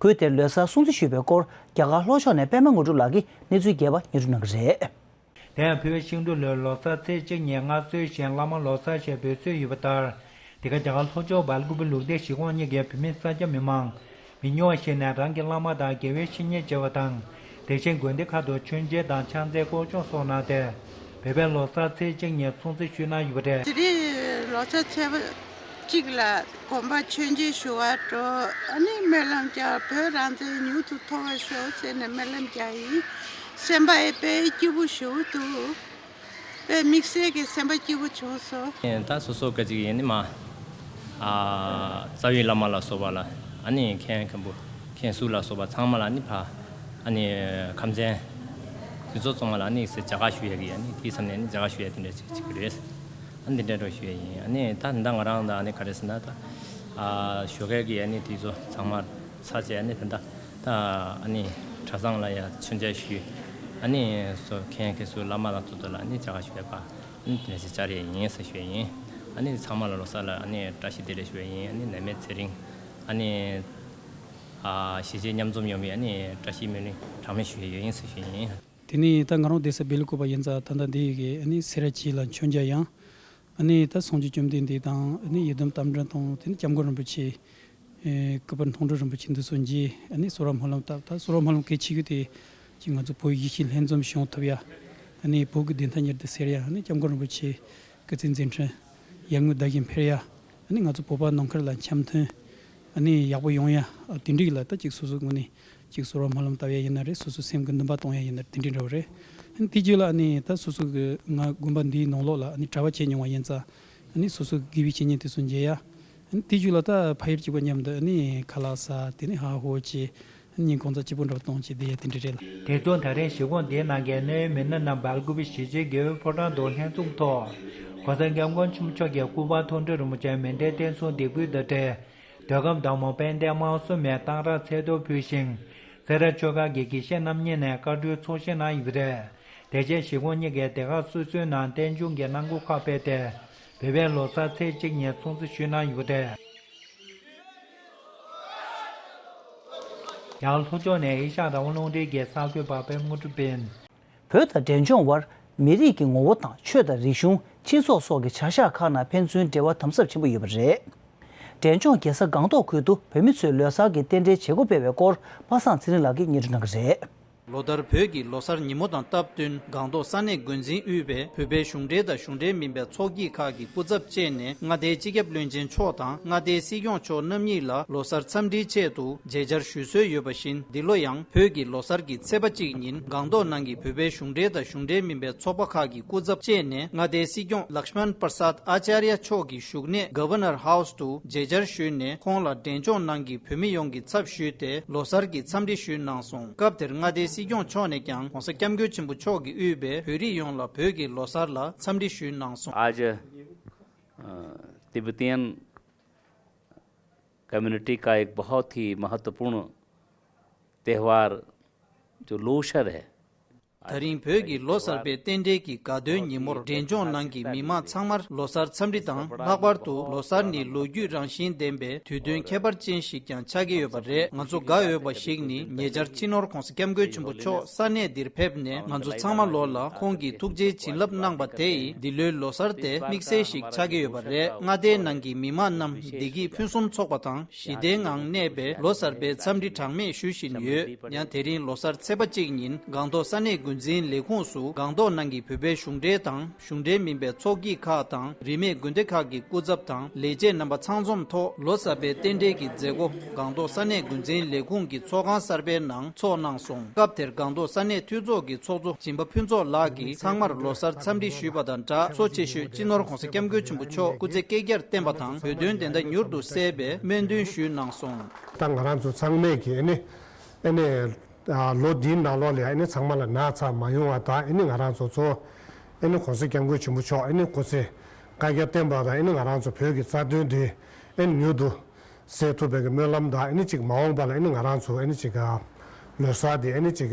ཁུལ་དེར་ལོ་གསར་སྲུང་བརྩི་ཞུས་པའི་སྐོར་རྒྱ་གར་ལྷོ་ཕྱོགས་ནས་པད་མ་དངོས་གྲུབ་ལགས་ཀྱིས་གནས་ཚུལ་རྒྱས་པ་སྙན་སྒྲོན་གནང་གི་རེད། དེ་ཡང་བོད་ཤིང་འབྲུག་ལོའི་ལོ་གསར་ཚེས་གཅིག་ཉིན་སྔར་སྲོལ་བཞིན་བླ་མ་ལོ་གསར་ཞེས་འབོད་སྲོལ་ཡོད་པ་ལྟར། དེ་ག་རྒྱ་གར་ལྷོ་ཕྱོགས་སྦེལ་ཀུ་པེ་ལུགས་བདེ་གཞིས་ཁོངས་གཉིས་ཀྱི་བོད་མི་ས་སྐྱ་མི་མང་མི་ཉུང་བ་ཞིག་ནས་རང་གི་བླ་མ་དང་དགེ་བའི་བཤེས་གཉེན་མཇལ་བ་དང་། དེ་བཞིན་དགོན་སྡེ་ཁག་ཏུ་མཆོད་མཇལ་དང་ཕྱག་འཚལ་སྐོར་སྦྱོང་སོགས་གནང་སྟེ། བོད་པའི་ལོ་གསར་ཚེས་གཅིག་ཉིན་སྲུང་བརྩི་ཞུས་གནང་ཡོད་པ་རེད། དེ་རིང་ལོ་གསར་ཚེས་པ་གཅིག་ལ་དགོན་པ་མཆོད་མཇལ་ཞུ་བར་འགྲོ། ཨ་ནི་སྨོན་ལམ་རྒྱག་བོད་རང་བཙན་མྱུར་དུ་ཐོབ་པར་ཤོག་ཟེར་ནས་སྨོན་ལམ་རྒྱག་ཡིན། སེམས་པ་ཨེ་དཔེ་སྐྱིད་པོ་ཞུ་འདུག་དཔེ་དམིགས་བསལ་གྱི་སེམས་པ་སྐྱིད་པོ་བྱུང་སོང་། ད་སོ་སོ་ག་ཅིག་ཡིན་ནི་མ། ཨ། རྩ་བའི་བླ་མ་ལ་སོགས་པ་ལ་ཨ་ནི་མཁན་མཁན་པོ་མཁན་ཟུར་ལ་སོགས་པ་ཚང་མ་ལ་ནི་ཕ། ཨ་ནི་ཁམས་ཚན་དེ་ཚོ་ཚང་མ་ལ་ནི་ཟེར་མཇལ་ཁ་ཞུ་ཡ་གི་ཨ་ནི་དེའི་མཚམས་ནས་ནི་མཇལ་ཁ་ཞུ་ཡ་དེ་འདྲ་ཅིག་ཅིག་རེད། ཨ་ནི་དེ་འདྲ་འགྲོ་ཞུ་ཡ་ཡིན། ཨ་ནི་ད་ད་ང་རང་ད་ཨ་ནི་ག་རེ་ཟེར་ན་ད། ཨ། ཞོགས་ཀས་ཀྱི་ཨ་ནི་དེ་ཚོ་ཚང་མ་ཚར་བྱས་ཨ་ནི་ད་ད་ད་ཨ་ནི་གྲྭ་ཚང་ལ་ཡ་མཆོད་མཇལ་ཞུས། ཨ་ནི་སོ་མཁན་མཁན་ཟུར་བླ་མ་དང་ཚོ་དོ་ལ་ཨ་ནི་མཇལ་ཁ་ཞུ་ཡ་པ། ཨ་ནི་དེ་འདྲ་ཞིག་བཅར་ཡས་ཡིན་ཟེར་ཞུ་ཡས་ཡིན། ཨ་ནི་ཚང་མ་ལ་ལོ་གསར་ལ་ཨ་ནི་བཀྲ་ཤིས་བདེ་ལེགས་ཞུ་ཡས་ཡིན། ཨ་ནི་ནད་མེད་ཚེ་རིང་། ཨ་ནི་ཨ་གཞིས་བྱེས་མཉམ་འཛོམས་ཡོང་བའི་ཨ་ནི་བཀྲ་ཤིས་སྨོན་གླིང་གྲངས་མེད་ཞུ་ཡས་ཡོད་ཡིན་ཟེར་ཞུ་ཡས་ཡིན། དེ་ནས་ད་ང་རང་བསྡད་ས་སྦེལ་ཀོབ་ཡིན་ཙང་ད་ལྟ་འདི་ཡི་གི་ཨ་ནི་སེ་ར་བྱེས་ལ་མཆོད་མཇལ་ཡང་། ཨ་ནི་ད་སངས་རྒྱས་བཅོམ་ལྡན་འདས་དང་ཨ་ནི་ཡི་དམ་རྟ་མགྲིན་དང་དེ་ནས་སྐྱབས་མགོན་རིན་པོ་ཆེ། ཨེ། སྐུ་པར་མཐོང་གྲོལ་རིན་པོ་ཆེ་འདི་ཚོ་མཇལ། ཨ་ནི་གསོལ་བ་སྨོན་ལམ་བཏབ། ད་གསོལ་བ་སྨོན་ལམ་གལ་ཆེ་ཤོས་དེ་ཅིག་ང་ཚོ་བོད་ཡིད་བཞིན་ལྷན་འཛོམས་བྱུང་ཐུབ་ཡ། ཨ་ནི་བོད་ཀྱི་བདེན་མཐའ་མྱུར་དུ་གསལ་ཡ། ཨ་ནི་སྐྱབས་མགོན་རིན་པོ་ཆེ་སྐུ་ཚེ་མཛད་འཕྲིན་ཡར་ངོའི་ཟླ་བཞིན་འཕེལ་ཡ། ཨ་ནི་ང་ཚོ་བོད་པ་ནང་ཁུལ་ལ་འཆམ་མཐུན་ཨ་ནི་ཡག་པོ་ཡོང་ཡ། ཨ། དེ་འདྲ་ལ་ད་ཅིག་སོ་སོའི་ངོས་ནས་ཅིག་གསོལ་བ་སྨོན་ལམ་བཏབ་ཡ་ཡིན་ན་རེད། སོ་སོའི་སེམས་ཀྱི་འདུན་པ་གཏོང་ཡ་ཡིན་ན་རེད། དེ་འདྲ་འདྲ་བོ་རེད། ཨ་ནི་དེ་རྗེས་ལ་ཨ་ནི་ད་སོ་སོ་གི་ང་དགོན་པ་འདིའི་ནང་ལོགས་ལ་ཨ་ནི་གྲྭ་པ་བྱས་མྱོང་བ་ཡིན་ཙང་། ཨ་ནི་སོ་སོ་གི་དགེ་བའི་བཤེས་གཉེན་དེ་ཚོ་མཇལ་ཡ། ཨ་ནི་དེ་རྗེས་ལ་ད་ཕ་ཡུལ་གཅིག་པ་མཉམ་དུ་ཨ་ནི་ཁ་ལག་ཟ། དེ་ནས་ཧ་ཧོ་བྱས། ཨ་ནི་ཉིན་གུང་ཚ་སྐྱིད་པོ་འདྲ་བོ་གཏོང་བྱས་བསྡད་ཡ་དེ་འདྲ་རེད་ལ། དེ་ཚོ་ད་རེས་གཞིས་ཁོངས་འདིའི་ནང་གི་གནད་ཡོད་མི་སྣ་རྣམས་སྦེལ་ཀུ་པེ་གཞིས་བྱེས་དགེ་འོས་ཕོ་བྲང་དུ་ལྷན་འཛོམས་ཐོག་གོང་ས་སྐྱབས་མགོན་ཆེན་པོ་མཆོག་གི་སྐུ་པར་མཐོང་གྲོལ་རིན་པོ་ཆེ་མཎྜལ་རྟེན་གསུམ་འདེགས་འབུལ་དང་འབྲེལ། མདོ་ཁམས་བདག་མོ་དཔལ་ལྡན་དམར་གསུམ་མས་གཏང་རག་ཚེས་གཏོར་ཕུལ་ཞིང་། སེ་ར་ཆོས་སྒར་གྱི་དགེ་བཤེས་རྣམ་གཉིས་ནས་བཀའ་འཁྲོལ་ཚོགས་བཞེས་གནང་ཡོད་པ་རེད། དེ་བཞིན་གཞིས་ཁོངས་གཉིས་ཀྱི་སྡེ་ཁག་སོ་སོའི་ནང་རྟེན་འབྱུང་གི་གནང་སྒོ་ཁག་སྤེལ་ཏེ། བོད་པའི་ལོ་གསར་ཚེས་གཅིག་ཉིན་སྲུང་བརྩི་ཞུས་གནང་ཡོད་པ་རེད། ཡང་ལྷོ་ཕྱོགས་ནས་ཨེ་ཤ་ཡ་རང་དབང་རླུང་འཕྲིན་གྱི་གསར་འགོད་པ་པད་མ་དངོས་གྲུབ་ཡིན། བོད་དང་འབྲས་ལྗོངས་དབར་མི་རིགས་ཀྱི་ངོ་བོ་དང་ཆོས་དང་རིག་གཞུང་སྤྱི་ཚོགས་སོགས་ཀྱི་བྱ་གཞག་ཁག་ནང་ཕན་ཚུན་འབྲེལ་བ་དམ་ཟབ་ཆེན་པོ་ཡོད་པ་རེད། འབྲས་ལྗོངས་རྒྱལ་ས་སྒང་ཏོག་ཁུལ་དུ་བོད་མི་ཚོས་ལོ་གསར་གྱི་རྟེན་འབྲེལ་བྱེད་སྒོ་སྤེལ་བའི་སྐོར་པ་སངས་ཚེ་རིང་ལགས་ཀྱིས་སྙན་སྒྲོན་གནང་གི་རེད། ལོ་ལྟར་བོད་ཀྱི་ལོ་གསར་ཉིན་མོ་དང་སྟབས་བསྟུན་སྒང་ཏོག་ས་གནས་འགོ་འཛིན་དབུས་པའི་བོད་པའི་གཞུང་འབྲེལ་དང་གཞུང་འབྲེལ་མིན་པའི་ཚོགས་སྐྱིད་ཁག་གི་སྐུ་ཚབ་བཅས་ནས་མངའ་སྡེའི་སྤྱི་ཁྱབ་བློན་ཆེན་མཆོག་དང་མངའ་སྡེའི་སྲིད་སྐྱོང་མཆོག་རྣམ་གཉིས་ལ་ལོ་གསར་འཚམས་འདྲིའི་ཆེད་དུ་མཇལ་བཅར་ཞུ་སྲོལ་ཡོད་པ་བཞིན། འདི་ལོ་ཡང་བོད་ཀྱི་ལོ་གསར་གྱི་ཚེས་པ་གཅིག་ཉིན་སྒང་ཏོག་ནང་གི་བོད་པའི་གཞུང་འབྲེལ་དང་གཞུང་འབྲེལ་མིན་པའི་ཚོགས་པ་ཁག་གི་སྐུ་ཚབ་བཅས་ནས་མངའ་སྡེའི་སྲིད་སྐྱོང་ལཀྵྨན་པྲ་སཱད་ཨ་ཅཱརྱ་མཆོག་གི་བཞུགས་གནས་Governor House དུ་མཇལ་བཅར་ཞུས་ནས་ཁོང་ལ་འབྲས་ལྗོངས་ནང་གི་བོད་མི་ཡོངས་ཀྱི་ཚབ་ཞུས་ཏེ་ལོ་གསར་གྱི་འཚམས་འདྲི་ཞུས་གནང་སོང་། སྐབས་དེར་མངའ་སྡེའི་སྲིད་སྐྱོང་མཆོག་ནས་ཀྱང་༸གོང་ས་༸སྐྱབས་མགོན་ཆེན་པོ་མཆོག་གིས་དབུས་པའི་བོད་རིགས་ཡོངས་ལ་བོད་ཀྱི་ལོ་གསར་ལ་འཚམས་འདྲི་ཞུས་གནང་སོང་། आज अ, Tibetan community का एक बहुत ही महत्वपूर्ण त्यौहार जो लोशर है। ད་རིང་བོད་ཀྱི་ལོ་གསར་པའི་རྟེན་འབྲེལ་གྱི་དགའ་སྟོན་ཉིན་མོར་འབྲས་ལྗོངས་ནང་གི་མི་མང་ཚང་མར་ལོ་གསར་འཚམས་འདྲི་དང་། ལྷག་པར་དུ་ལོ་གསར་ནི་ལོ་རྒྱུས་རང་བཞིན་ལྡན་པའི་དུས་སྟོན་ཁྱད་པར་ཅན་ཞིག་ཀྱང་ཆགས་ཀྱི་ཡོད་པ་རེད། ང་ཚོ་དགའ་འོས་པ་ཞིག་ནི་ཉེ་ཆར་སྤྱི་ནོར་༸གོང་ས་༸སྐྱབས་མགོན་ཆེན་པོ་མཆོག་ས་གནས་འདིར་ཕེབས་ནས་ང་ཚོ་ཚང་མ་ལོ་ལ་ཁོང་གི་ཐུགས་རྗེའི་བྱིན་རླབས་གནང་པ་དེ་ཡིས་འདི་ལོའི་ལོ་གསར་དེ་དམིགས་བསལ་ཞིག་ཆགས་ཀྱི་ཡོད་པ་རེད། མངའ་སྡེའི་ནང་གི་མི་མང་རྣམས་བདེ་སྐྱིད་ཕུན་སུམ་ཚོགས་པ་དང་། ཞི་བདེའི་ངང་གནས་པའི་ལོ་གསར་པའི་འཚམས་འདྲི་གྲངས་མེད་ཞུ་བཞིན་ཡོད། ཡང་དེ་རིང་ལོ་གསར་ཚེས་པ་གཅིག་ཉིན་སྒང་ཏོག་ས་གནས་འགོ་འཛིན་ལས་ཁུངས་སུ་སྒང་ཏོག་ནང་གི་བོད་པའི་གཞུང་འབྲེལ་དང་གཞུང་འབྲེལ་མིན་པའི་ཚོགས་སྐྱིད་ཁག་དང་རིས་མེད་དགོན་སྡེ་ཁག་གི་སྐུ་ཚབ་དང་ལས་བྱེད་རྣམ་པ་ཚང་འཛོམས་ཐོག་ལོ་གསར་པའི་རྟེན་འབྲེལ་གྱི་མཛད་སྒོ་སྒང་ཏོག་ས་གནས་འགོ་འཛིན་ལས་ཁུངས་ཀྱི་ཚོགས་ཁང་གསར་པའི་ནང་ཚོགས་གནང་སོང་། སྐབས་དེར་སྒང་ཏོག་ས་གནས་འཐུས་ཚོགས་ཀྱི་ཚོགས་གཙོ་སྦྱིན་པ་ཕུན་ཚོགས་ལགས་ཀྱིས་ཚང་མར་ལོ་གསར་འཚམས་འདྲི་ཞུས་པ་དང་སྦྲགས། གཙོ་ཆེ་ཤོས་སྤྱི་ནོར་༸གོང་ས་༸སྐྱབས་མགོན་ཆེན་པོ་མཆོག་སྐུ་ཚེ་བསྐལ་བརྒྱར་བརྟན་པ་དང་བོད་དོན་བདེན་མཐའ་མྱུར་དུ་གསལ་བའི་སྨོན་འདུན་ཞུས་གནང་སོང་། ད་ང་རང་ཚོ་ཚང་མས་ཀྱི་ཨ་ནི་ཨ་ནི་ཨ་ལོ་འདིའི་ནང་ལོགས་ལ་ཨ་ནི་ཚང་མ་ལ་ན་ཚ་མ་ཡོང་བ་དང་། ཨ་ནི་ང་རང་ཚོ་ཚོ་ཨ་ནི་༸གོང་ས་༸སྐྱབས་མགོན་ཆེན་པོ་མཆོག་ཨ་ནི་སྐུ་ཚེ་བསྐལ་བརྒྱར་བརྟན་པ་དང་། ཨ་ནི་ང་རང་ཚོ་བོད་ཀྱི་རྩ་དོན་འདི་ཨ་ནི་མྱུར་དུ་གསལ་ཐུབ་པའི་གི་སྨོན་ལམ་དང་། ཨ་ནི་ཅིག་མ་འོངས་པ་ལ་ཨ་ནི་ང་རང་ཚོ་ཨ་ནི་ཅིག་ལོ་གསར་འདི་ཨ་ནི་ཅིག་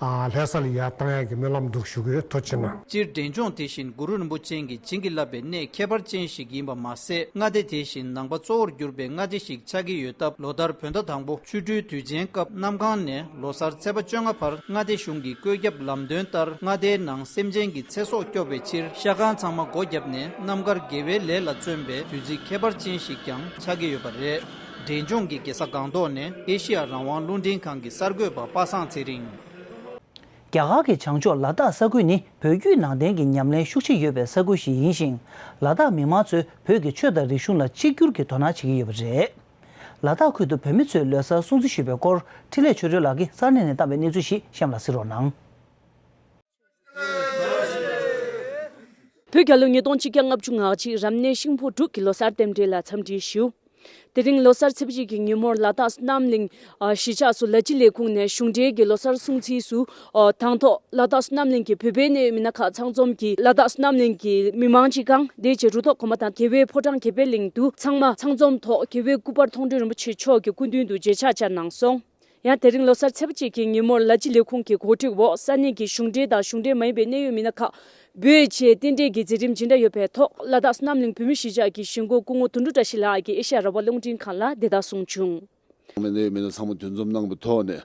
ལྷ་ས་ལ་ཡར་བཏང་ཡག་གི་སྨོན་ལམ་འདུག་ཞུ་གི་ཡོད། ཐུགས་རྗེ་གནང་། སྤྱིར་འབྲས་ལྗོངས་དེ་བཞིན་གུ་རུ་རིན་པོ་ཆེ་གིས་བྱིན་གྱིས་བརླབས་པའི་གནས་ཁྱད་པར་ཅན་ཞིག་ཡིན་པ་མ་ཟད། མངའ་སྡེ་དེ་བཞིན་ནང་པ་གཙོ་བོར་གྱུར་པའི་མངའ་སྡེ་ཞིག་ཆགས་ཀྱི་ཡོད་སྟབས། ལོ་ལྟར་བོད་ཟླ་དང་པོ་ཆུ་སྦྲུལ་དུས་ཆེན་སྐབས་གནམ་གང་ནས་ལོ་གསར་ཚེས་པ་བཅོ་ལྔ་བར་མངའ་སྡེ་གཞུང་གི་བཀོད་ཁྱབ་ལམ་སྟོན་ལྟར་མངའ་སྡེའི་ནང་སེམས་ཅན་གྱི་ཚེ་སྲོག་སྐྱོབ་པའི་ཕྱིར་ཤ་ཁང་ཚང་མ་སྒོ་བརྒྱབ་ནས་རྣམ་དཀར་དགེ་བའི་ལས་ལ་བརྩོན་པའི་དུས་ཚིགས་ཁྱད་པར་ཅན་ཞིག་ཀྱང་ཆགས་ཀྱི་ཡོད་པ་རེད། འབྲས་ལྗོངས་ཀྱི་རྒྱལ་ས་སྒང་ཏོག་ནས་ཨེ་ཤི་ཡ་རང་དབང་རླུང་འཕྲིན་ཁང་གི་གསར་འགོད་པ་པ་སངས་ཚེ་རིང་། རྒྱ་གར་གྱི་བྱང་ཕྱོགས་ལ་དྭགས་ས་ཁུལ་ནི་བོད་བརྒྱུད་ནང་བསྟན་གྱི་ཉམས་ལེན་ཤུགས་ཆེ་ཡོད་པའི་ས་ཁུལ་ཞིག་ཡིན་ཞིང་། ལ་དྭགས་མི་མང་ཚོས་བོད་ཀྱི་ཆོས་དང་རིག་གཞུང་ལ་གཅིག་གྱུར་གྱིས་དོ་སྣང་བྱེད་ཀྱི་ཡོད་པ་རེད། ལ་དྭགས་ཁུལ་དུ་བོད་མི་ཚོས་ལོ་གསར་སྲུང་བརྩི་ཞུས་པའི་སྐོར་འཕྲིན་ལས་ཆོས་སྒྲོན་ལགས་ཀྱིས་ས་གནས་ནས་བཏང་བའི་གནས་ཚུལ་ཞིག་གཤམ་ལ་གཟིགས་རོགས་གནང་། བོད་རྒྱལ་ལོ་ཉིས་སྟོང་ཆིག་བརྒྱ་ལྔ་བཅུ་ང་གཅིག་རབ་གནས་ཤིང་ཕོ་འབྲུག་གི་ལོ་གསར་རྟེན་འབྲེལ་ལ་འཚམས་འདྲི་ཞུ། དེ་རིང་ལོ་གསར་ཚེས་པ་གཅིག་གི་ཉིན་མོར་ལ་དྭགས་བསོད་ནམས་གླིང་། ཨ། གཞིས་ཆགས་སུ་ལ་སྤྱི་ལས་ཁུངས་ནས་གཞུང་འབྲེལ་གྱི་ལོ་གསར་སྲུང་བརྩིའི་སུ། ཨ། དང་ཐོག་ལ་དྭགས་བསོད་ནམས་གླིང་གི་བོད་པའི་གནད་ཡོད་མི་སྣ་ཁག་ཚང་འཛོམས་ཀྱིས་ལ་དྭགས་བསོད་ནམས་གླིང་གི་མི་མང་སྤྱི་ཁང་། དེ་རྗེས་རུ་ཐོག་གོང་མ་དང་རྒྱལ་བའི་ཕོ་བྲང་རྒྱལ་པོའི་གླིང་དུ་ཚང་མ་ཚང་འཛོམས་ཐོག་རྒྱལ་བའི་སྐུ་པར་མཐོང་གྲོལ་རིན་པོ་ཆེ་མཆོག་གི་སྐུ་མདུན་དུ་མཇལ་ཕྱག་བཅར་གནང་སོང་། ཡང་དེ་རིང་ལོ་གསར་ཚེས་པ་གཅིག་གི་ཉིན་མོར་ལ་སྤྱི་ལས་ཁུངས་ཀྱི་གོ་སྒྲིག་འོག་ས་གནས་ཀྱི་གཞུང་འབྲེལ་དང་གཞུང་འབྲེལ་མ་ཡིན་པའི་གནད་ཡོད་མི་སྣ་ཁག་འབོད་བྱས་རྟེན་འབྲེལ་གྱི་མཛད་རིམ་ཇི་འདྲ་ཡོད་པའི་ཐོག་ལ་དྭགས་བསོད་ནམས་གླིང་བོད་མིའི་གཞིས་ཆགས་ཀྱི་གཞིས་འགོ་སྐུ་ངོ་དོན་གྲུབ་བཀྲ་ཤིས་ལགས་ཀྱིས་ཨེ་ཤ་ཡ་རང་དབང་རླུང་འཕྲིན་ཁང་ལ་དེ་ལྟར་གསུངས་བྱུང་། མི་སྣ་མི་སྣ་ཚང་མ་འདུ་འཛོམས་གནང་བའི་ཐོག་ནས།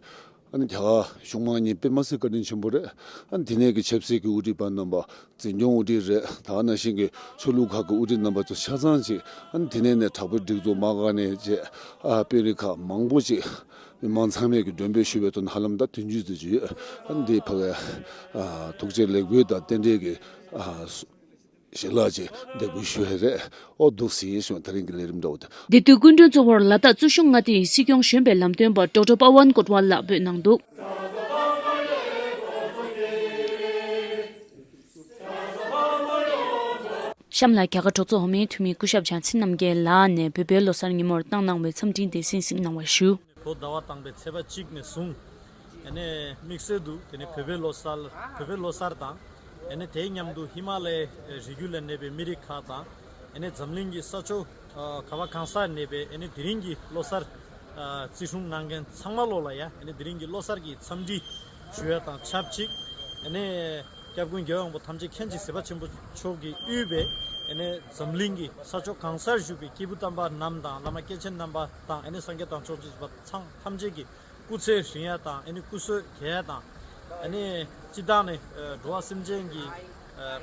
ཨ་ནི་རྒྱ་གར་གཞུང་མང་གཉིས་དཔེ་མ་སྲིད་བཀའ་དྲིན་ཆེན་པོ་རེད། ཨ་ནི་དེ་ནས་ཀྱི་ཆབ་སྲིད་ཀྱི་དབུ་ཁྲིད་པ་རྣམ་པ། འཛིན་སྐྱོང་དབུ་ཁྲིད་རེད། ད་ག་ནང་བཞིན་གྱི་ཆོས་ལུགས་ཁག་གི་དབུ་ཁྲིད་རྣམ་པ་ཚོ་ཆ་ཚང་ཅིག་ཨ་ནི་དེ་ནས་ནས་དྲག་པོའི་སྒྲིག་འཛུགས་མ་འགག་ནས་བཅས། ཨ། དཔོན་རིགས་ཁག་མང་པོ་ཅིག་མི་མང་ཚང་མས་ཀྱི་མགྲོན་འབོད་ཞུས་པའི་ཐོག་ནས་ཧ་ལམ་ད་བདུན་ཅུ་ཙམ་ཅིག་ཡོད། ཨ་ནི་འདི་ཕ་གའི། ཨ། ཐུགས་རྗེ་ལེགས་འབུལ་དང་རྟེན་འབྲེལ་གྱི། ཨ། ཞལ་ལག་ཅིག་འདེགས་འབུལ་ཞུ་ཡས་རེད། ཨོ་འདུག་སེ་ཡིན་གསུངས། ད་རིང་གི་ལས་རིམ་འདྲ་བོ་དེ། འདི་དུས་སྐུ་མགྲོན་གཙོ་བོར་ལ་དྭགས་གཙོ་གཞུང་མངའ་སྡེའི་སྲིད་སྐྱོང་གཞོན་པའི་ལམ་སྟོན་པ་ཌོག་ཊར་པ་ཝན་ཀོཊ་ཝལ་ལགས་ཕེབས་གནང་འདུག་གཤམ་ལ་རྒྱ་གར་གྲོས་ཚོགས་འོག་མའི་འཐུས་མི་སྐུ་ཞབས་བྱང་ཆེན་རྣམ་རྒྱལ་ལགས་ནས་བོད་པའི་ལོ་གསར་ཉིན་མོར་བཏང་གནང་བའི་འཚམས་འཕྲིན་སྡེ་ཚན་གཟིགས་གནང་བར་ཞུ། ལོ་ཟླ་བ་དང་པའི་ཚེས་པ་གཅིག་ནས་བཟུང་། ཨ་ནི་དམིགས་བསལ་དུ་དེ་ནི་བོད་པའི་ལོ་གསར། བོད་པའི་ལོ་གསར་དང་། ཨ་ནི་དེའི་མཉམ་དུ་ཧི་མ་ལའི་རི་རྒྱུད་ལ་གནས་པའི་མི་རིགས་ཁག་དང་། ཨ་ནི་འཛམ་གླིང་གི་ས་ཕྱོགས་ག་བ་གང་སར་གནས་པའི་ཨ་ནི་དེ་རིང་གི་ལོ་གསར་བརྩི་སྲུང་གནང་མཁན་ཚང་མ་ལོ་ལ་ཡ། ཨ་ནི་དེ་རིང་གི་ལོ་གསར་གྱི་འཚམས་འདྲི་ཞུ་ཡ་དང་ཆབས་ཅིག་ཨ་ནི་སྐྱབས་མགོན་རྒྱལ་བ་དབང་པོ་ཐམས་ཅད་མཁྱེན་ཅིང་གཟིགས་པ་ཆེན་པོ་མཆོག་གིས་དབུས་པའི་ཨ་ནི་འཛམ་གླིང་གི་ས་ཕྱོགས་གང་སར་བཞུགས་པའི་སྐྱེས་བུ་དམ་པ་རྣམས་དང་བླ་མ་སྐྱེས་ཆེན་རྣམ་པ་དང་། ཨ་ནི་སངས་རྒྱས་དང་ཕྱོགས་བཅས་པ་ཚང་ཐམས་ཅད་ཀྱི་སྐུ་ཚེ་རིང་ཡ་དང་། ཨ་ནི་སྐུ་གཟུགས་རྒྱས་ཡ་དང་། ཨ་ནི་སྤྱི་བཏང་ནས་འགྲོ་བ་སེམས་ཅན་གྱི་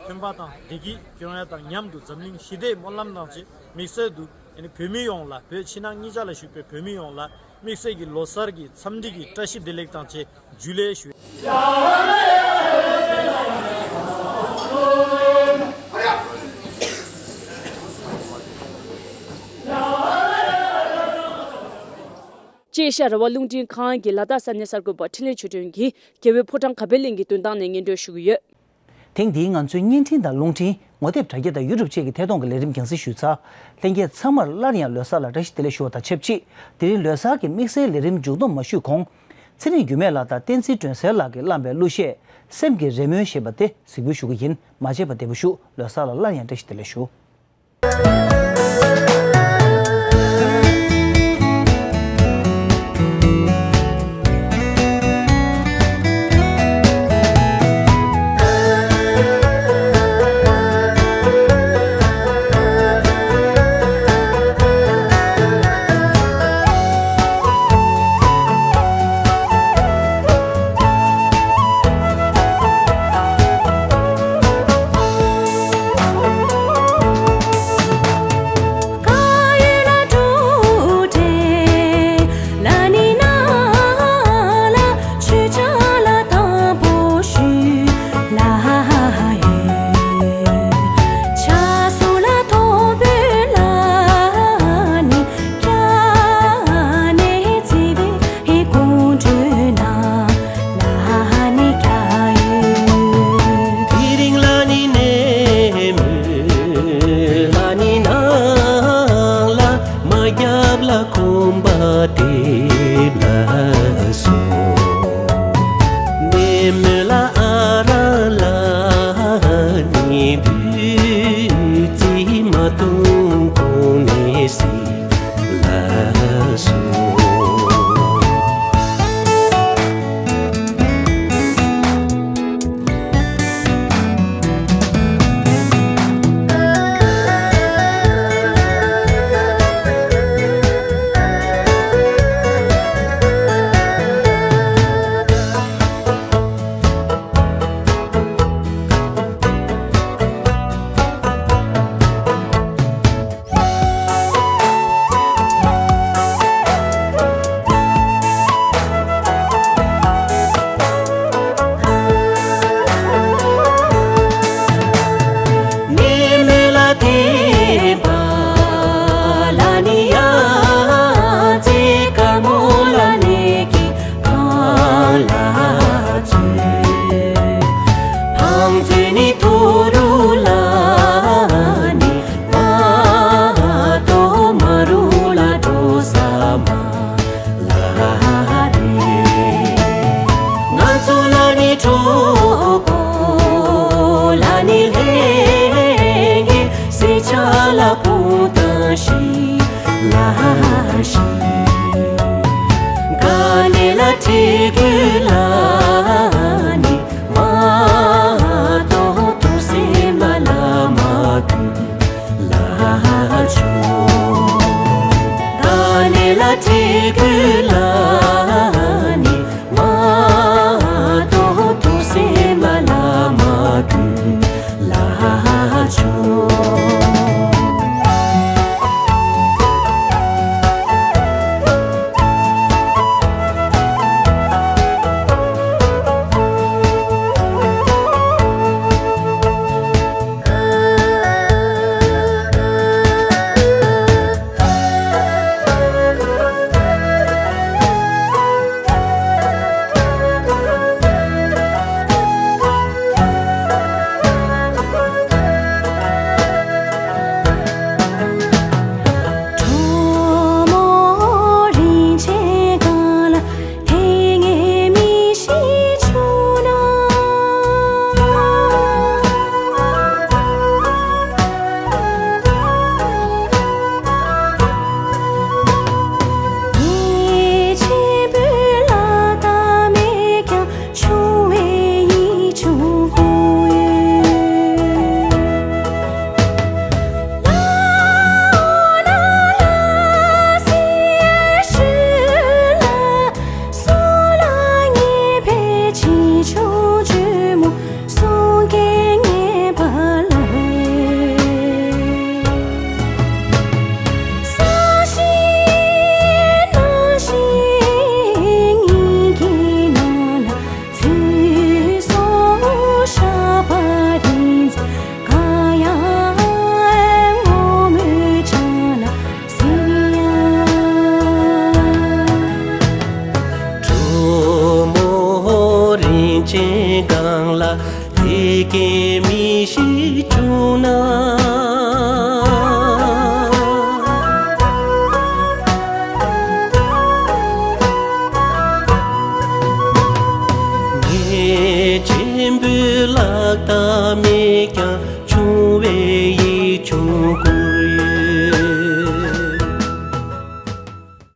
ཕན་པ་དང་བདེ་སྐྱིད་སྐྱོང་ཡ་དང་མཉམ་དུ་འཛམ་གླིང་ཞི་བདེའི་སྨོན་ལམ་དང་བཅས་དམིགས་བསལ་དུ་ ཡང་ན་བོད་མི་ཡོངས་ལ། བོད་ཕྱི་ནང་གཉིས་ཆ་ལ་བཞུགས་པའི་བོད་མི་ཡོངས་ལ་དམིགས་བསལ་གྱི་ལོ་གསར་གྱི་འཚམས་འདྲི་གི་བཀྲ་ཤིས་བདེ་ལེགས་དང་བཅས་ཇུ་ལེ་ཞུ། ཅེས་ཤ་ར་བ་རླུང་འཕྲིན་ཁང་གི་ལ་དྭགས་ས་གནས་གསར་འགོད་པ་འཕྲིན་ལས་ཆོས་སྒྲོན་གྱིས་རྒྱལ་བའི་ཕོ་བྲང་དགའ་འཕེལ་གླིང་གི་མདུན་ཐང་ནས་སྙན་སྒྲོན་ཞུ་གི་ཡོད། ཐེངས་འདིའི་ང་ཚོའི་བརྙན་འཕྲིན་དང་རླུང་འཕྲིན། ངོ་དེབ་དྲ་རྒྱ་དང་ཡུ་ཊུབ་བཅས་ཀྱི་ཐད་གཏོང་གི་ལས་རིམ་རྒྱང་སྲིང་ཞུས་ཚར། ལྷན་རྒྱས་ཚང་མར་སླར་ཡང་ལོ་གསར་ལ་བཀྲ་ཤིས་བདེ་ལེགས་ཞུ་བ་དང་ཆབས་ཅིག་དེ་རིང་ལོ་གསར་གྱི་དམིགས་བསལ་ལས་རིམ་མཇུག་བསྡོམས་མ་ཞུས་གོང་། ཚེ་རིང་འགྱུར་མེད་ལགས་དང་བསྟན་འཛིན་སྒྲོན་གསལ་ལགས་ཀྱིས་བླངས་པའི་གླུ་གཞས་སེམས་ཀྱི་རེ་སྨོན་ཞེས་པ་དེ་གཟིགས་འབུལ་ཞུ་གི་ཡིན། མ་མཇལ་བར་བདེ་པོ་བཞུགས། ལོ་གསར་ལ་སླར་ཡང་བཀྲ་ཤིས་བདེ་ལེགས་ཞུ།